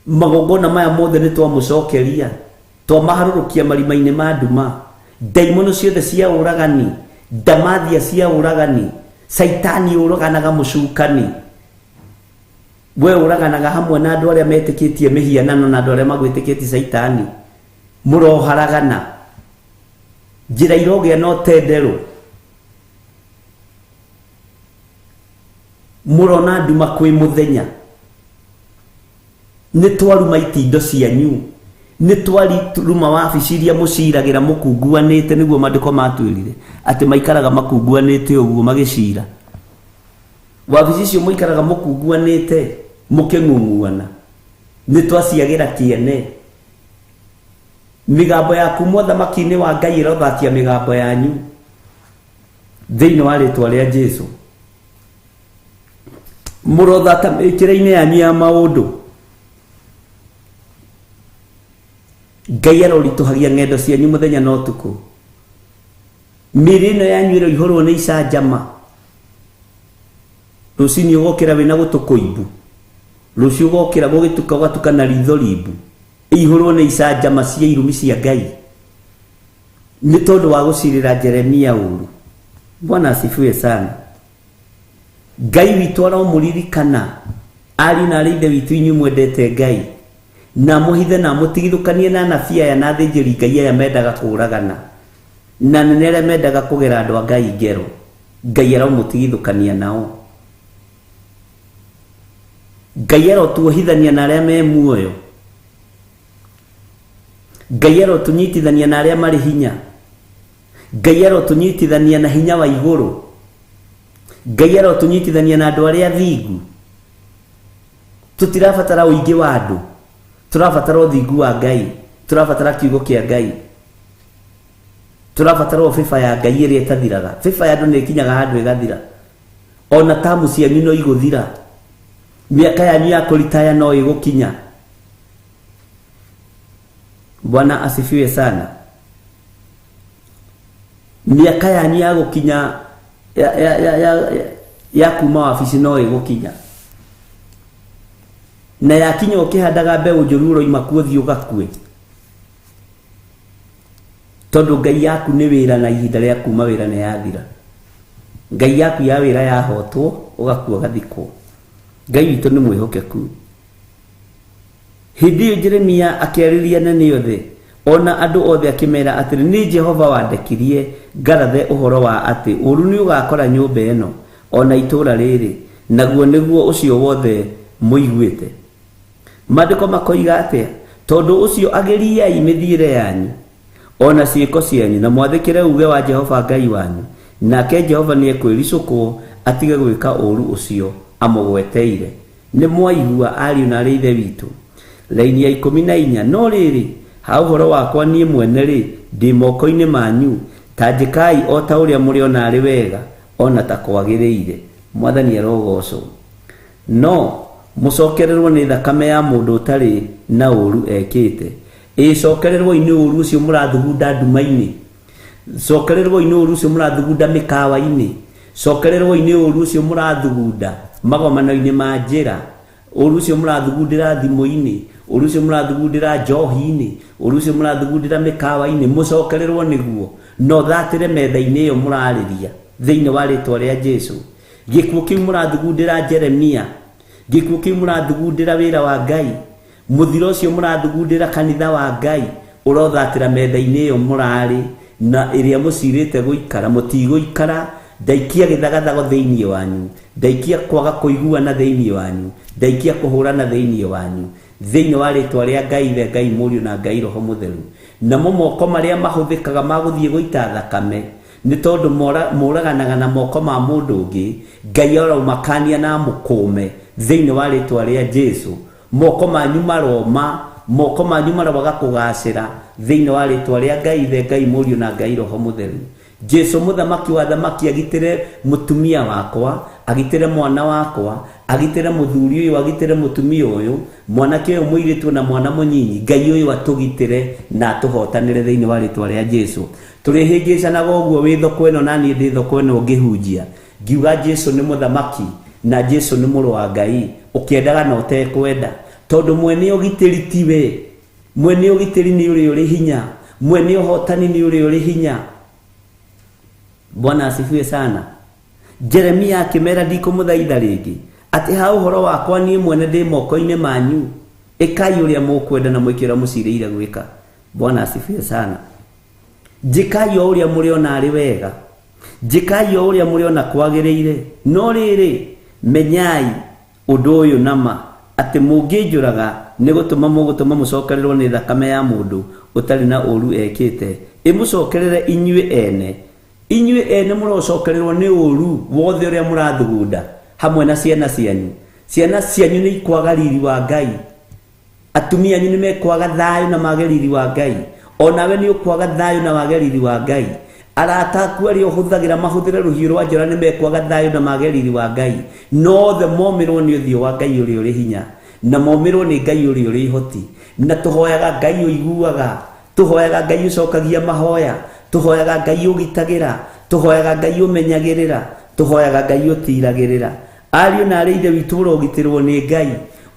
magongona maya mothe, nĩ twamũcokeria, twamaharũrũkia marima-inĩ ma nduma. Ndaimono ciothe cia ũragani, ndamathia cia ũragani, caitani ũraganaga mũcukani, we ũraganaga hamwe na andũ arĩa metĩkĩtie mĩhianano na andũ arĩa magwĩtĩkĩtie caitani, mũroharagana njĩra irogĩa na ũtenderũ, mũrona nduma kwĩ mũthenya. Nĩ twaruma itindo cianyu, nĩ twaruma wabici iria mũciragĩra mũkunguanĩte, nĩguo maandĩko matwĩrire atĩ maikaraga makunguanĩte ũguo magĩcira. Wabici icio mũikaraga mũkunguanĩte mũkĩng'ung'uana, nĩ twaciagĩra kĩene. Mĩgambo ya kuma ũthamaki-inĩ wa Ngai ĩrothakia mĩgambo yanyu thĩinĩ wa rĩtwa rĩa Jesu. Mũrothata mĩkĩre-inĩ yanyu ya maũndũ. Ngai aroritũhagia ng'endo cianyu mũthenya na ũtukũ. Mĩĩrĩ ĩno yanyu ĩroihũrwo nĩ icanjama. Rũcinĩ ũgokĩra wĩna gũtũ kũimbu, rũciũ ũgokĩra gũgĩtuka ũgatuka na ritho rimbu, ĩihũrwo nĩ icanjama cia irumi cia Ngai nĩ tondũ wa gũcirĩra Jeremia ũru. Bwana asifiwe sana. Ngai witũ aromũririkana, ariũ na arĩ ithe witũ inyuĩ mwendete Ngai, na mũhithe na mũtigithũkanie na anabii aya na athĩnjĩri Ngai aya mendaga kũũragana, na nene arĩa mendaga kũgera andũ a Ngai ngero. Ngai aromũtigithũkania nao. Ngai arotuohithania na arĩa me muoyo. Ngai arotũnyitithania na arĩa marĩ hinya. Ngai arotũnyitithania na hinya wa igũrũ. Ngai arotũnyitithania na andũ arĩa athingu. Tũtirabatara ũingĩ wa andũ, tũrabatara ũthingu wa Ngai, tũrabatara kiugo kĩa Ngai, tũrabatara o favor ya Ngai ĩrĩa ĩtathiraga. Favor ya andũ nĩ ĩkinyaga handũ ĩgathira. Ona tamu cianyu no igũthira, mĩaka yanyu ya kũritaya no ĩgũkinya. Bwana asifiwe sana. Mĩaka yanyu ya gũkinya ya kuma wabici no ĩgũkinya, na yakinya ũkĩhandaga mbeũ njũru ũroima kuo thiĩ ũgakue, tondũ Ngai yaku nĩ wĩra na ihinda rĩa kuma wĩra nĩ yathira. Ngai yaku ya wĩra yahotwo ũgakua ũgathikwo. Ngai witũ nĩ mwĩhokeku. Hĩndĩ ĩyo Jeremia akĩarĩria anene othe ona andũ othe akĩmera atĩrĩ, nĩ Jehova wandekirie ngarathe ũhoro wa atĩ ũũru nĩ ũgakora nyũmba ĩno ona itũũra rĩrĩ, naguo nĩguo ũcio wothe mũiguĩte. Maandĩko makoiga atĩa? Tondũ ũcio agĩriai mĩthiĩre yanyu ona ciĩko cianyu, na mwathĩkĩre uge wa Jehova Ngai wanyu, nake Jehova nĩekwĩricũkwo atige gwĩka ũũru ũcio amũgweteire. Nĩ mwaigua ariũ na arĩ ithe witũ. Laini ya 14, no rĩrĩ, ha ũhoro wakwa niĩ mwene rĩ, ndĩ moko-inĩ manyu, ta njĩkai o ta ũrĩa mũrĩona arĩ wega, ona ta kwagĩrĩire. Mwathani arogocwo. No mũcokererwo nĩ thakame ya mũndũ ũtarĩ na ũũru ekĩte. Ĩcokererwoi nĩ ũũru ũcio mũrathugunda nduma-inĩ, cokererwoi nĩ ũũru ũcio mũrathugunda mĩkawa-inĩ, cokererwoi nĩ ũũru ũcio mũrathugunda magomano-inĩ ma njĩra, ũũru ũcio mũrathugundĩra thimũ-inĩ, ũũru ũcio mũrathugundĩra njohi-inĩ, ũũru ũcio mũrathugundĩra mĩkawa-inĩ, mũcokererwo nĩguo no thatĩre metha-inĩ ĩyo mũrarĩria thĩinĩ wa rĩtwa rĩa Jesu. Gĩkuũ kĩu mũrathugundĩra Jeremia, gĩkuũ kĩu mũrathugundĩra wĩra wa Ngai, mũthiro ũcio mũrathugundĩra kanitha wa Ngai, ũrothatĩra metha-inĩ ĩyo mũrarĩ na ĩrĩa mũcirĩte gũikara, mũtigũikara. Ndaikia gĩthagathago thĩinĩ wanyu, ndaikia kwaga kũiguana thĩinĩ wanyu, ndaikia kũhũrana thĩinĩ wanyu, thĩinĩ wa rĩtwa rĩa Ngai Ithe, Ngai Mũriũ na Ngai Roho Mũtheru. Namo moko marĩa mahũthĩkaga ma gũthiĩ gũita thakame, nĩ tondũ mũraganaga na moko ma mũndũ ũngĩ, Ngai aromakania na amũkũme thĩinĩ wa rĩtwa rĩa Jesu. Moko manyu maroma Moko manyu maroaga kũgacĩra thĩinĩ wa rĩtwa rĩa Ngai Ithe, Ngai Mũriũ na Ngai Roho Mũtheru. Jesu mũthamaki wa thamaki agitĩre mũtumia wakwa, agitĩre mwana wakwa, agitĩre mũthuri ũyũ, agitĩre mũtumia ũyũ, mwanake ũyũ mũirĩtu na mwana mũnyinyi. Ngai ũyũ atũgitĩre na atũhotanĩre thĩinĩ wa rĩtwa rĩa Jesu. Tũrĩhĩngĩcanaga ũguo wĩ thoko ĩno na niĩ ndĩ thoko ĩno ngĩhunjia, ngiuga Jesu nĩ mũthamaki na Jesu nĩ mũrũ wa Ngai, ũkĩendaga na ũtekwenda, tondũ mwene ũgitĩri tiwe, mwene ũgitĩri nĩ ũrĩa ũrĩ hinya, mwene ũhotani nĩ ũrĩa ũrĩ hinya. Bwana asifiwe sana. Jeremia akĩmera ndikũmũthaitha rĩngĩ atĩ ha ũhoro wakwa niĩ mwene ndĩ moko-inĩ manyu, ĩkai ũrĩa mũkwenda na mwĩke ũrĩa mũcirĩire gwĩka. Bwana asifiwe sana. Njĩkai o ũrĩa mũrĩona arĩ wega, njĩkai o ũrĩa mũrĩona kwagĩrĩire, no rĩrĩ menyai ũndũ ũyũ nama, atĩ mũngĩnjũraga nĩ gũtũma mũgũtũma mũcokererwo nĩ thakame ya mũndũ ũtarĩ na ũũru ekĩte, ĩmũcokerere inyuĩ ene. Inyuĩ ene mũrocokererwo nĩ ũũru wothe ũrĩa mũrathugunda hamwe na ciana cianyu. Ciana cianyu nĩ ikwaga riri wa Ngai, atumia anyu nĩ mekwaga thayũ na mage riri wa Ngai, onawe nĩ ũkwaga thayũ na wage riri wa Ngai. Arata aku arĩa ũhũthagĩra mahũthĩre rũhiũ rwa njora nĩ mekwaga thayũ na mage riri wa Ngai. No othe momĩrwo nĩ ũthiũ wa Ngai ũrĩa ũrĩ hinya, na momĩrwo nĩ Ngai ũrĩa ũrĩ ihoti. Na tũhoyaga Ngai ũiguaga, tũhoyaga Ngai ũcokagia mahoya, tũhoyaga Ngai ũgitagĩra, tũhoyaga Ngai ũmenyagĩrĩra, tũhoyaga Ngai ũtiragĩrĩra. Ariũ na arĩ ithe witũ, ũrogitĩrwo nĩ Ngai,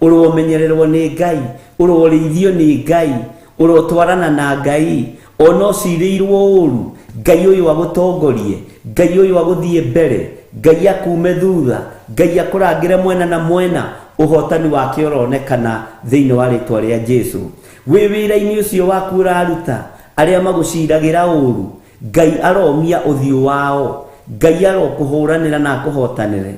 ũromenyererwo nĩ Ngai, ũrorĩithio nĩ Ngai, ũrotwarana na Ngai, ona ũcirĩirwo ũũru, Ngai ũyũ agũtongorie, Ngai ũyũ agũthiĩ mbere, Ngai akume thutha, Ngai akũrangĩre mwena na mwena, ũhotani wake ũronekana thĩinĩ wa rĩtwa rĩa Jesu. Wĩ wĩra-inĩ ũcio waku ũraruta, arĩa magũciragĩra ũũru, Ngai aromia ũthiũ wao, Ngai arokũhũranĩra na akũhotanĩre,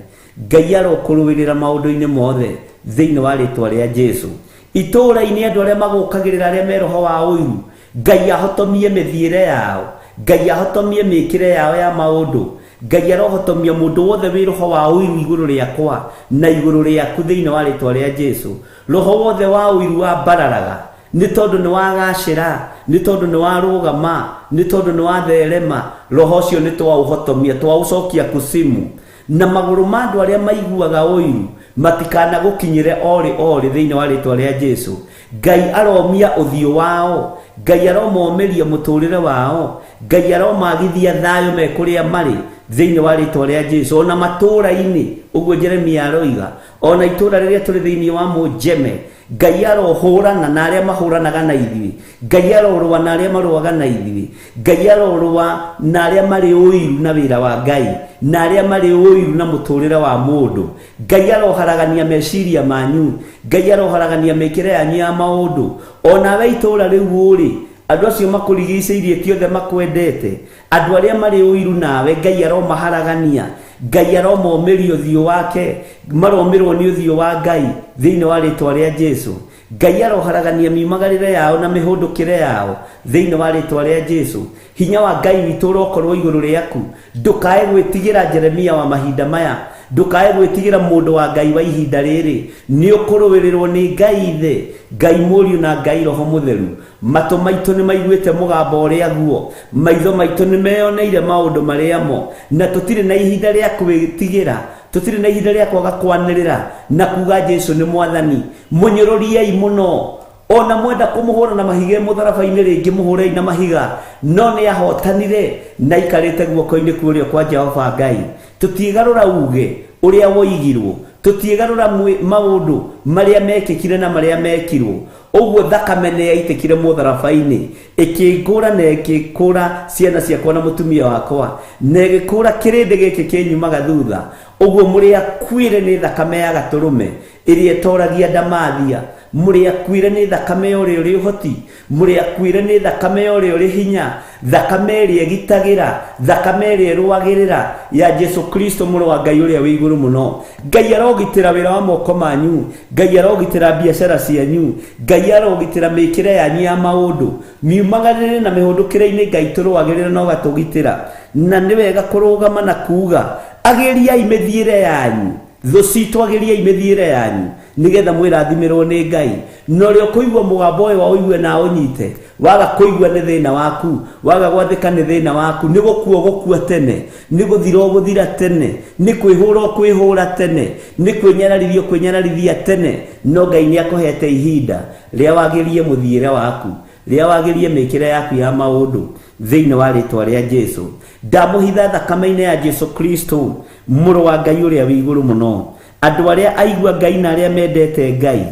Ngai arokũrũĩrĩra maũndũ-inĩ mothe thĩinĩ wa rĩtwa rĩa Jesu. Itũũra-inĩ andũ arĩa magũkagĩrĩra arĩa me roho wa ũiru, Ngai ahotomie mĩthiĩre yao, Ngai ahotomie mĩkĩre yao ya maũndũ, Ngai arohotomia mũndũ wothe wĩ roho wa ũiru igũrũ rĩakwa na igũrũ rĩaku thĩinĩ wa rĩtwa rĩa Jesu. Roho wothe wa ũiru wambararaga nĩ tondũ nĩ wagacĩra, nĩ tondũ nĩ warũgama, nĩ tondũ nĩ watherema, roho ũcio nĩ twaũhotomia, twaũcokia kusimu. Na magũrũ ma andũ arĩa maiguaga ũiru matikanagũkinyĩre orĩ orĩ thĩinĩ wa rĩtwa rĩa Jesu. Ngai aromia ũthiũ wao, Ngai aromomĩria mũtũrĩre wao, Ngai aromagithia thayũ me kũrĩa marĩ thĩinĩ wa rĩtwa rĩa Jesu. Ona matũũra-inĩ ũguo Jeremia aroiga, ona itũũra rĩrĩa tũrĩ thĩinĩ wa Mũnjeme, Ngai arohũrana na arĩa mahũranaga na ithuĩ, Ngai arorũa na arĩa marũaga na ithuĩ, Ngai arorũa na arĩa marĩ ũiru na wĩra wa Ngai, na arĩa marĩ ũiru na mũtũrĩre wa mũndũ. Ngai aroharagania meciria manyu, Ngai aroharagania mĩkĩre yanyu ya maũndũ. Onawe itũũra rĩu ũrĩ, andũ acio makũrigicĩirie ti othe makwendete, andũ arĩa marĩ ũiru nawe Ngai aromaharagania, Ngai aromomĩria ũthiũ wake, maromĩrwo nĩ ũthiũ wa Ngai thĩinĩ wa rĩtwa rĩa Jesu. Ngai aroharagania miumagarĩre yao na mĩhũndũkĩre yao thĩinĩ wa rĩtwa rĩa Jesu. Hinya wa Ngai witũ ũrokorwo igũrũ rĩaku. Ndũkae gwĩtigĩra Jeremia wa mahinda maya, ndũkae gwĩtigĩra mũndũ wa Ngai wa ihinda rĩrĩ. Nĩ ũkũrũĩrĩrwo nĩ Ngai Ithe, Ngai Mũriũ na Ngai Roho Mũtheru. Matũ maitũ nĩ maiguĩte mũgambo ũrĩa guo, maitho maitũ nĩ meyoneire maũndũ marĩa mo, na tũtirĩ na ihinda rĩa kwĩtigĩra, tũtirĩ na ihinda rĩa kwaga kwanĩrĩra na kuga Jesu nĩ mwathani. Mũnyũrũriei mũno, ona mwenda kũmũhũra na mahiga mũtharaba-inĩ rĩngĩ mũhũrei na mahiga, no nĩ ahotanire na aikarĩte guoko-inĩ kwa ũrĩo kwa Jehova Ngai. Tũtiĩgarũra uge ũrĩa woigirwo, tũtiĩgarũra maũndũ marĩa mekĩkire na marĩa mekirwo. Ũguo thakame nĩ yaitĩkire mũtharaba-inĩ, ĩkĩngũra na ĩgĩkũra ciana ciakwa na mũtumia wakwa, na ĩgĩkũra kĩrĩndĩ gĩkĩ kĩnyumaga thutha. Ũguo mũrĩ akuĩre nĩ thakame ya gatũrũme ĩrĩa ĩtoragia ndamathia, mũrĩ akuĩre nĩ thakame ya ũrĩa ũrĩ ũhoti, mũrĩ akuĩre nĩ thakame ya ũrĩa ũrĩ hinya, thakame ĩrĩa ĩgitagĩra, thakame ĩrĩa ĩrũagĩrĩra ya Jesu Kristo mũrũ wa Ngai ũrĩa wĩ igũrũ mũno. Ngai arogitĩra wĩra wa moko manyu, Ngai arogitĩra biacara cianyu, Ngai arogitĩra mĩkĩre yanyu ya maũndũ, miumagarĩre na mĩhũndũkĩre-inĩ Ngai tũrũagĩrĩra na ũgatũgitĩra. Na nĩ wega kũrũgama na kuga agĩriai mĩthiĩre yanyu, thũ citũ agĩriai mĩthiĩre yanyu. Nigetha mwĩrathimĩrwo nĩ Ngai. Na ũrĩa ũkũigua mũgambo ũyũ wa ũigue na ũnyite, waga kũigua nĩ thĩna waku, waga gwathĩka nĩ thĩna waku, nĩ gũkua ũgũkua tene, nĩ gũthira ũgũthira tene, nĩ kwĩhũra ũkwĩhũra tene, nĩ kwĩnyararithia ũkwĩnyararithia tene. No Ngai nĩ akũhete ihinda rĩa wagĩrie mũthiĩre waku, rĩa wagĩrie mĩkĩre yaku ya maũndũ thĩinĩ wa rĩtwa rĩa Jesu. Ndamũhitha thakame-inĩ ya Jesu Kristo, mũrũ wa Ngai ũrĩa wĩ igũrũ mũno. Andũ arĩa aigua Ngai na arĩa mendete Ngai,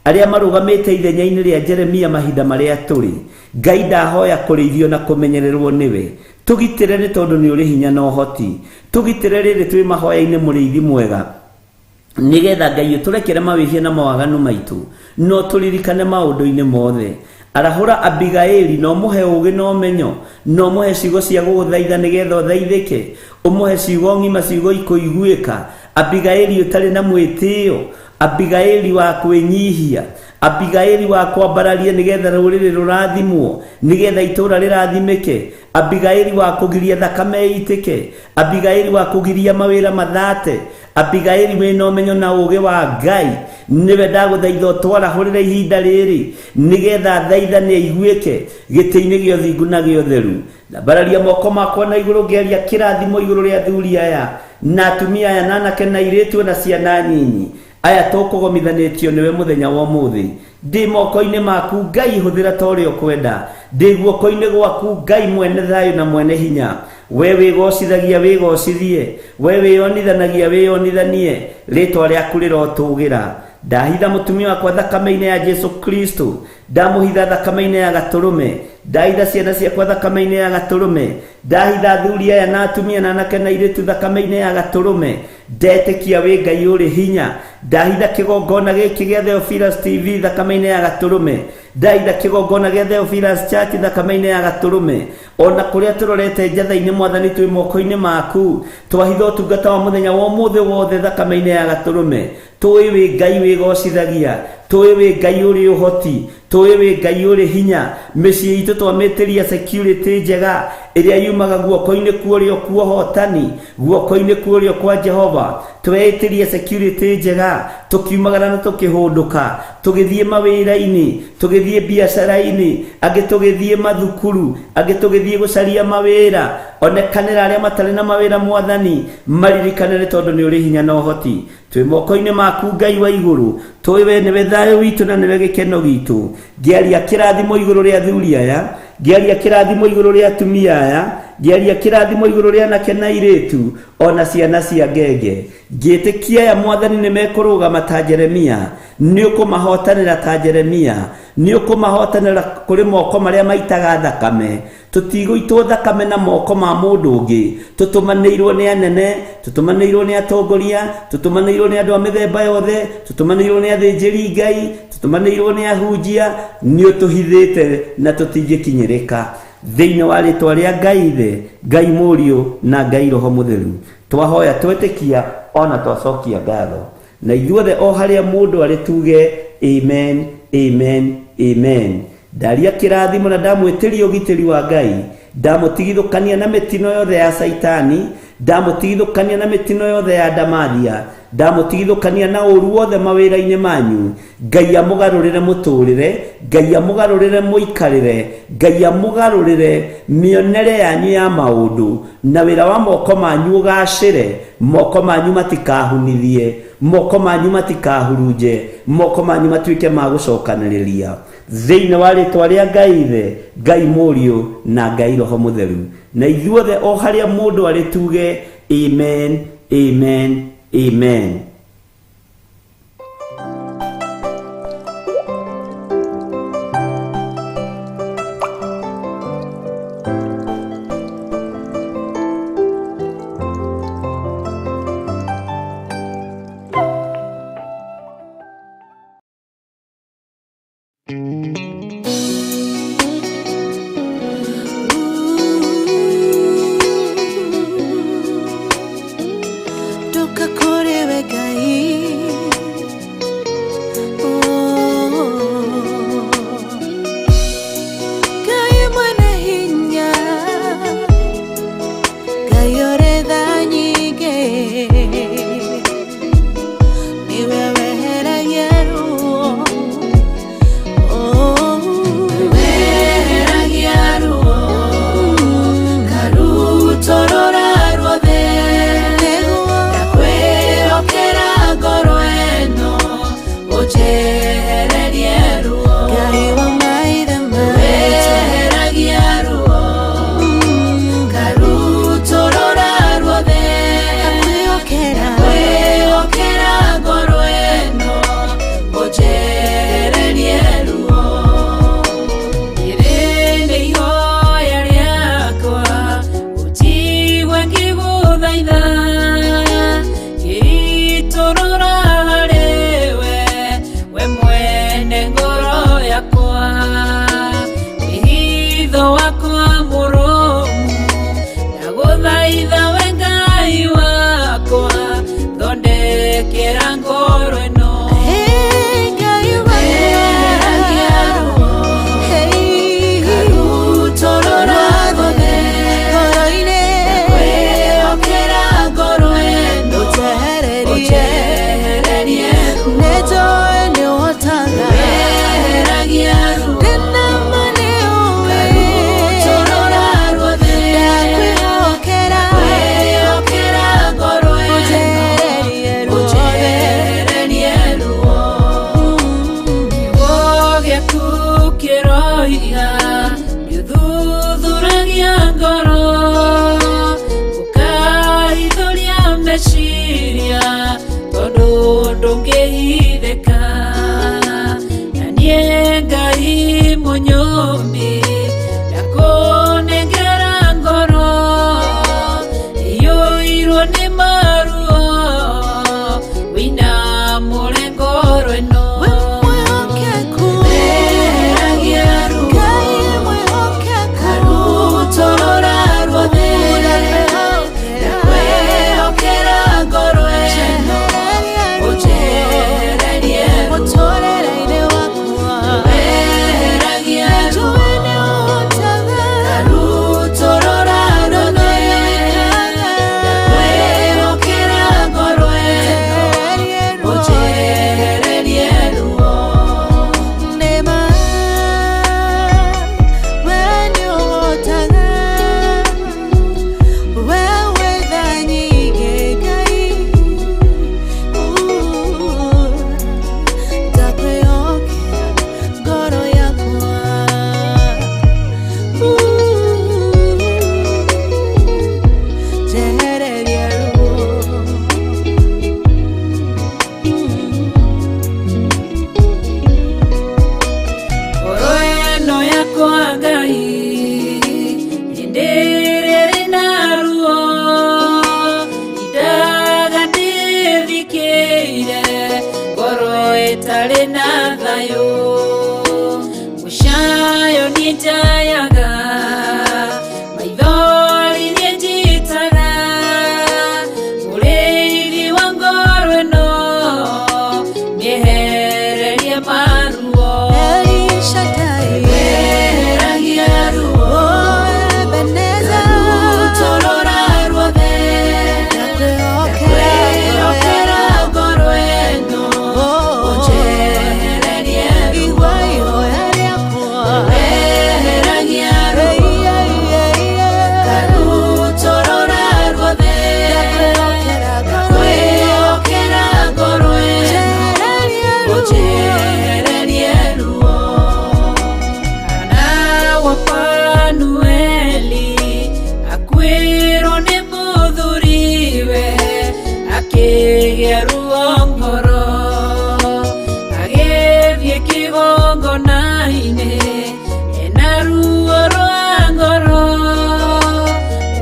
arĩa marũgamĩte ithenya-inĩ rĩa Jeremia mahinda marĩa tũrĩ, Ngai ndahoya kũrĩithio na kũmenyererwo nĩwe. Tũgitĩre nĩ tondũ nĩ ũrĩ hinya na ũhoti. Tũgitĩre rĩrĩ twĩ mahoya-inĩ mũrĩithi mwega, nigetha Ngai ũtũrekere mawĩhia na mawaganu maitũ, no tũririkane maũndũ-inĩ mothe. Arahũra Abigaili na ũmũhe ũũgĩ na ũmenyo, na ũmũhe ciugo cia gũgũthaitha nĩgetha ũthaithĩke, ũmũhe ciugo ng'ima, ciugo ikũiguĩka. Abigaili ũtarĩ na mwĩtĩo, Abigaili wa kwĩnyihia, Abigaili wa kwambararia nĩgetha rũrĩrĩ rũrathimwo, nĩgetha itũũra rĩrathimĩke, Abigaili wa kũgiria thakame ĩitĩke, Abigaili wa kũgiria mawĩra mathate, Abigaili wĩna ũmenyo na ũũgĩ wa Ngai, nĩwe ndagũthaitha ũtwarahũrĩre ihinda rĩrĩ nĩgetha thaithane aiguĩke gĩtĩ-inĩ gĩa ũthingu na gĩa ũtheru. Ndambararia moko makwa na igũrũ ngĩaria kĩrathimo igũrũ rĩa athuri aya na atumia aya na anake na airĩtu na ciana nyinyi aya tũkũgomithanĩtio nĩwe mũthenya wa ũmũthĩ. Ndĩ moko-inĩ maku Ngai, hũthĩra ta ũrĩa ũkwenda. Ndĩ guoko-inĩ gwaku Ngai mwene thayũ na mwene hinya. We wĩgocithagia wĩgocithie, we wĩonithanagia wĩonithanie, rĩtwa rĩaku rĩrotũgĩra. Ndahitha mũtumia wakwa thakame-inĩ ya Jesu Kristo, ndamũhitha thakame-inĩ ya gatũrũme, ndahitha ciana ciakwa thakame-inĩ ya gatũrũme, ndahitha athuri aya na atumia na anake na airĩtu thakame-inĩ ya gatũrũme. Ndetĩkia wĩ Ngai ũrĩ hinya. Ndahitha kĩgongona gĩkĩ gĩa Theophilus TV thakame-inĩ ya gatũrũme, ndahitha kĩgongona gĩa Theophilus Church thakame-inĩ ya gatũrũme. Ona kũrĩa tũrorete njatha-inĩ Mwathani twĩ moko-inĩ maku, twahitha ũtungata wa mũthenya wa ũmũthĩ wothe thakame-inĩ ya gatũrũme. Tũĩ wĩ Ngai wĩgocithagia, tũĩ wĩ Ngai ũrĩ ũhoti, tũĩ wĩ Ngai ũrĩ hinya. Mĩciĩ itũ twamĩtĩria security njega ĩrĩa yumaga guoko-inĩ kwa ũrĩo kwa ũhotani, guoko-inĩ kwa ũrĩo kwa Jehova. Tweĩtĩria security njega tũkiumagara na tũkĩhũndũka, tũgĩthiĩ mawĩra-inĩ, tũgĩthiĩ biacara-inĩ, angĩ tũgĩthiĩ mathukuru, angĩ tũgĩthiĩ gũcaria mawĩra. Onekanĩra arĩa matarĩ na mawĩra Mwathani, maririkane nĩ tondũ nĩ ũrĩ hinya na ũhoti. Twĩ moko-inĩ maku Ngai wa igũrũ, tũĩ we nĩwe thayũ witũ na nĩwe gĩkeno gitũ. Ngĩaria kĩrathimo igũrũ rĩa athuri aya, ngĩaria kĩrathimo igũrũ rĩa atumia aya, ngĩaria kĩrathimo igũrũ rĩa anake na airĩtu, ona ciana cia ngenge. Ngĩtĩkia aya Mwathani nĩ mekũrũgama ta Jeremia, nĩ ũkũmahotanĩra ta Jeremia, nĩ ũkũmahotanĩra kũrĩ moko marĩa maitaga thakame. Tũtigũitwo thakame na moko ma mũndũ ũngĩ, tũtũmanĩirwo nĩ anene, tũtũmanĩirwo nĩ atongoria, tũtũmanĩirwo nĩ andũ a mĩthemba yothe, tũtũmanĩirwo nĩ athĩnjĩri Ngai, tũtũmanĩirwo nĩ ahunjia. Nĩ ũtũhithĩte na tũtingĩkinyĩrĩka. Thĩinĩ wa rĩtwa rĩa Ngai Ithe, Ngai Mũriũ na Ngai Roho Mũtheru, twahoya twetĩkia ona twacokia ngatho. Na ithuothe o harĩa mũndũ arĩ tuge amen, amen, amen. Ndaria kĩrathimo na ndamwĩtĩria ũgitĩri wa Ngai, ndamũtigithũkania na mĩtino yothe ya Saitani, ndamũtigithũkania na mĩtino yothe ya Ndamathia, ndamũtigithũkania na ũũru wothe mawĩra-inĩ manyu. Ngai amũgarũrĩre mũtũrĩre, Ngai amũgarũrĩre mũikarĩre, Ngai amũgarũrĩre mĩonere yanyu ya maũndũ, na wĩra wa moko manyu ũgacĩre. Moko manyu matikahunithie, moko manyu matikahurunje, moko manyu matuĩke ma gũcokanĩrĩria. Thĩinĩ wa rĩtwa rĩa Ngai Ithe, Ngai Mũriũ na Ngai Roho Mũtheru. Na ithuothe o harĩa mũndũ arĩ tuge amen, amen, amen. Toka kuri we Ngai. Mũmbi ndakunengera ngoro iyũirwo nĩ maruo wĩna mũrengo ĩno. Weheragia ruo karutorora ruothe ndakwĩhokera ngoro ĩno ũnjehererie ruo. Weheragia ruo karutorora ruothe ndakwĩhokera ngoro ĩno ũnjehererie ruo. Ngoro ĩno yakwa Ngai hĩndĩ ĩrĩa ĩrĩ na ruo indaga ndĩthikĩire ngoro ĩtarĩ na thayũ mũcayo niĩ njayaga maithori niĩ njitaga mũrĩithi wa ngoro ĩno mĩehererie maruo. Weheragia ruo karutorora ruothe ndakwĩhokera ngoro ĩno ũnjehererie ruo. Weheragia ruo karutorora ruothe ndakwĩhokera ngoro ĩno ũnjehererie ruo. Hana wa Fanueli akuĩrwo nĩ mũthuriwe akĩgĩa ruo ngoro agĩthiĩ kĩgongona-inĩ ena ruo rwa ngoro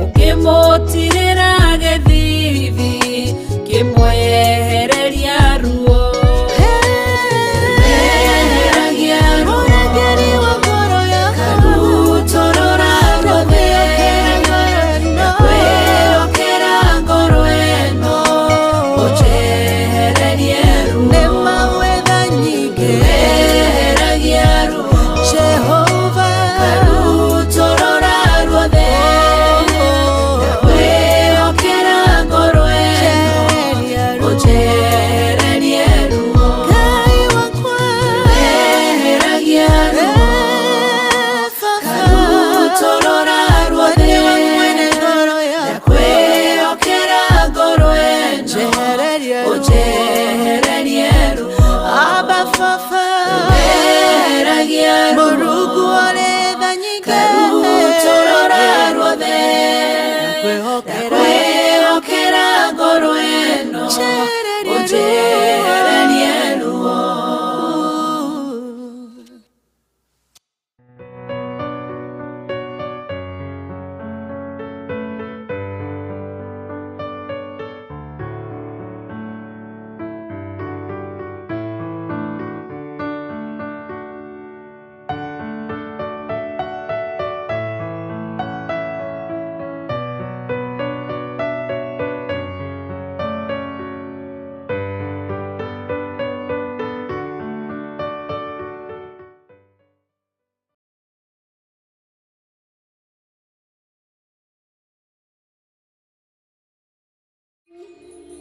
ũkĩmũtirĩra gĩthithi kĩmwehereria ruo. Weheragia ruo karutorora ruothe ndakwĩhokera ngoro ĩno ũnjehererie ruo. Weheragia ruo karutorora ruothe ndakwĩhokera ngoro ĩno ũnjehererie ruo. Weheragia ruo karutorora ruothe ndakwĩhokera ngoro ĩno ũnjehererie ruo. Weheragia ruo karutorora ruothe ndakwĩhokera ngoro ĩno ũnjehererie ruo.